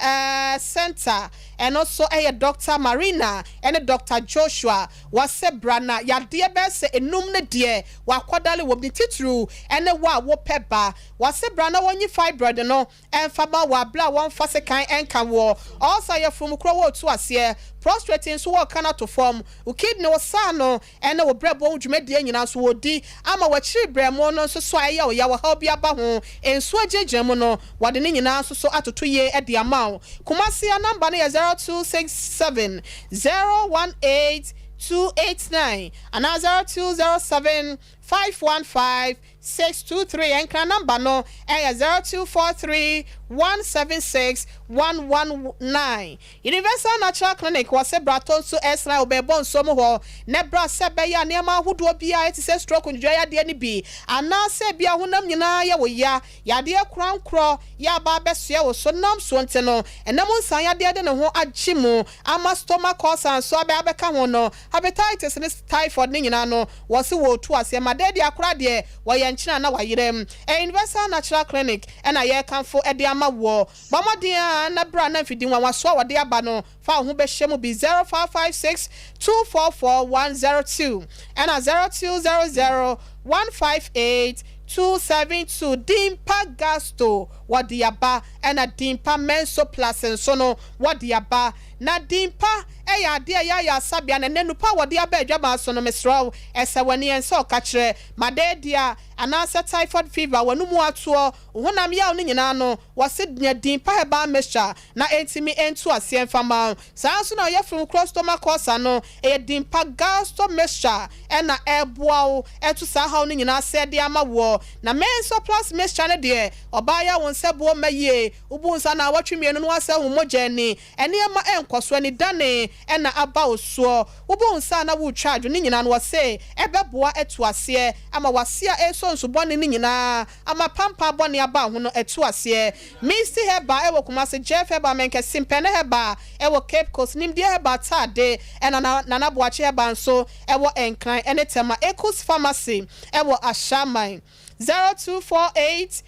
Centre, ɛno nso yɛ Dɔkta Marina ne Dɔkta Joshua. Wɔse bra na yadeɛ bɛyɛ sɛ enum no deɛ wɔakɔdale wɔ mu, ne titiriw ne wo a wopɛ ba. Wɔse bra na wɔnyi fibroid no mfa ma wo bere a wɔmfa sekan nka woɔ. Ulcer yɛ funu kuro wɔretu aseɛ. Prostrate nso wɔreka no ato fam. Wo kidney, wo saa no ne wo brɛboɔ ho dwumadie nyinaa nso wɔredi ama w'akyiri brɛmo no nso so a ɛyɛ wo yaw ɔhaw bi aba ho. Nsuo agyinagyina mu no wɔde ne nyinaa nso so atoto yie de ama wo. Kumasi a number no yɛ 0267 018 289 anaa 0207 515 623 Nkran nɔmba no yɛ 0243 176 119. Universal Natural Clinic wɔ Sebrato nso resra wo bɛɛbɔ nsuo mu hɔ na bra sɛ ɛbɛyɛ a nneɛma ahodoɔ biara te sɛ stroke ndwodwoa yadeɛ no bi anaa sɛ ebia honam nyinaa yɛ wo ya, yadeɛ korankorɔ yɛ aba abɛsoɛ wo so nam soɔ nti no ɛnam nsan yadeɛ de ne ho agye mu ama stomach ulcer nso abɛ abɛka ho no Hepatitis ne typhoid no nyinaa no wɔse wɔretu aseɛ ma dɛ deɛ akora deɛ wɔyɛ nkyene a na wayerɛ. Ɛyɛ Universal Natural Clinic na yɛrekamfo de ama woɔ. Bɔ mmɔden ara na bra na mfidi nwanwasoɔ a wɔde aba no fa wo ho bɛhyɛ mu bi 0556 244 102 ɛna 0200 158 272. Dimpa Gasto wɔde aba ɛna Dimpa Menso Plus nso no wɔde aba. Na din pa yɛ adeɛ a ɛyɛ ayaresabea na ɛnnɛ nnupa a wɔde aba adwaman so no mesrɛ wo ɛsɛ w'ani ɛnsɛ ɔkakyerɛ, malaria anaasɛ typhoid fever, w'anomu atoɔ, wo honam yaw no nyinaa no wɔse nya din pa herbal mixture na ɛntumi ntu aseɛ mfa mma wo. Saa ara nso na ɔyɛfunu korɔ stomach ulcer no ɛyɛ din pa gallstone mixture na ɛboa wo ɛto saa haw no nyinaa aseɛ de ama woɔ. Na Menso plus mixture no deɛ ɔbaa yɛ wo nsa buo mma yie, wobu nsa naawɔtwe mmienu na woasɛe wo mogya ani, Nneɛma nkɔ so, anidane na aba wo soɔ. Wobu wo nsa a na woretwa adwo, ne nyinaa no wɔse ɛbɛboa atu aseɛ ama w'ase a ɛresɔ nsu bɔne no nyinaa ama pampan bɔne aba wo ho no atu aseɛ. Misty Herbal wɔ Kumasi, Jeff Herbal Mankessim, Pɛne Herbal wɔ Cape Coast, Nimdeɛ Herbal Taade ɛna Nana Boakye Herbal nso wɔ Nkran ne Tema, Ekus Pharmacy wɔ Ashaiman. 0248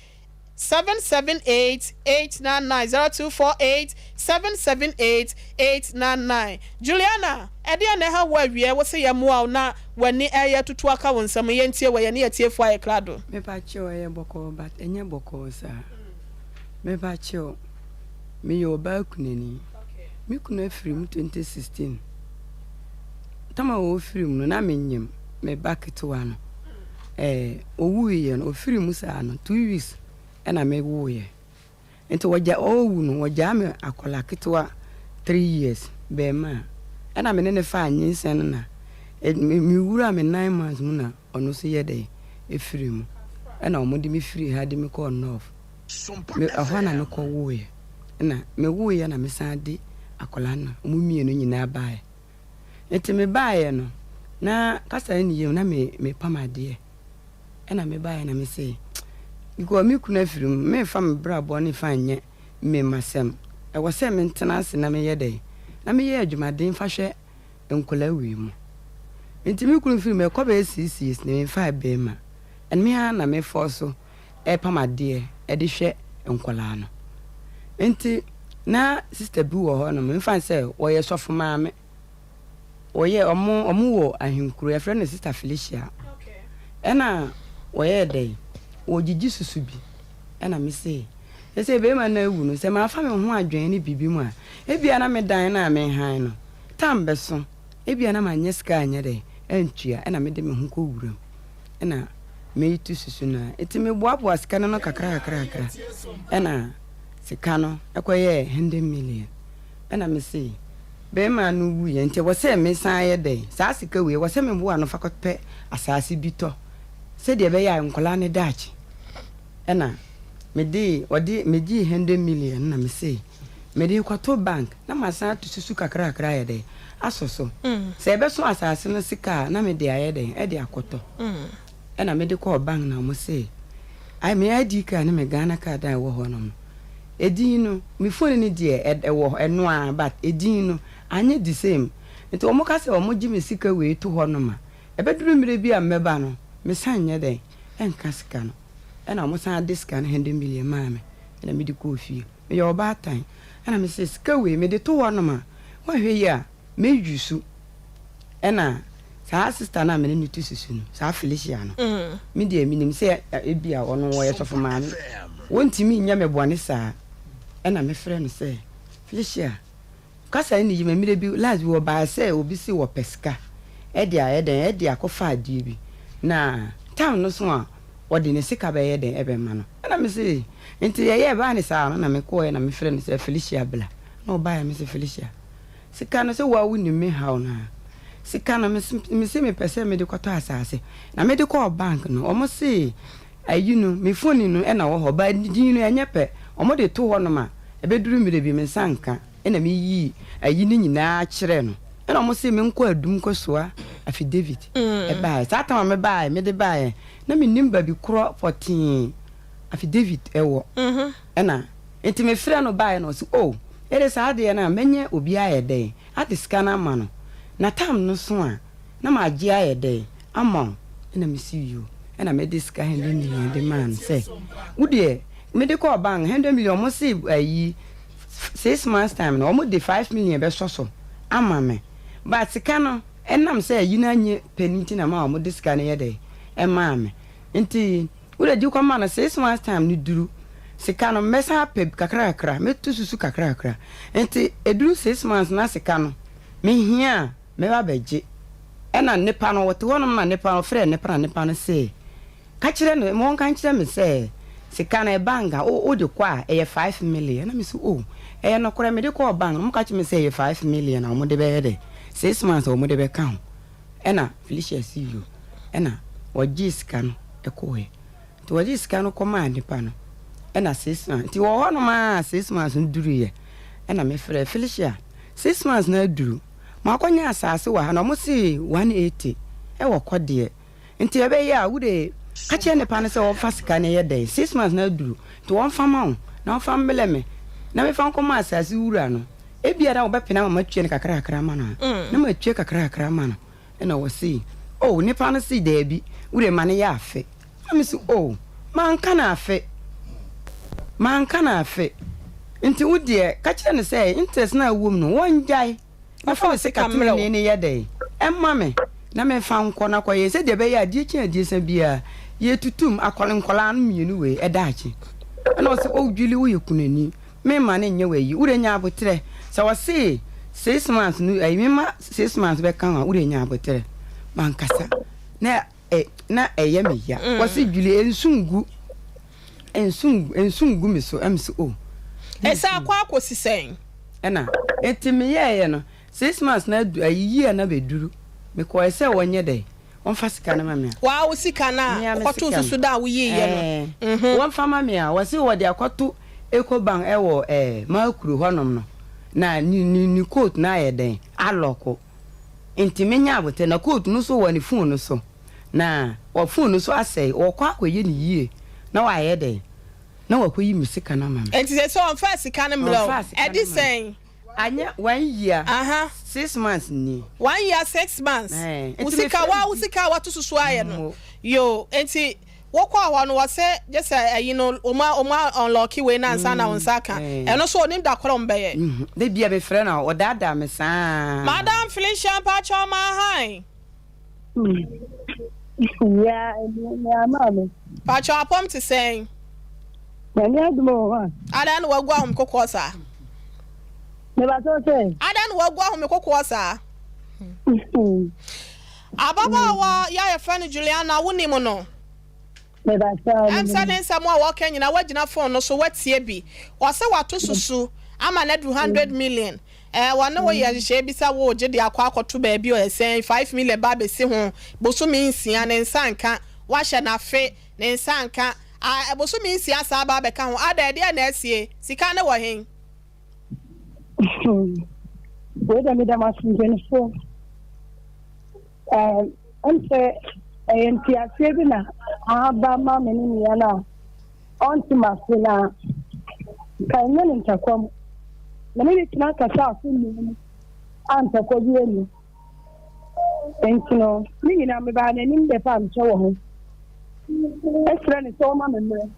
778 899 0248 778 899 Juliana, ɛdeɛn na ɛha wo awiɛ wo se yɛmmoa wo na w'ani ɛyɛ tutu aka wo nsam yɛntie wɔ yɛne atiefoɔ ayɛ krado. Mepa kyew ɛyɛ bɔkɔɔ but ɛnyɛ bɔkɔɔ saa mepa kyew meyɛ ɔbaa kunani me kunu afiri mu 2016 tam a ɔfiri mu no na menyem me ba ketewa no eh, ɔwuiɛ no, ɔfiri mu saa no, 2 weeks ɛna mewooeɛ. Nti wɔgya, ɔrewu no, wɔgyaa me akwadaa ketewa 3 years, bɛɛma. Ɛna me ne no faa nyinsɛn no na me mewuraa me 9 months mu na ɔno nso yɛ dɛn, ɛfiri mu. Ɛna wɔde me firi ha de me kɔɔ North. Me, ɛhɔ na mekɔwooeɛ. Ɛna mewooeɛ na mesan de akwadaa no, wɔn mmienu nyinaa baeɛ. Nti mebaeɛ no, na kasa nni yam, na me mepam adeɛ. Ɛna mebaeɛ na mese, because me kunu afiri mu, memfa me bra bɔne fa nyɛ me m'asɛm. Ɛwɔ sɛ mentena ase na meyɛ dɛn? Na meyɛ adwumaden fa hwɛ nkwadaa wei mu. Nti me kunu firi mu, ɛkɔ bɛyɛ 6 years na memfaa bɛrima. Ɛno me ara na me force so repam adeɛ de hwɛ nkwadaa no. Nti na sister bi wɔ hɔ nom, memfa no sɛ wɔyɛ sɔfo maame. Wɔyɛ ɔmo ɔmo wɔ ahenkuro, yɛfrɛ no Sister Felicia. Ɛna wɔyɛɛ dɛn, wɔgyegye susu bi. Ɛna me se, sɛsɛ bɛrima no awu no, sɛ mafa me ho adwene ne biribi mu a, ebia na me dan no a mehan no, tam bɛso, ebia na manyɛ sika anyɛ dɛn, antua, ɛna mede me ho kɔ wuram. Ɛna meretu susu no a, nti meboaboa sika no ano kakra kakra kakra, ɛna sika no ɛkɔyɛɛ 100 million. Ɛna me se, bɛrima no wuiɛ nti ɛwɔ sɛ mesan yɛ dɛn? Saa sika wei ɛwɔ sɛ meboa ano fa kɔpɛ asaase bi tɔ sɛdeɛ ɛbɛyɛ a nkwadaa no daakye. Ɛna mede ɔde megyee 100 million na me se mede rekɔto bank na masan ato susu kakra kakra ayɛ dɛn asɔ so. Sɛ ɛbɛso asaase no sika a na mede ayɛ dɛn ɛde akɔtɔ. Ɛna mede kɔɔ bank na wɔn se me ID card ne me Ghana card a ɛwɔ hɔ nom no edin no me phone no deɛ ɛwɔ hɔ ɛno ara but edin no anyɛ the same nti wɔn ka sɛ wɔn gye me sika wei to hɔ nom a ɛbɛduru mmerɛ bi a mɛba no me san nyɛ dɛn ɛnka sika no ɛna wɔn san de sika no 100 million maa me ɛna mede kɔɔ fie. Meyɛ ɔbaatan ɛna me se sika wei mede to hɔ nom a woanhwɛ yie a mɛyi su. Ɛna saa sister no a me ne no te susu no, saa Felicia no, me deɛ menim sɛ ebia ɔno ɔyɛ sɔfo maame, wɔntumi nyɛ me bɔne saa. Ɛna mefrɛ no sɛ, Felicia, kasa nni yi ma mmerɛ bi, last bi wɔbaa sɛ obi se wɔpɛ sika ɛde ayɛ dɛn, ɛde akɔfa adeɛ bi, na time no so a ɔde ne sika bɛyɛ dɛn ɛbɛma no. Ɛna me se, nti yɛyɛɛ baa ne saa no na mekɔɔɛ na mefrɛ no sɛ Felicia bla. Na ɔbaeɛ me se Felicia, Sika no, sɛ wo ara wonim me haw no a, sika no, mese mepɛ sɛ mede kɔtɔ asase. Na mede kɔɔ bank no, wɔn se ayi no, me phone no na ɛwɔ hɔ, but din no ɛnyɛ pɛ. Wɔn de to hɔnom a, ɛbɛduru mmerɛ bi me nsa nka. Ɛna meyii ayi no nyinaa kyerɛɛ no. Ɛna wɔn se menkɔ Adum nkɔsoa affidavit. Ɛbaeɛ. Saa tam a mebaeɛ, mede baeɛ, na mennim baabi korɔ pɔtee affidavit wɔ. Ɛna nti me frɛ no baeɛ na ɔse oh mede saa adeɛ no a mɛnyɛ obi ayɛ dɛn ade sika no ama no na tam no so a na magye ayɛ dɛn ama wo. Ɛna me se yoo ɛna mede sika 100 million de maa no sɛ wo deɛ mede kɔɔ bank 100 million ɔmo se ayi 6 months time no ɔmo de 5 million bɛsɔ so ama me but sika no ɛnam sɛ ayi no anyɛ pɛ no nti na ma ɔmo de sika no yɛ dɛn ɛmaa me nti. Wode di kɔma no 6 months time no duru. Sika no mɛsan apɛ kakra kakra, mɛtu susu kakra kakra. Nti ɛduru 6 months na sika no mehia a, mɛba abɛgye. Ɛna nipa no, wɔte hɔnom na nipa no, ɔfrɛɛ nipa na nipa no se, ka kyerɛ no, ma ɔnka nkyerɛ me sɛ sika no bank a wode kɔ a ɛyɛ 5 million. Ɛna mese, oh, ɛyɛ nokorɛ, mede kɔɔ bank no, wɔka kyerɛ me sɛ ɛyɛ 5 million a wɔde bɛyɛ dɛ, 6 months a wɔde bɛka ho. Ɛna Felicia si yo, ɛna wɔgyee sika no kɔɔɛ. Nti wɔgyee sika no kɔmaa nipa no, ɛna 6 months, nti wɔ hɔnom a 6 months no duruiɛ, ɛna mefrɛ Felicia, 6 months no aduru, makɔnya asase wɔ ha na ɔmo se 180 ɛwɔ kɔdeɛ. Nti ɛbɛyɛ a wode ka kyerɛ nipa no sɛ wɔmfa sika no yɛ dɛn, 6 months no aduru, nti wɔmfa ma wo na wɔmfa mmelɛ me na mefa nkɔma asase wura no. Ebia na wɔbɛpene ama matua no kakra kakra ama no a, na matua kakra kakra ama no. Ɛna wɔse, oh, nipa no se daabi, wode ma no yɛ afe. Na mese, oh, manka no afe, manka no afe. Nti wo deɛ, ka kyerɛ no sɛ interest no a ɛwɔ mu no, wɔngyae. Na fa me sika tenenee no yɛ dɛn? Ɛmma me, na memfa nkɔ na kɔyɛ sɛdeɛ ɛbɛyɛ a adeɛ kye adeɛ sa biara, yɛtutum akɔle nkwadaa no mmienu wei ɛdaakye. Ɛna ɔse, oh, Julie, woyɛ kunani. Memma no nyɛ w'ayi. Wode nya aboterɛ. Sɛ wɔse 6 months no ayi mema 6 months bɛka ho a, wode nya aboterɛ. Mankasa. Na ɛ na ɛyɛ me ya. Wɔse Julie, nsu ngu, nsu ngu, nsu ngu me so. Ɛm sɛ oh. Ɛsɛ akɔ akɔsi sɛn? Ɛna nti meyɛɛyɛ no 6 months na adu ayi year na bɛduru. Mekɔɛ sɛ wɔnyɛ dɛn? Wɔmfa sika no ma me a. Waa wo sika no a Me a me wokɔtoo sika no. susu da a woyiiɛ no. Ɛɛ. Wɔmfa ma me a, wɔse wɔde akɔto Ecobank ɛwɔ ɛɛ Maakuro hɔnom no, na ne ne ne coat no ayɛ dɛn? Alɔko. Nti menya abotɛ, na coat no nso wɔ ne phone no so, na wɔ phone no so asɛe, wɔkɔ akɔyɛ no yie na wayɛ dɛn? Na wakɔyi me sika no ama me. Nti seesei ɔmfaa sika no mmerɛ wo? Ɔmfaa sika no Ɛde mma me. sɛn? Anyɛ 1 year, 6 months nie. 1 year 6 months. Ɛɛ, Wo nti sika mefrɛ wa no wo di. sika a wato susu ayɛ no. Mo. Yoo, nti wokɔɔ hɔ no wɔse gye sɛ ayi no wɔn a wɔn a unlock wei no ansa na wo nsa aka. Ɛɛ. Ɛno nso onim da koro a wɔbɛyɛ. Mhm. Da bi a mefrɛ no a, ɔdaadaa me saa. Madam Felicia mpakyɛw ma hann. Yeah, yeah, maame. Pakyɛw apɔm te sɛn? Nyame adom wɔ hɔ a. Adan na wagu ahome kokoɔ saa? Mebatɔ sɛ. Adan na wagu ahome kokoɔ saa? Ababaawa yi a yɛfrɛ no Juliana, wonim no? Mebatɔ. Ɛm sɛ ne nsɛm a wɔka nyinaa woagyina phone no so woatie bi. Ɔsɛ wato susu ama no aduru 100 million. Ɛɛ wɔne wo yɛ nhyehyɛe bi sɛ woregye de akɔ akɔto baabi a ɛsɛn 5 million ba abɛsi ho bosome 6, ne nsa nka. Woahyɛ no afe, ne nsa nka. A bosome 6 saa aba abɛka ho. Ada, ɛdeɛn na asie? Sika no wɔ he? Wei dɛ meda mo ase mpanyinfoɔ. Ɛm sɛ ɛyɛ nteaseɛ bi na aba ma me ne nua no a ɔnte m'ase na nka ɛnyɛ ne ntakwa mu. Me ne ne tena kasa afe mmienu a ntakwa bi ani. Nti no, ne nyinaa mebaa n'anim bɛpa nkyɛ wɔ ho. Ɛsrɛ ne sɛ ɔma me mmerɛ.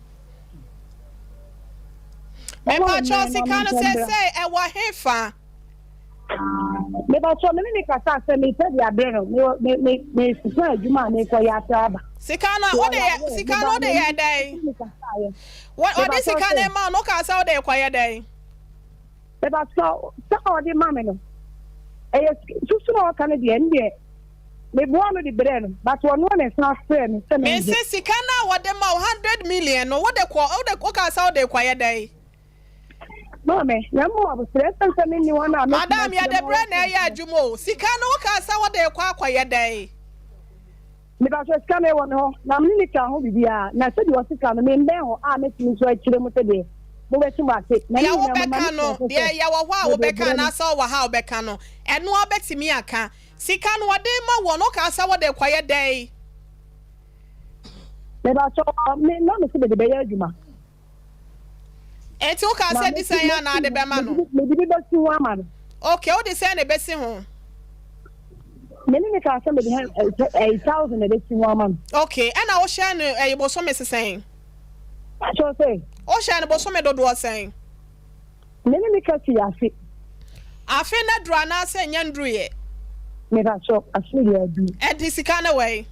Mepakyɛw sika no seesei ɛwɔ he fa? Mepakyɛw me ne ne kasa sɛ mepɛ de abrɛ no me me me sesa adwuma a mekɔ yɛ ase aba. Sika no wode yɛ sika no wode yɛ dɛn? Wɔde sika no ma no kaa sɛ wode kɔyɛ dɛn? Mepakyɛw sɛ ɔde ma me no ɛyɛ susu na ɔka no deɛ ɛno deɛ meboa no de brɛ no but ɔno na ɛsan frɛ me sɛ mengye. Mese sika no a wɔde ma wo 100 million no wode kɔ wode wokaa sɛ wode kɔyɛ dɛn? Maame, na mo abosrɛ ɛsɛn sɛ menni wɔn a mɛtumi Madam, akyerɛ yɛde ma berɛ na wɔakyerɛ ɛyɛ adwuma o. Sika no wokaa sɛ wode kɔ akɔyɛ dɛn? Mepakyɛ sika no ɛwɔ me hɔ na mene ne ka ho biribiara na sɛdeɛ ɔsika no membɛn hɔ a mɛtumi nso akyerɛ mu sɛdeɛ mobɛte mo ase na ne Deɛ nyinaa moma wobɛka me no, kyerɛ deɛ sɛ yɛwɔ hɔ a mede wobɛka brɛ no. anaasɛ ɔwɔ ha a wobɛka no, ɛno ara wobɛtumi aka. Sika no wɔde ma woɔ no wokaa sɛ wode kɔyɛ dɛn? Mepakyɛ me na mese mede bɛyɛ adwuma. Enti wokaa Na sɛ di mɛsi sɛn a na mɛsi ade ho bɛma no? mede mede bi bɛsi ho ama no. Okay, wode sɛn na ɛbɛsi ho? Me ne ne kaa sɛ mede ɛyi 1,000 na ɛbɛsi ho ama no. Okay, ɛna wohyɛ no ɛyi bosome sesɛn? Akyɛw sɛ. Wohyɛ no bosome dodoɔ sɛn? Me ne ne ka si afe. Afe no aduru anaasɛ ɛnyɛ nduruiɛ? Mepakyɛw, afe deɛ aduru. Ɛnti sika no wɔ he?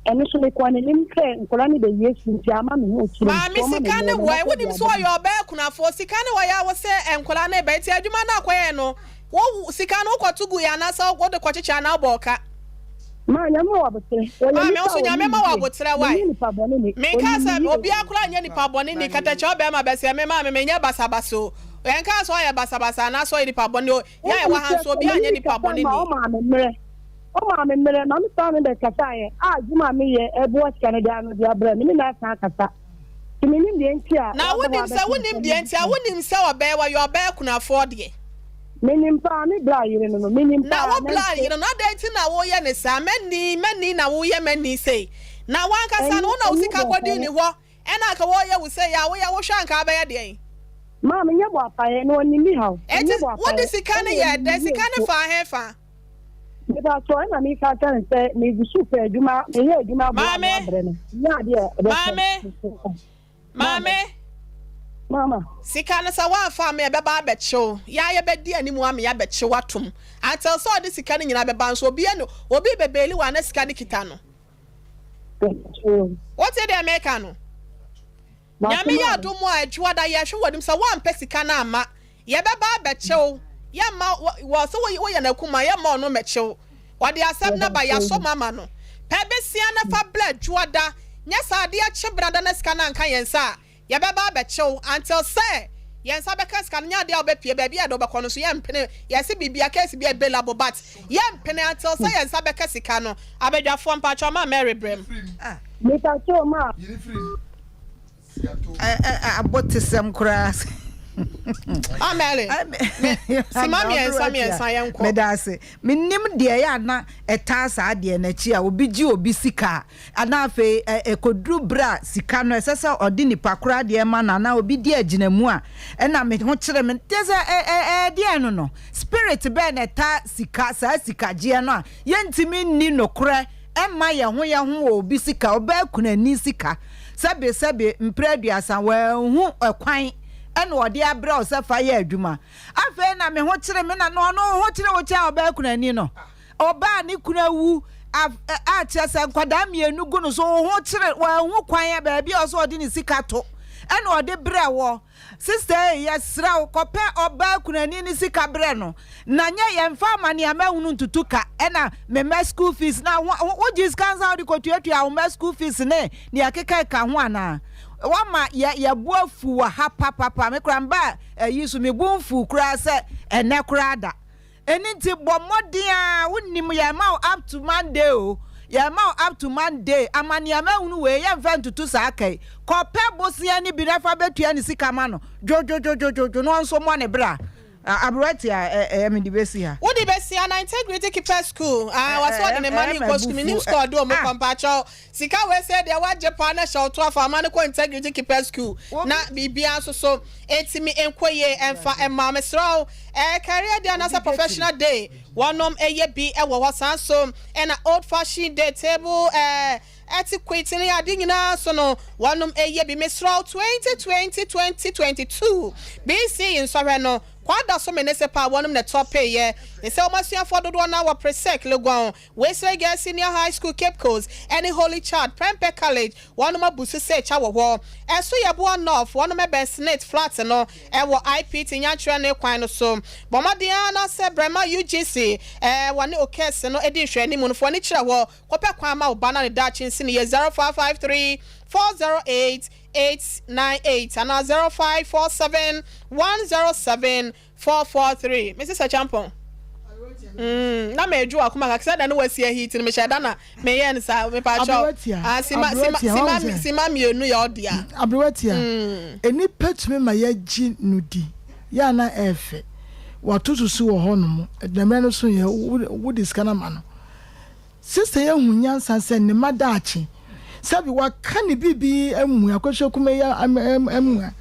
Ɛno nso mekɔɔ n'anim sɛ nkwadaa no bɛwie sukuu nti ama me ho akyire Maame nti ɔma me sika ne mmerɛ no wɔ makɔ wonim de sɛ aba. ɔyɛ ɔbaa kunafoɔ sika ne wɔ yɛ a wo sɛ nkwadaa no reba nti adwuma no akɔyɛ no wo sika no wokɔto guiɛ anaasɛ wode kɔkyekyɛ anaa wobɔɔ ka. Maa Nyame ma wo aboterɛ. Ɔyɛ Maame nipa wo a nso ɔnim Nyame ma wo yie. aboterɛ wai. Menyɛ nipa bɔne ni. Menkaa Ɔnim sɛ me yie. obiara koraa nyɛ nipa bɔne ni katakyɛ ɔbɛrima bɛsɛ me maame menyɛ basabasa o yɛnkaa sɛ ɔyɛ basabasa anaasɛ ɔyɛ nipa bɔne o yɛn a yɛwɔ Wonim ha sɛ nso sɛ obiara me nyɛ ne nipa kasa bɔne ma ni. ɔmaa me mmerɛ. Ɔmaa me mmerɛ ma me san ne bɛkasaeɛ a adwuma a meyɛ ɛboa sika no de ano de abrɛ me ne no asan akasa. Nti mennim deɛ nti a Na waba hɔ wonim sɛ abɛka wonim nsɛm deɛ yi nti a wonim sɛ ɔbɛɛ wɔyɛ ɔbaa kunafoɔ deɛ. Menim paa me bra yere no no menim Na paa wo bra nanso. yere no adɛn nti na woyɛ no saa mani mani na woyɛ mani sei na wankasa no Ɛnyɛ wo na wo ɛnyɛ sika kɔdii bɔapaeɛ. ne hɔ ɛna anka wɔyɛ wo sei a woyɛ wohwɛ anka wobɛyɛ deɛn. Maa menyɛ bɔapaeɛ na ɔnim me haw Enti ɛnyɛ wode bɔapaeɛ sika no ɛna yɛɛ ɔnim dɛn me yie sika no nso. faa hefa. Mepakyɛw ɛna meka kyerɛ no sɛ megu so pɛ adwuma meyɛ adwuma aboa ano Maame abrɛ no nyɛ adeɛ a ɛbɛsɛe maame Maame, Mama. Sika no sɛ woamfa amma a ɛbɛba abɛkye wo. Yɛ ara yɛbɛdi anim ama yɛabɛkye wo atom. Until sɛ ɔde sika no nyinaa bɛba nso obi ani obi rebɛbeeli wo a na sika no kita no. Wote deɛ meka no? Nyame yɛ adom a Adwuada yɛhwɛ w'anim sɛ woampɛ sika no amma Yɛbɛba abɛkye wo, yɛmma wo, wɔ sɛ wo, woyɛ n'akumaa, yɛmma ɔno mmɛkye wo. Ɔde asɛm no aba, yɛasɔ mu ama no. Pɛ besia na fa bra Dwoada, nyɛ saa adeɛ kye Brada na sika no anka yɛn nsa a, yɛbɛba abɛkye wo until sɛ yɛn nsa bɛka sika no, nyɛ adeɛ a wobɛpue, baabi a yɛde wo bɛkɔ no nso yɛmpene, yɛse biribia, case biara available but yɛmpene until sɛ yɛn nsa bɛka sika no. Abadwafoɔ, mpakyɛw ma Mary brɛ mu. Mepakyɛw ma. Abotesɛm koraa. Amɛle, me sima mmiɛnsa mmiɛnsa yɛn kɔ. Meda ase. Menim deɛ ɛyɛ ana ɛtaa saa deɛ n'akyi a obi gye obi sika a ana afei ɛkɔduru berɛ a sika no ɛsɛ sɛ ɔde nipa koraa deɛ ma no anaa obi di agyinamu a ɛna me ho kyerɛ me te sɛ ɛdeɛ no no spirit bɛɛ na ɛtaa sika saa sikagyeɛ no a yɛntumi nni nokorɛ Ɛmma yɛn ho yɛn ho wɔ obi sika, ɔbaa kunani sika, sɛbe sɛbe mprɛ aduasa, wanhu ɛkwan ɛna ɔde abrɛ wo sɛ fa yɛ adwuma. Afei na me ho kyere me na na ɔno wo ho kyere wo kyɛn ɔbaa kunani no. Ɔbaa a ne kunu awu a a kyerɛ sɛ nkwadaa mmienu gu no so, wo ho kyere, wanhu kwan baabi a ɔsɛ ɔde ne sika to ɛna ɔde brɛ wɔ. Sister ei, yɛsrɛ wo, kɔpɛ ɔbaa kunani no sika brɛ no, na nyɛ yɛmfa amaneɛ a mahunu ntutu ka, ɛna me mma school fees, na wo, wogye sika nsa wode kɔtuatua wo mma school fees ne nea ɛkeka ho anaa? Woama yɛ, yɛ bo afu wɔ ha papapa, me koraa mebaa ayi so, me bo mfuu koraa sɛ ɛnɛ koraa da. Ɛno nti bɔ mmɔden ara, wonim yɛma wo up to Monday o, yɛma wo up to Monday, amaneɛ mahunu wei yɛmfa ntutu saa ka yi, kɔpɛ bosea no bi na fa bɛtua ne sika ma no dwodwodwodwodwo na ɔnso mmɔ ne bra. Aberewa tia ɛɛ mede bɛsi ha. Wode bɛsi ana Integrity Keepers School ah wɔse wɔde ne mma no rekɔ school menim school a ɔde wɔn kɔ mpakyɛw sika wei sɛ deɛ woagye paa na hyɛ wo to afa ama no kɔ Integrity Keepers School na biribiara nso so ɛtumi nkɔ yie ɛmfa mma wo mesrɛ wo ɛɛ career day anaasɛ professional day wɔnom ɛyɛ bi ɛwɔ hɔ saa nso ɛna old fashion day table ɛɛ etiquette ne ade nyinaa so no wɔnom ɛyɛ bi mesrɛ wo 2020 2022 BC nsɔhwɛ no Kwada so Municipal wɔnom na ɛtɔ peeɛ ne sɛ wɔn asuafoɔ dodoɔ no ara wɔ Presec Legon Wesley Girls Senior High School Cape Coast ɛne Holy Child Prempeh College wɔnom abu so sɛ kya wɔ hɔ. Ɛso yɛ Boa North wɔnom ɛbɛn Snit Flat no ɛwɔ IPT Nyankyerɛ ne kwan no so. Bɔ mmɔden ara na sɛ Brɛma UGC ɛɛ wɔne Okes no ɛdi nhwɛanimu no fa w'ani kyerɛ hɔ kɔpɛ kwan ma wo ba na ne daakye nsi no yie 0553 408 898 anaa 0547 107 443 Mrs Acheampong mm, na medwo akoma kakra sɛ da no wasi ahiti no mehyɛ da na meyɛ no saa mepakyɛw ah, sima sima sima sima mmienu yɛ ɔdea aberewatia nnipa tumi ma yɛgye no di yɛ a na ɛɛfɛ wato susu wɔ hɔ nom na mmerɛ no so yɛ wode sika no ama no Sista yi ahu nyansa sɛ ne mma daakye, sɛbi waka ne biribi amua, Akosua Kumah yi amua.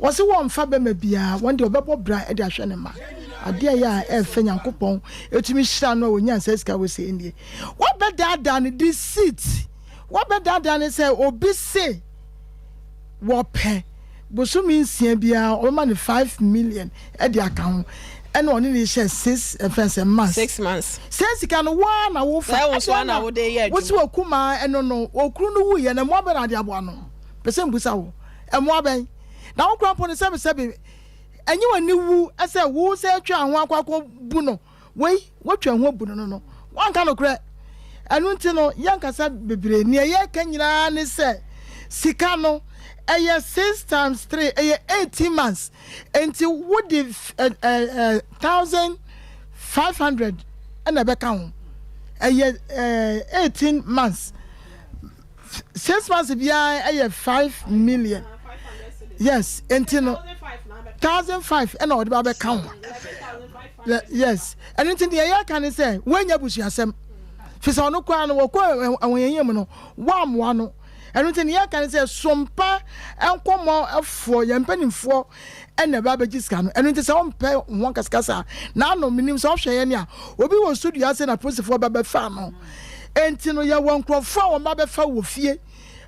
Wɔse wɔnfa bɛma biara, wɔn deɛ wɔbɛbɔ bra de ahwɛ ne mma. Adeɛ a ɛyɛ a ɛfɛ Nyankopɔn tumi hyira no a ɔnya saa sika wɔ sei nie. Wɔbɛdaadaa no, deceit, wɔbɛdaadaa no sɛ obi se wɔpɛ bosome nsia biara ɔbɛma no 5 million de aka ho. Ɛna ɔne ne hyɛ six ɛfɛn sɛ months. Six months. Sɛ sika no waa na wofa. Sɛ wo nso ana wode yɛ adwuma. Wosi wɔ kumaa ɛno no okunu no wu yɛ na mmoa bɛn na ade aboa no pɛ sɛ mbusa wo mmoa bɛn na wo kura mpo no sɛbi sɛbi ɛnyɛ w'ani wu ɛsɛ wo sɛ atwa ho akɔ akɔ bu no. Wei, woatwa ho abu no no no, woanka nokorɛ. Ɛno nti no, yɛnkasa bebree. Nea yɛreka nyinaa ne sɛ, sika no, ɛyɛ six times three, ɛyɛ 18 months. Enti wode 1,500 na ɛbɛka ho. Ɛyɛ 18 months. 6 months biara ɛyɛ 5 million. Yes, nti no 1,500 ɛna ɔde ba bɛka ho. Yes, ɛno nti deɛ yɛka ne sɛ woanya abusuasɛm fi sɛ ɔno koraa no wɔkɔ ahohiahia mu no woammoa no. Ɛno nti deɛ yɛka ne sɛ sompa nkɔmmɔ ɛfoɔ yɛn mpanimfoɔ ɛna ɛbɛ abɛgye sika no. Ɛno nti sɛ wompɛ ho kasekasa na ano menim sɛ ɔhwɛ yɛn a obi wɔ studio ase na polisifoɔ bɛbɛfa no. Enti no yɛwɔ nkurɔfoɔ a wɔn ba bɛfa wɔ fie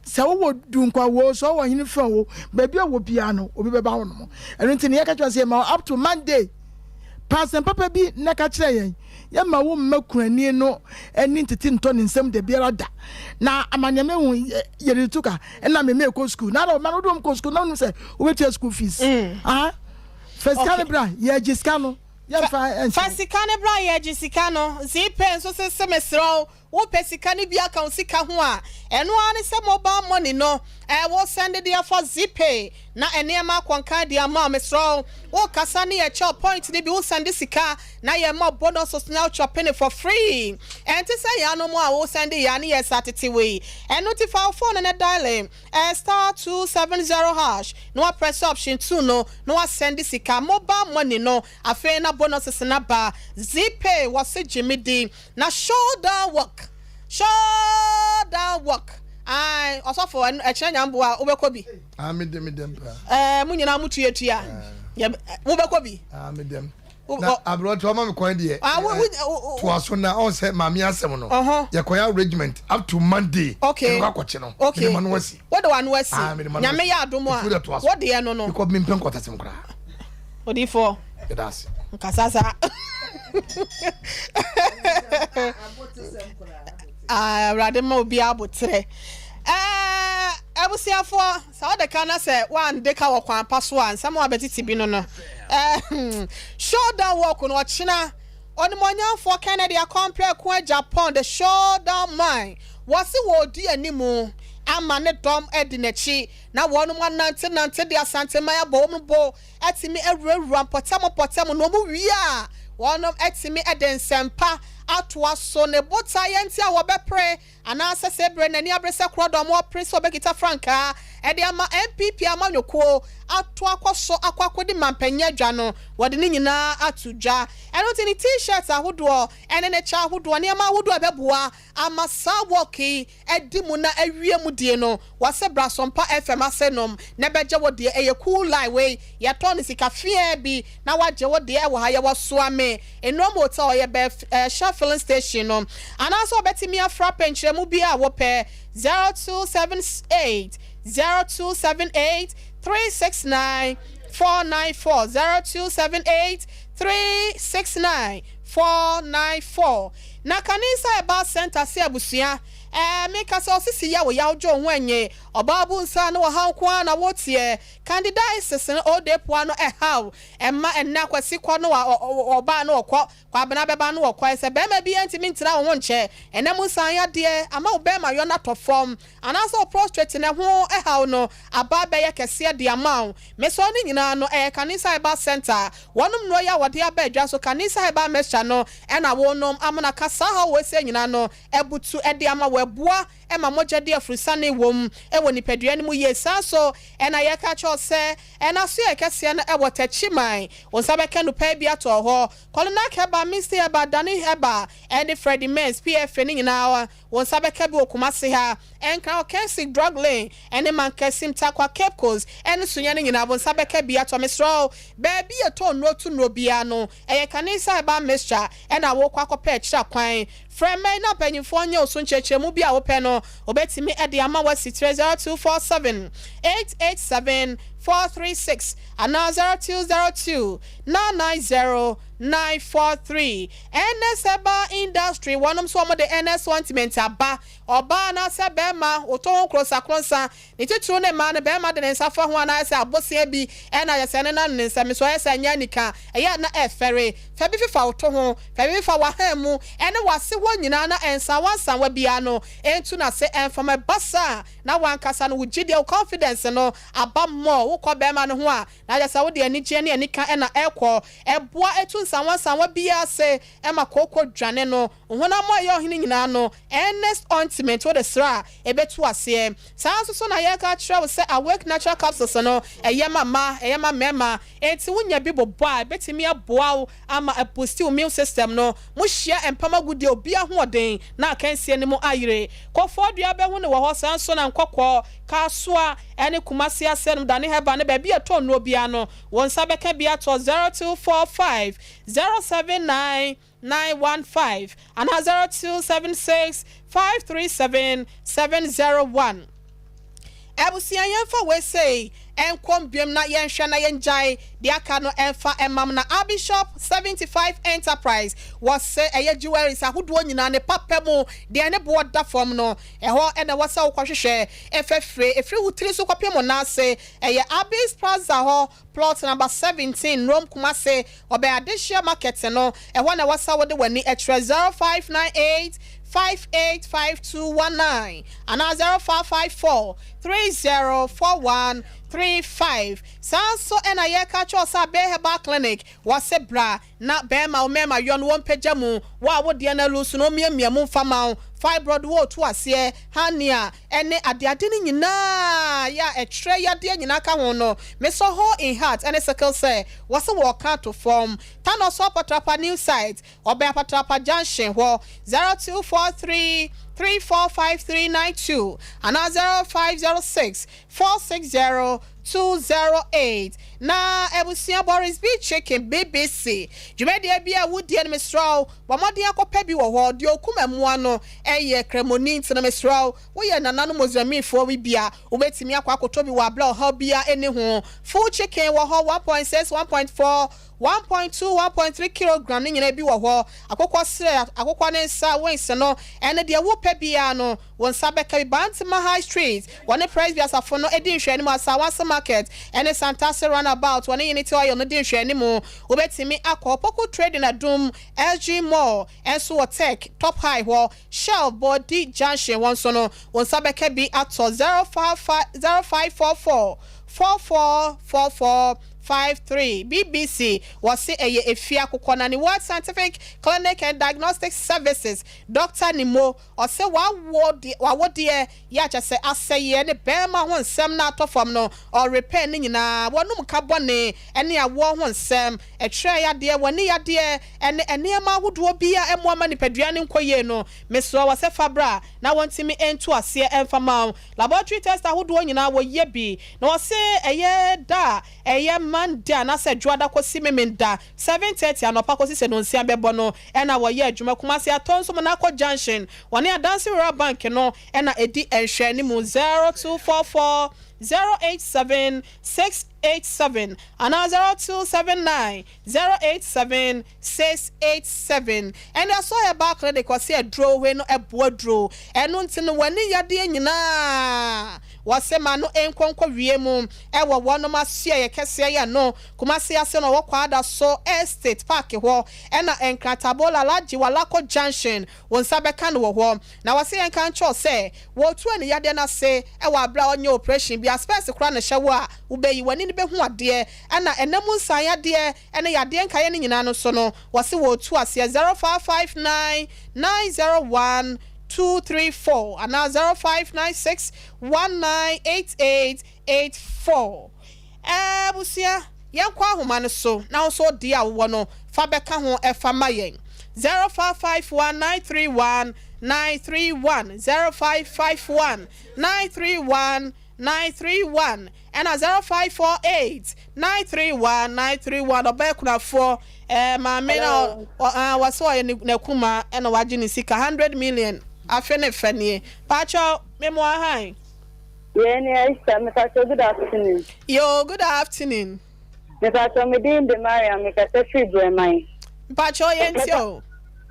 sɛ wowɔ Dunkwa wo sɛ wowɔ hene fɛ wo baabi a wɔ biara no obi bɛba hɔ nom. Ɛno nti ne yɛka kyerɛ sɛ yɛma up to Monday paasɛm papa bi na ka kyerɛ yɛn yɛma wo mma kunani no ani ntete ntɔ ne nsam da biara da na amanneɛ hu yɛde tu ka ɛna meme ɛkɔ school na ɔma no wode wɔm kɔ school na wonim sɛ wobɛtua school fees. Ah, fa sika no bra, yɛgye sika no, yɛmfa. Fa sika no bra, yɛgye sika no. Zeepay nso sese mesrɛ wo, wopɛ sika no bi aka wo sika ho a, ɛno ara ne sɛ mobile money no ɛwɔ send de afa Zeepay na nneɛma akɔnkan de ama wo. Mesrɛ wo, wokasa ne yɛkyɛ point no bi, wo send sika na yɛma bonus na wotwa ne for free. Ɛnte sɛ yɛanom a wo send yɛ ne yɛ sa tete wei. Ɛno ti fa wo phone no dialing *270# na wa press option 2 no na wa send sika mobile money no. Afei na bonuses na ba Zeepay wɔse gyimi di na shoulder work, shoulder work. Ai, ɔsɔfo, ɛkyerɛ nyamboa a wobɛkɔ bi. Ah, me dem, me dem pa. Mo nyinaa mo tuatua wobɛkɔ bi. Ah, me dem na aberɛnti ɔma me kwan deɛ toa so na ɔn sɛ maame asɛm no yɛkɔyɛ arrangement up to Monday. Okay. Ɛno akɔkye no mede ma no asi. Wode w'ano asi. Nyame yɛ adom a wodeɛ no. Because mempɛ nkɔtasɛm koraa. Odifoɔ. Yɛda ase. Nkasa saa. Awurade ma obi aboterɛ. Abusuafoɔ, sɛ wode ka na sɛ woande ka wɔ kwan pa so a, nsɛm a wabɛtete bi no, showdown walk no ɔkyena ɔnimɔnyamfoɔ Kennedy Akɔmprɛko Japan, the showdown man, wɔse wɔredi animu ama ne dɔm adi n'akyi na wɔnom anantenante de Asanteman abɔ wɔn bo atumi awurawura mpɔtam mpɔtam na wɔn wie a wɔnom atumi de nsɛmpa atoa so. Ne botaeɛ nti a wɔbɛpere anaasɛ sɛ ebere n'ani abere sɛ korɔdɔm ɔpere sɛ ɔbɛkita frankaa ɛde ama NPP amanyɔkuo ato akɔ so akɔ akɔdi mampanyin adwa no, wɔde ne nyinaa ato dwa. Ɛno nti ne T-shirt ahodoɔ ɛne ne kyɛ ahodoɔ, nneɛma ahodoɔ a ɛbɛboa ama saa walk yi adi mu na awie mu die no, wɔsɛ Brasɔmpa FM ase nom na ɛbɛgye wo deɛ. Ɛyɛ cool line wei, yɛtɔn no sika fiaa bi na wagye wo deɛ ɛwɔ ha. Yɛwɔ Soame Nnom Hotel, yɛ bɛ Shell filling station no, anaasɛ wɔbɛtumi afra pɛnkyerɛmu bi a wopɛ 0278 0278 369 494, 0278 369 494. Na Kanisa Herbal Center se abusua meka sɛ ɔsisi yɛ wo yaw dwo ho ɛnye ɔbaa bu nsa ne wɔhaw nko ara na woteɛ candidiasis no ɔde poa no ɛhaw ɛma ɛnɛ akwasi kɔ no ɔbaa no ɔkɔ Kwabena bɛba no ɔkɔ sɛ bɛrima bi ntumi ntena wo ho nkyɛ ɛnɛ mu nsan yadeɛ ama wo bɛrima yɔ no atɔ fam anaasɛ wo prostate ne ho ɛhaw no aba bɛyɛ kɛseɛ de ama wo. Mesɔ ne nyinaa no ɛyɛ Kanisa Herbal Center wɔnom nnuro yi a wɔde aba adwa so. Kanisa Herbal Mixture no ɛna wɔnom amana ka saa haw wɔ ɛsɛ nyinaa no ɛbutu ɛde ama wɔ ɛboa ɛma mogya di afurusane wɔ ɛwɔ nipadua no mu yie. Saa so ɛna yɛka kyerɛw sɛ ɛna so yɛ kɛseɛ no ɛwɔ Tɛkyiman wɔn nsa bɛka no pɛɛ bi atɔ hɔ. Kɔlinak Herbal, Misty Herbal, Dani Herbal ɛne Freddie Mens PFA ne nyinaa wɔn nsa bɛka bi wɔ Kumase ha, Ɛnkran Ɔkɛnsi Drug Lane ɛne Mankasim, Takwa, Cape Coast ɛne Sunya ne nyinaa wɔn nsa bɛka bi atɔ. Mesrɛw, baabi yɛ tɔn nnuro to nnuro biara no ɛyɛ Kanisa Herbal Mixture ɛna wɔkɔ akɔpɛ akyira kwan. Frɛ mmɛn na mpanyinfoɔ nyɛ oso nkyerɛkyerɛmu bi a wopɛ no obetumi ɛde ama wasi tire 0247 887. 436 anaa 0202 990 943. Ernest Herbal Industry wɔnom nso wɔde Ernest Ointment aba. Ɔbaa anaasɛ bɛɛma wotɔ ho kronsakronsa, ne titiriw ne mmaa no, bɛɛma de ne nsa fa ho anaasɛ abosea bi na ayɛ sɛ ɛnenam ne nsa mi so ayɛ sɛ ɛnyɛ anika, ɛyɛ a na ɛfɛre. Fa bi fefa wo to ho, fa bi fefa w'ahan mu ne w'ase hɔ nyinaa na nsanwansanwa biara no ntu n'ase mfam. Ɛba saa a, na w'ankasa no wo gyidie, wo confidence no aba more. Wokɔ bɛɛma no ho a, na kyerɛ sɛ wode anigyeɛ ne anika na ɛrekɔ. Ɛboa tu nsanwansanwa biara ase ma kooko dwane no. Honam a ɛyɛ ɔhene nyinaa no, Ernest Ointment wode sra a, ɛbɛtu aseɛ. Saa ara nso so na yɛreka akyerɛ wo sɛ Awake Natural Capsules no, ɛyɛ ma mmaa, ɛyɛ ma mmarima. Enti wonya bi bobɔ a, ɛbɛtumi aboa wo ama abusti wo immune system no. Mohyia mpam agudeɛ, obi ahoɔden na akansie no mu ayere. Kɔfoɔdua bɛhu no wɔ hɔ, saa nso na Nkɔkɔɔ, Kasoa ne Kumasi aseɛ nom, Dane Herbal ne baabi a ɛtɔ nnuro biara no, wo nsa bɛka bi atɔ 0245 079 915 anaa 0276 537 701. Abusua yɛnfa wei sei nkɔm biom na yɛnhwɛ na yɛngyae deɛ aka no ɛmfa mmam na Abishop 75 Enterprise wɔse ɛyɛ jewelries ahodoɔ nyinaa ne papa mu deɛ ne boɔ da fam no ɛhɔ na ɛwɔ sɛ wokɔhwehwɛ ɛfɛfire ɛfiri wo tiri so kɔpem wo nan ase ɛyɛ Abis Plaza hɔ Plot number 17, Rome Kumasi, ɔbɛn Adehyeɛ market no, ɛhɔ na ɛwɔ sɛ wode w'ani kyerɛ 0598 585219 anaa 0554 304135. Saa nso na yɛreka akyerɛ wo sɛ Abee Herbal Clinic, wɔse bra na bɛrima wo mmarima yɔ no wɔmpagya mu, wo a wo deɛ no aluusu no wɔmmiamia mu mfa ma wo, fibroid wɔretu aseɛ, hernia, ne adeade no nyinaa yɛ a ɛkyerɛ yadeɛ nyinaa ka ho no, mesɔ hole in heart ne sickle cell, wɔse wɔɔka ato fam. Tano so Apatrapa new site, ɔbɛn Apatrapa junction hɔ, 0243 345392 anaa 0506 460 208. Na abusua Boris B Chicken, BBC, dwumadie bi a wodie no mesrɛ wo bɔ mmɔden akɔpɛ bi wɔ hɔ, deɛ ɔkum mmoa no yɛ kramoni nti no mesrɛ wo woyɛ nananom Mozambiquefoɔ yi bi a wobɛtumi akɔ akɔtɔ bi wɔ aberɛ a ɔhaw biara nni ho. Full chicken wɔ hɔ 1.6, 1.4, 1.2, 1.3 kilogram ne nyinaa bi wɔ hɔ. Akokɔ srɛ, akokɔ ne nsa, wings no ɛne deɛ wopɛ biara no Wo nsa bɛka bi. Bantama High Street, wɔne Presby Asafo no di nhwɛanim, Asawase Market ne Santase Runabout, wɔne Unity Oil no di nhwɛanim. Wobɛtumi akɔ Opoku Trading Adum, SG Mall nso wɔ Tech, Top High hɔ, Shell Bodi Junction hɔ nso no, wo nsa bɛka bi atɔ 0544 4444 53. BBC, wɔse ɛyɛ efie akokɔ na ne World Scientific Clinic and Diagnostic Services, Doctor Nimo, Ɔse wawo deɛ wawo deɛ yɛ a kyɛsɛ asɛeɛ ne bɛɛma ho nsɛm no atɔ fam no ɔrepɛ ne nyinaa wɔnom ka bɔne ɛne awoɔ ho nsɛm ɛtwerɛ yadeɛ wani yadeɛ ɛne ɛneɛma ahodoɔ bi a ɛmoa ma nipadua no nkɔ yie no mesrɛ wɔ sɛ fa bra na wɔntimi ntu aseɛ ɛmfa ma wo laboratory test ahodoɔ nyinaa wɔyɛ bi na ɔse ɛyɛ da a ɛyɛ Monday anaasɛ dwoada kɔsi memenda 7:30 anɔpa kɔsi sɛ nonsia bɛbɔ no na wɔyɛ adwuma Kumasi Atonso Monaco Junction wɔne Adansi Rural Bank no na ɛdi nhwɛanimu 0244 087 687 anaa 0279 087 687. Ɛnde Asɔre Herbal Clinic ɔse aduro wei no ɛboa duro ɛno nti no w'ani yadeɛ nyinaa wɔse ma no nkɔ nkɔ wie mu ɛwɔ wɔnom asoɛeɛ kɛseɛ yɛ no Kumasi ase no ɔwɔ Kwadaso Estate Park hɔ ɛna Nkratabola Alhaji Walako Junction wo nsa bɛka no wɔ hɔ. Na wɔse yɛnka nkyerɛ wo sɛ wɔretu aniyadeɛ no ase wɔ aberɛ a ɔnyɛ operation biara, spɛɛse koraa na ɛhyɛ wo a wobɛyi, w'ani no bɛhu adeɛ ɛna ɛna mu nsan yadeɛ ɛne yadeɛ nkaeɛ no nyinaa no nso no wɔse wɔretu aseɛ 0559 901 234 anaa 0596 198884. Abusua, yɛnkɔ ahoma no so na wo nso wo deɛ a wowɔ no fa bɛka ho fa ma yɛn. 0551 931 931, 0551 931 931, ɛna 0548 931 931. Ɔbaa kunafoɔ, ɛɛ maame na ɔ wɔsɛ ɔyɛ n'akuma ɛna wagye ne sika 100 million afe ne fɛ nie. Paakyɛw, me mo ahan. Yɛn ni Aisha, mepakyɛw good afternoon. Yoo, good afternoon. Mepakyɛw me din de Mariam, mekasa firi Brɛman. Mpakyɛw yɛn tie o.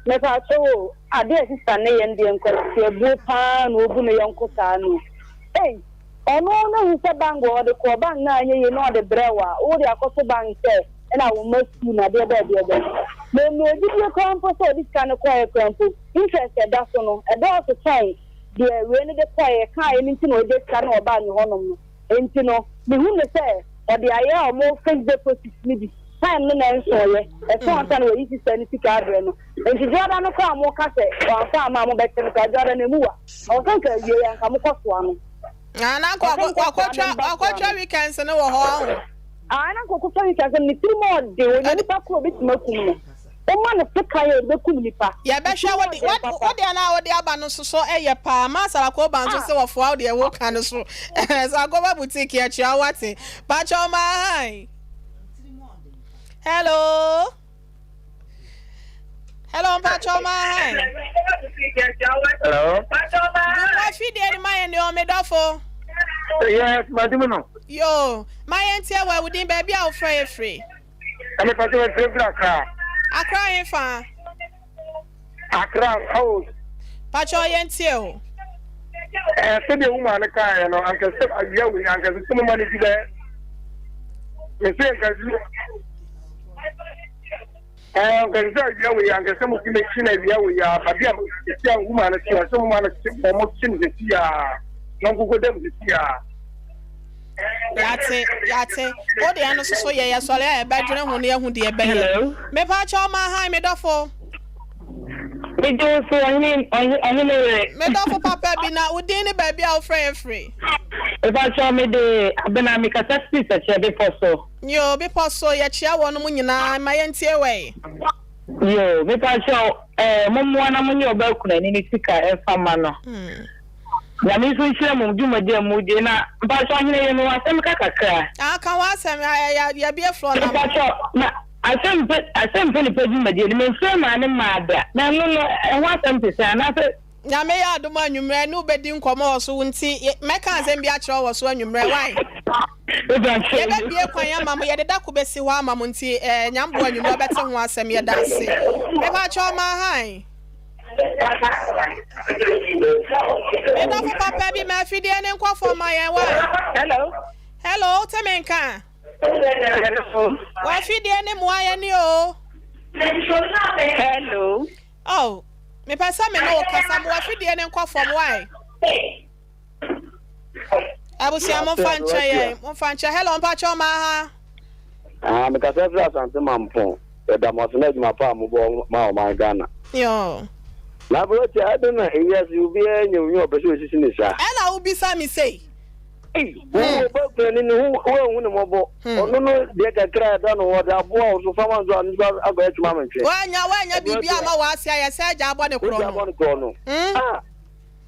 Mepakyɛw o, adeɛ a sista no yɛ no deɛ nkwaseabuo paa na obu ne yɔnko saa no. Ei, ɔno no hu sɛ bank wɔ ɔde kɔɔ bank na anyɛ yie na ɔde brɛ wo a, wode akɔto bank sɛ ɛna wo mma sukuu na adeɛ bɛɛ adeɛ bɛn. Na mewɔ gyidie koraa mpo sɛ ɔde sika no kɔeɛ koraa mpo, interest a ɛda so no, ɛdɔɔso kyɛn deɛ wei no de kɔeɛ, kaeɛ no nti na ɔgye sika no ɔbaa ne hɔnom no. Nti no, mehu no sɛ ɔde ayɛ ɔmo fixed deposit no bi. Time no na ɛnsooeɛ, ɛsoo ansa na wayi sista no sika abrɛ no. Nti Dwoada no koraa a moka sɛ wamfa amma a mobɛkye no koraa, Dwoada no emu wa. Ɛwɔ sɛ nka awieeɛ anka mokɔsoa no. Ah, na nka Ɛwɔ sɛ mokɔsoa no wakɔtwa mba soa wakɔtwa no. weekends no wɔ hɔ ɔho. Ah, na nka ɔkɔtwa weekends no, ne tirim ɔden, ɔnya nipa koro a obetumi akum no. Woma no sekan a, ɔde bɛkum nipa. Ne Yɛbɛhwɛ tirim wo de ɔden wo papa. wo deɛ no a wode aba no nso so ɛyɛ paa. Ma Sarakoba nso Ah. sɛ wɔfoa wo deɛ woka no so. Sarakoba boutique yɛkyea wo wate. Pakyɛ ɔma hi. Hello. Hello, mpakyɛ ɔma hi. Hello. Dum afidie no ma yɛn deɛ ɔmedɔfo. Yes, madum no. Yo, ma yɛn tie wɔ awudin baabi a wofrɛ yɛ firi. Ɛmi pàṣẹ wɔ firi firi Accra. Accra yẹn fa. Accra oh. Pàṣẹ ɔyɛ ntie o. Ɛɛ sɛdeɛ wo maa no kaeɛ no anka sɛ awia wei anka sɛ sɛ mo ma no di bɛyɛ mese anka sɛ ɛɛ anka sɛ awia wei anka sɛ mo ti mekyi na awia wei a baabi a sisi a wo maa no te a sɛ mo ma no te wɔn te no sisi a na nkokɔ dam sisi a. Yɛate, yɛate. Wo deɛ no soso yɛ yɛsɔre a yɛbɛdwene ho na yɛahu deɛ ɛbɛyɛ. Mepa kyɛw ma han me dɔfo. Megye wo so ɔhene ɔhene yere. Me dɔfo papa bi na wo din ne baabi a wofrɛ yɛn firi. Mepa kyɛw me de Abena me kasa firi Sɛkyerɛ bepɔ so. Yoo bepɔ so yɛkyea wɔnom nyinaa ma yɛntie wɛi. Yoo mepa kyɛw eh mommoa na monyɛ ɔbaa kunani no sika mfa ma no. Nyame nso nhyira mo dwumadi a mudie na mpakyɛ ɔhene yɛ mewɔ asɛm ka kakra. Ah ka w'asɛm yɛbie floor no ama. Mpakyɛ na asɛm pɛ asɛm pɛ nipa dwumadie no menfrɛ maa ne maa da na ɛno no ɛho asɛm te sɛn anaasɛ. Nyame yɛ adom a anwummerɛ ne wo bɛdi nkɔmmɔ wɔ so wo nti mɛka asɛm bi akyerɛ wo wɔ so anwummerɛ wai yɛbɛbie kwan ama mo yɛde dako bɛsi hɔ ama mo nti eh, Nyame boa anwummerɛ wobɛte ho asɛm yɛda ase mepakyɛ ɔma han. Me dɔfo papa bi ma afidie ne nkɔ fam ma yɛn wa. Hello. Hello, wote me nka? Hello. W'afidie ne mmoa yɛn ni o. Hello. Oh, mepɛ sɛ me ne wo kasa ma w'afidie ne nkɔ fam wae. Abusua momfa nkyɛ yɛn, momfa nkyɛ. Hello, mpakyɛ ɔma ha. Ah, mekasa firi Asante Mampɔn. Yɛda mo ase na adwuma pa a mobɔ ma ɔman Ghana. Yoo. Na aberante, adɛn na ewiase yi obiara nya onyi a ɔpɛ sɛ osisi ne saa? Ɛna wobisa me sei. Ei, wo ɔba kunani no, wo woanhu ne mmɔbɔ. Ɔno no deɛ kakra a ɛda no hɔ, ɔde aboa wo so, fa ma nso a, ɔno nso akɔyɛ twema mentwe. Woannya woannya biribi amma w'ase ayɛ sɛ agya abɔ ne korɔ no. Agya abɔ ne korɔ no. Ah!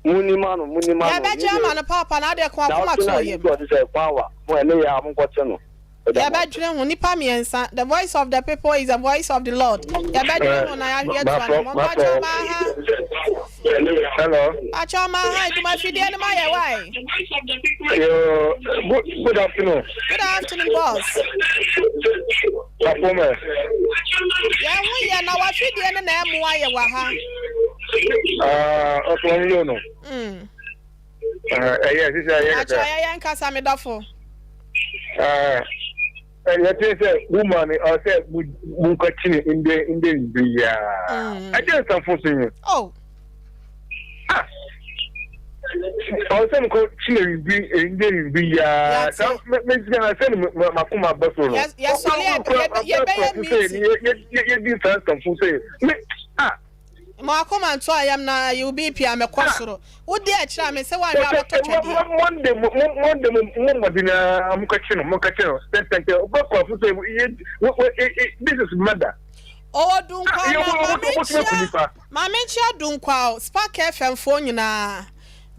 Munni ma no, munni ma no. Yɛbɛgye ama no paapa na adeɛ ko akoma to yam. Na ɔte sɛ kwan wa, mo ɛne yɛ a monkɔte no. Yɛbɛdwene ho nipa mmiɛnsa. The voice of the people is the voice of the Lord. Yɛbɛdwene ho na yɛahwɛ atu anamɔ. Mpakyɛ ɔma ha. Hello. Mpakyɛ ɔma ha edwuma fidie no ma yɛ wae. Yo, good, good afternoon. Good afternoon, boss. Apome. Yɛn ho yɛ na wafidie no na ɛmoa yɛ wɔ ha. Ah, ɔsɔ n lono. Mm. Ɛyɛ sisi ayɛ kakra. Akyɛ yɛ nkasa mi dɔfo. Ɛyɛ te sɛ woman ɔsɛ mu nka kyini ndé ndé ndé yaa. Ɛjɛ nsafo so yi. Oh. Ah. Ɔsɛ mu kɔ kyini ndé ndé ndé yaa. Sa mɛ mɛ sika na sɛ ni ma ko ma bɔ so no. Yɛ sɔli yɛ bɛ yɛ meeting. Yɛ yɛ yɛ di nsa nsafo sɛ mɛ ah. Mo akoma ntɔ ayam na yi wo BP a mɛkɔ soro. Wo di akyire a me se woanhwɛ a bɛtɔ twɛdeɛ. Monday mo Monday mo mo mmɔden ara mo kɛkye no mo kɛkye no tɛntɛntɛ ɔbɛ kɔ afo sɛ yɛ this is murder. Ɔwɔ Dunkwa na maame nkyia maame nkyia Dunkwa o Spark FM foɔ nyinaa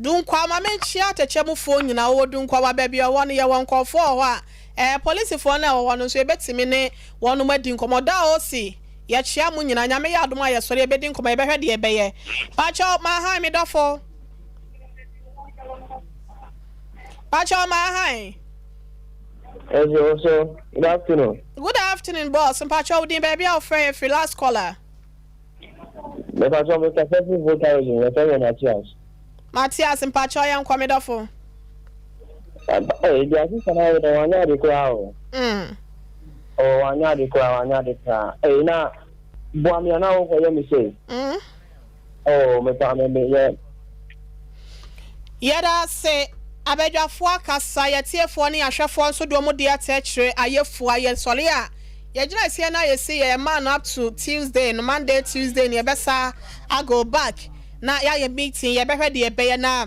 Dunkwa maame nkyia atɛkyɛ mu foɔ nyinaa ɔwɔ Dunkwa wa baabi ɔwɔ no yɛwɔ nkorɔfoɔ wɔ hɔ a ɛɛ polisifoɔ no a ɛwɔ hɔ no nso yɛbɛtumi ne wɔnom adi nkɔmɔ da a ɔsi Yɛkyea mo nyinaa, Nyame yɛ adom a yɛsɔre yɛbɛdi nkɔmɔ yɛbɛhwɛ deɛ ɛbɛyɛ. Pakyɛw ma hann me dɔfo. Pakyɛ ɔma ahan. Ɛsɛ so good afternoon. Good afternoon boss mpakyɛ wo din baabi a wofrɛ yɛ firi last caller. Mepakyɛ me kasa firi Volta region yɛfrɛ me Matias. Matias mpakyɛ yɛn nkɔ me dɔfo. Ɛɛ di asesa na yɛ dɛ wanyɛ ade koraa o. Mm. Oh wanyɛ ade koraa wanyɛ ade koraa. Ɛyi na boa me ana wokɔ yɛ me sei. Mm. Oh mepa me me yɛ. Yɛda ase abadwafoɔ akasa, yɛtiefoɔ ne ahwɛfoɔ nso de wɔn deɛ ate akyire ayɛfua yɛsɔre a yɛgyina aseɛ na yɛsi yɛ maa no up to Tuesday no Monday Tuesday no yɛbɛsa a go back na yɛayɛ meeting yɛbɛhwɛ deɛ ɛbɛyɛ na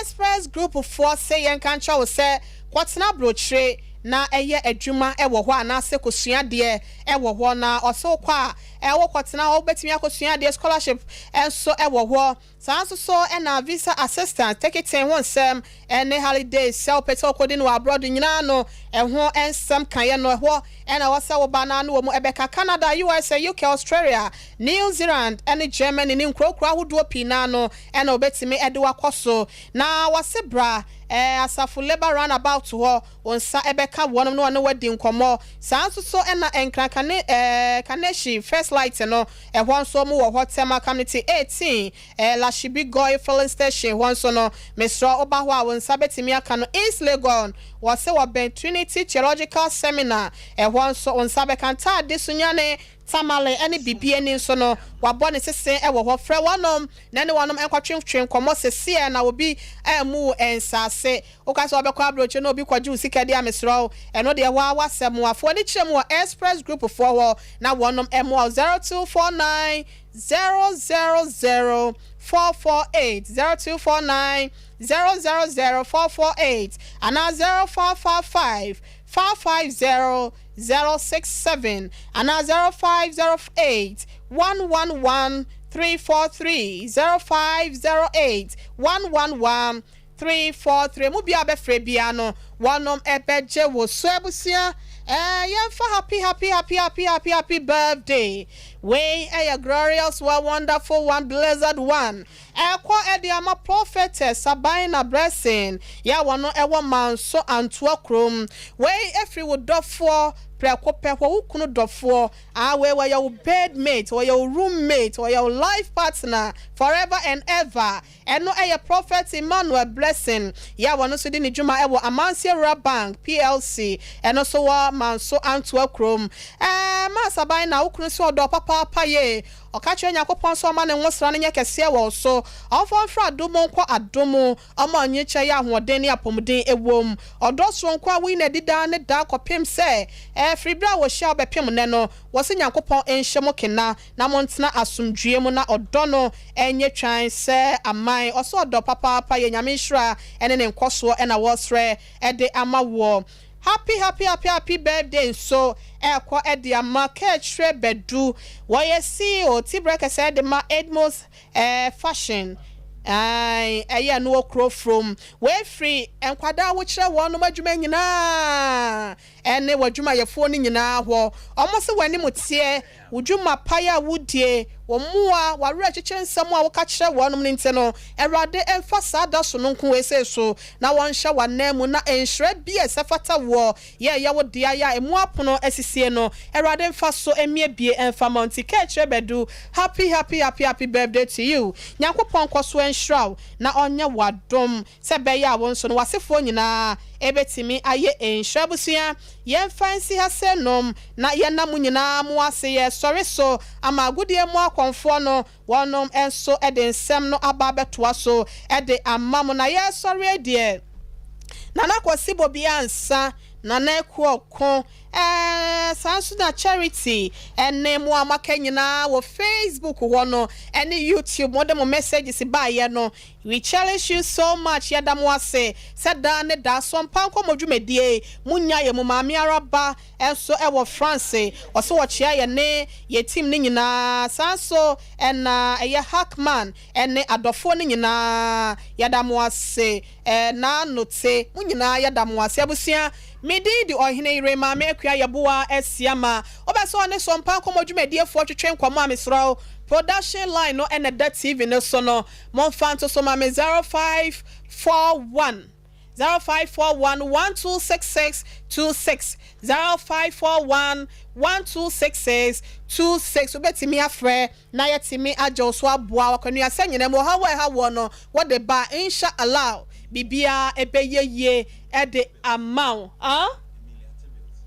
Express group foɔ se yɛnka nkyerɛ wo sɛ kɔtena abrokyire na ɛyɛ adwuma wɔ hɔ anaasɛ kɔsua adeɛ wɔ hɔ na ɔse wokɔ a Ɛ wo kɔtena hɔ, wobɛtumi akɔsua adeɛ, scholarship nso wɔ hɔ. Saa nso so na visa assistance, tekiten ho nsɛm ne holidays sɛ wopɛ sɛ wokɔdi no wɔ abroad nyinaa no ɛho nsɛm ka yɛ no. Ɛhɔ na ɛwɔ sɛ woba na ne wɔn bɛka. Canada, USA, UK, Australia, New Zealand ne Germany ne nkuro kuro ahodoɔ pii no ara no na wɔbɛtumi de wo akɔ so. Na wɔse bra Asafo Labour Runabout hɔ Wo nsa bɛka wɔnom na wɔne wo adi nkɔmmɔ. Saa nso so na Nkran Kane eh, Kaneshie First Light no, ɛhɔ nso wɔn wɔ hɔ. Tema Community 18, eh, Lashibi Goil Filling Station hɔ nso no, mesrɛ wo ba hɔ a wo nsa bɛtumi aka no. East Legon, wɔse wɔbɛn Trinity Theological Seminar, ɛhɔ nso wo nsa bɛka. Ntaade, Sunyani, Tamale ne Bibiani nso no, wɔabɔ ne sese wɔ hɔ. Frɛ wɔnom na ɛne wɔnom nkɔtwetwe nkɔmmɔ seseɛ na obi ammu wo nsaase. Woka sɛ wobɛkɔ abrokye na obi kɔgye wo sika di a mesrɛ wo, ɛno deɛ waa w'asɛm. Fa w'ani kyerɛ mu wɔ Express Group foɔ hɔ na wɔnom mmoa wo 0249 000 448, 0249 000 448 anaa 0555 550 067 anaa 0508 111 343, 0508 111 343 mu biaa bɛfrɛ biaa no wɔnom bɛgye wo so abusua eh yɛnfa happy happy happy happy happy happy birthday wei ɛyɛ glorious one wonderful one blessed one ɛkɔ ɛde ama prophetess Sabina Blessing yɛ a wɔno ɛwɔ Manso Antoa kurom wei ɛfiri wo dɔfoɔ prɛko pɛ hɔ wo kunu dɔfoɔ ah wei wɔyɛ wo bed mate wɔyɛ wo room mate wɔyɛ wo life partner forever and ever Ɛno yɛ Prophet Emmanuel Blessing yi a wɔno nso di ne dwuma wɔ Amansie Rural Bank PLC, ɛno nso wɔ Manso Antoa kurom. Ɛɛ Mansaban na wo kunu sɛ ɔdɔ wo papaapa yie. Ɔka kyerɛ Nyankopɔn sɛ ɔmma ne nwosra no nyɛ kɛseɛ wɔ wo so. Ɔmfa wo mfiri adom mu nkɔ adom mu. Ɔmma ɔnyekyɛ yɛ ahoɔden ne apɔmuden wom. Ɔdɔ soronko a woyi no adi daa ne daa kɔpem sɛ ɛɛ firi berɛ a wɔhyiaa wo bɛpem nnɛ no, wɔse Nyankopɔn nhyɛ mo kena. Na montena asomdwoeɛ mu na ɔdɔ no nyɛ twann sɛ aman. Ɔsɛ ɔdɔ papaapa yɛ Nyame nhyira ne ne nkɔsoɔ na wɔsrɛ de ama woɔ. Happy happy happy happy birthday nso ɛrekɔ de ama Kaakyire Badu. Wɔyɛ CEO Tibrɛ kɛsɛɛ de ma Edmos Fashion. Ae ɛyɛ ɛno wɔ kuro from. Wei firi nkwadaa a wokyerɛ wɔnom adwuma nyinaa ne w'adwumayɛfoɔ no nyinaa hɔ. Wɔn se w'anim teɛ, wo dwuma pa a wodie, wo mmoa, w'awerɛkyekyere nsɛm a woka kyerɛ wɔnom no nti no, Awurade mfa saa da sononko wei sei so na wɔnhyɛ w'ananmu na nhyira bi a ɛsɛ fata woɔ yɛ ɛyɛ wo dea yɛ a emu apono asisie no, Awurade mfa so mmiebie mfa ma wo. Nti Kaakyire Badu, happy happy happy happy birthday to you. Nyankopɔn nkɔ so nhyira wo na ɔnyɛ wo adom. Sɛ ɛbɛyɛ a wo nso no w'asefoɔ nyinaa bɛtumi ayɛ nhyira abusua. Yɛmfa nsi ha sɛ nom na yɛnna mo nyinaa mo ase. Yɛresɔre so ama agodie mu akɔmfoɔ no, wɔnom nso de nsɛm no aba abɛtoa so de ama mo. Na yɛresɔre deɛ, Nana Kwasi Bobia Ansah, Nana Akuoko, Ɛɛ, saa nso na Charity ne mo a moaka nyinaa wɔ Facebook hɔ no ne YouTube mode mo messages baeɛ no, we cherish you so much, yɛda mo ase sɛ daa ne daa Sompa Nkɔmmɔ dwumadie yi monya yɛn mu. Maame Araba nso wɔ France, ɔse ɔkyea yɛne yɛn team no nyinaa, saa nso na ɛyɛ Hackman ne adɔfoɔ no nyinaa, yɛda mo ase. Ɛɛ Naano te, mo nyinaa yɛda mo ase. Abusua, me din de Ɔhene Yere Maame Akua Yeboah Asiamah. Wopɛ sɛ ɔne Sompa Nkɔmmɔ dwumadiefoɔ twetwe nkɔmmɔ a, mesrɛ wo, production line no na ɛda TV no so no, momfa nto so ma me, 0541. 0541 1266 26 0541 1266 26 Wobɛtumi afrɛ na yɛatumi agye wo so aboa wo akwanuasɛ nyinaa mu. Ɔhaw a ɛha woɔ no, wode ba a, Insha Allah, biribiara ɛbɛyɛ yie de ama wo. Ah?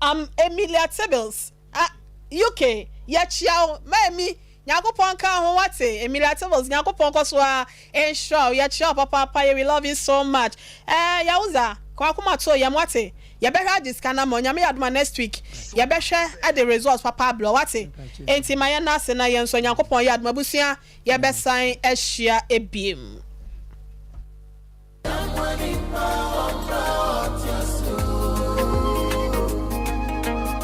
Am Emilia Tibbles, ah, UK, yɛkyia wo. Maami, Nyankopɔn nka wo ho wate. Emilia Tibbles, Nyankopɔn nkɔ so ara nhyira wo. Yɛkyia wo papaapa, yɛ we love you so much. Eh, Yahuza, ka w'akoma to yam wate. Yɛbɛhwɛ agye sika no ama wo. Nyame yɛ adom a next week yɛbɛhwɛ de results papa abrɛ wo wate. Enti ma yɛnna ase na yɛn nso Nyankopɔn yɛ adom abusua yɛbɛsan ahyia ebiem.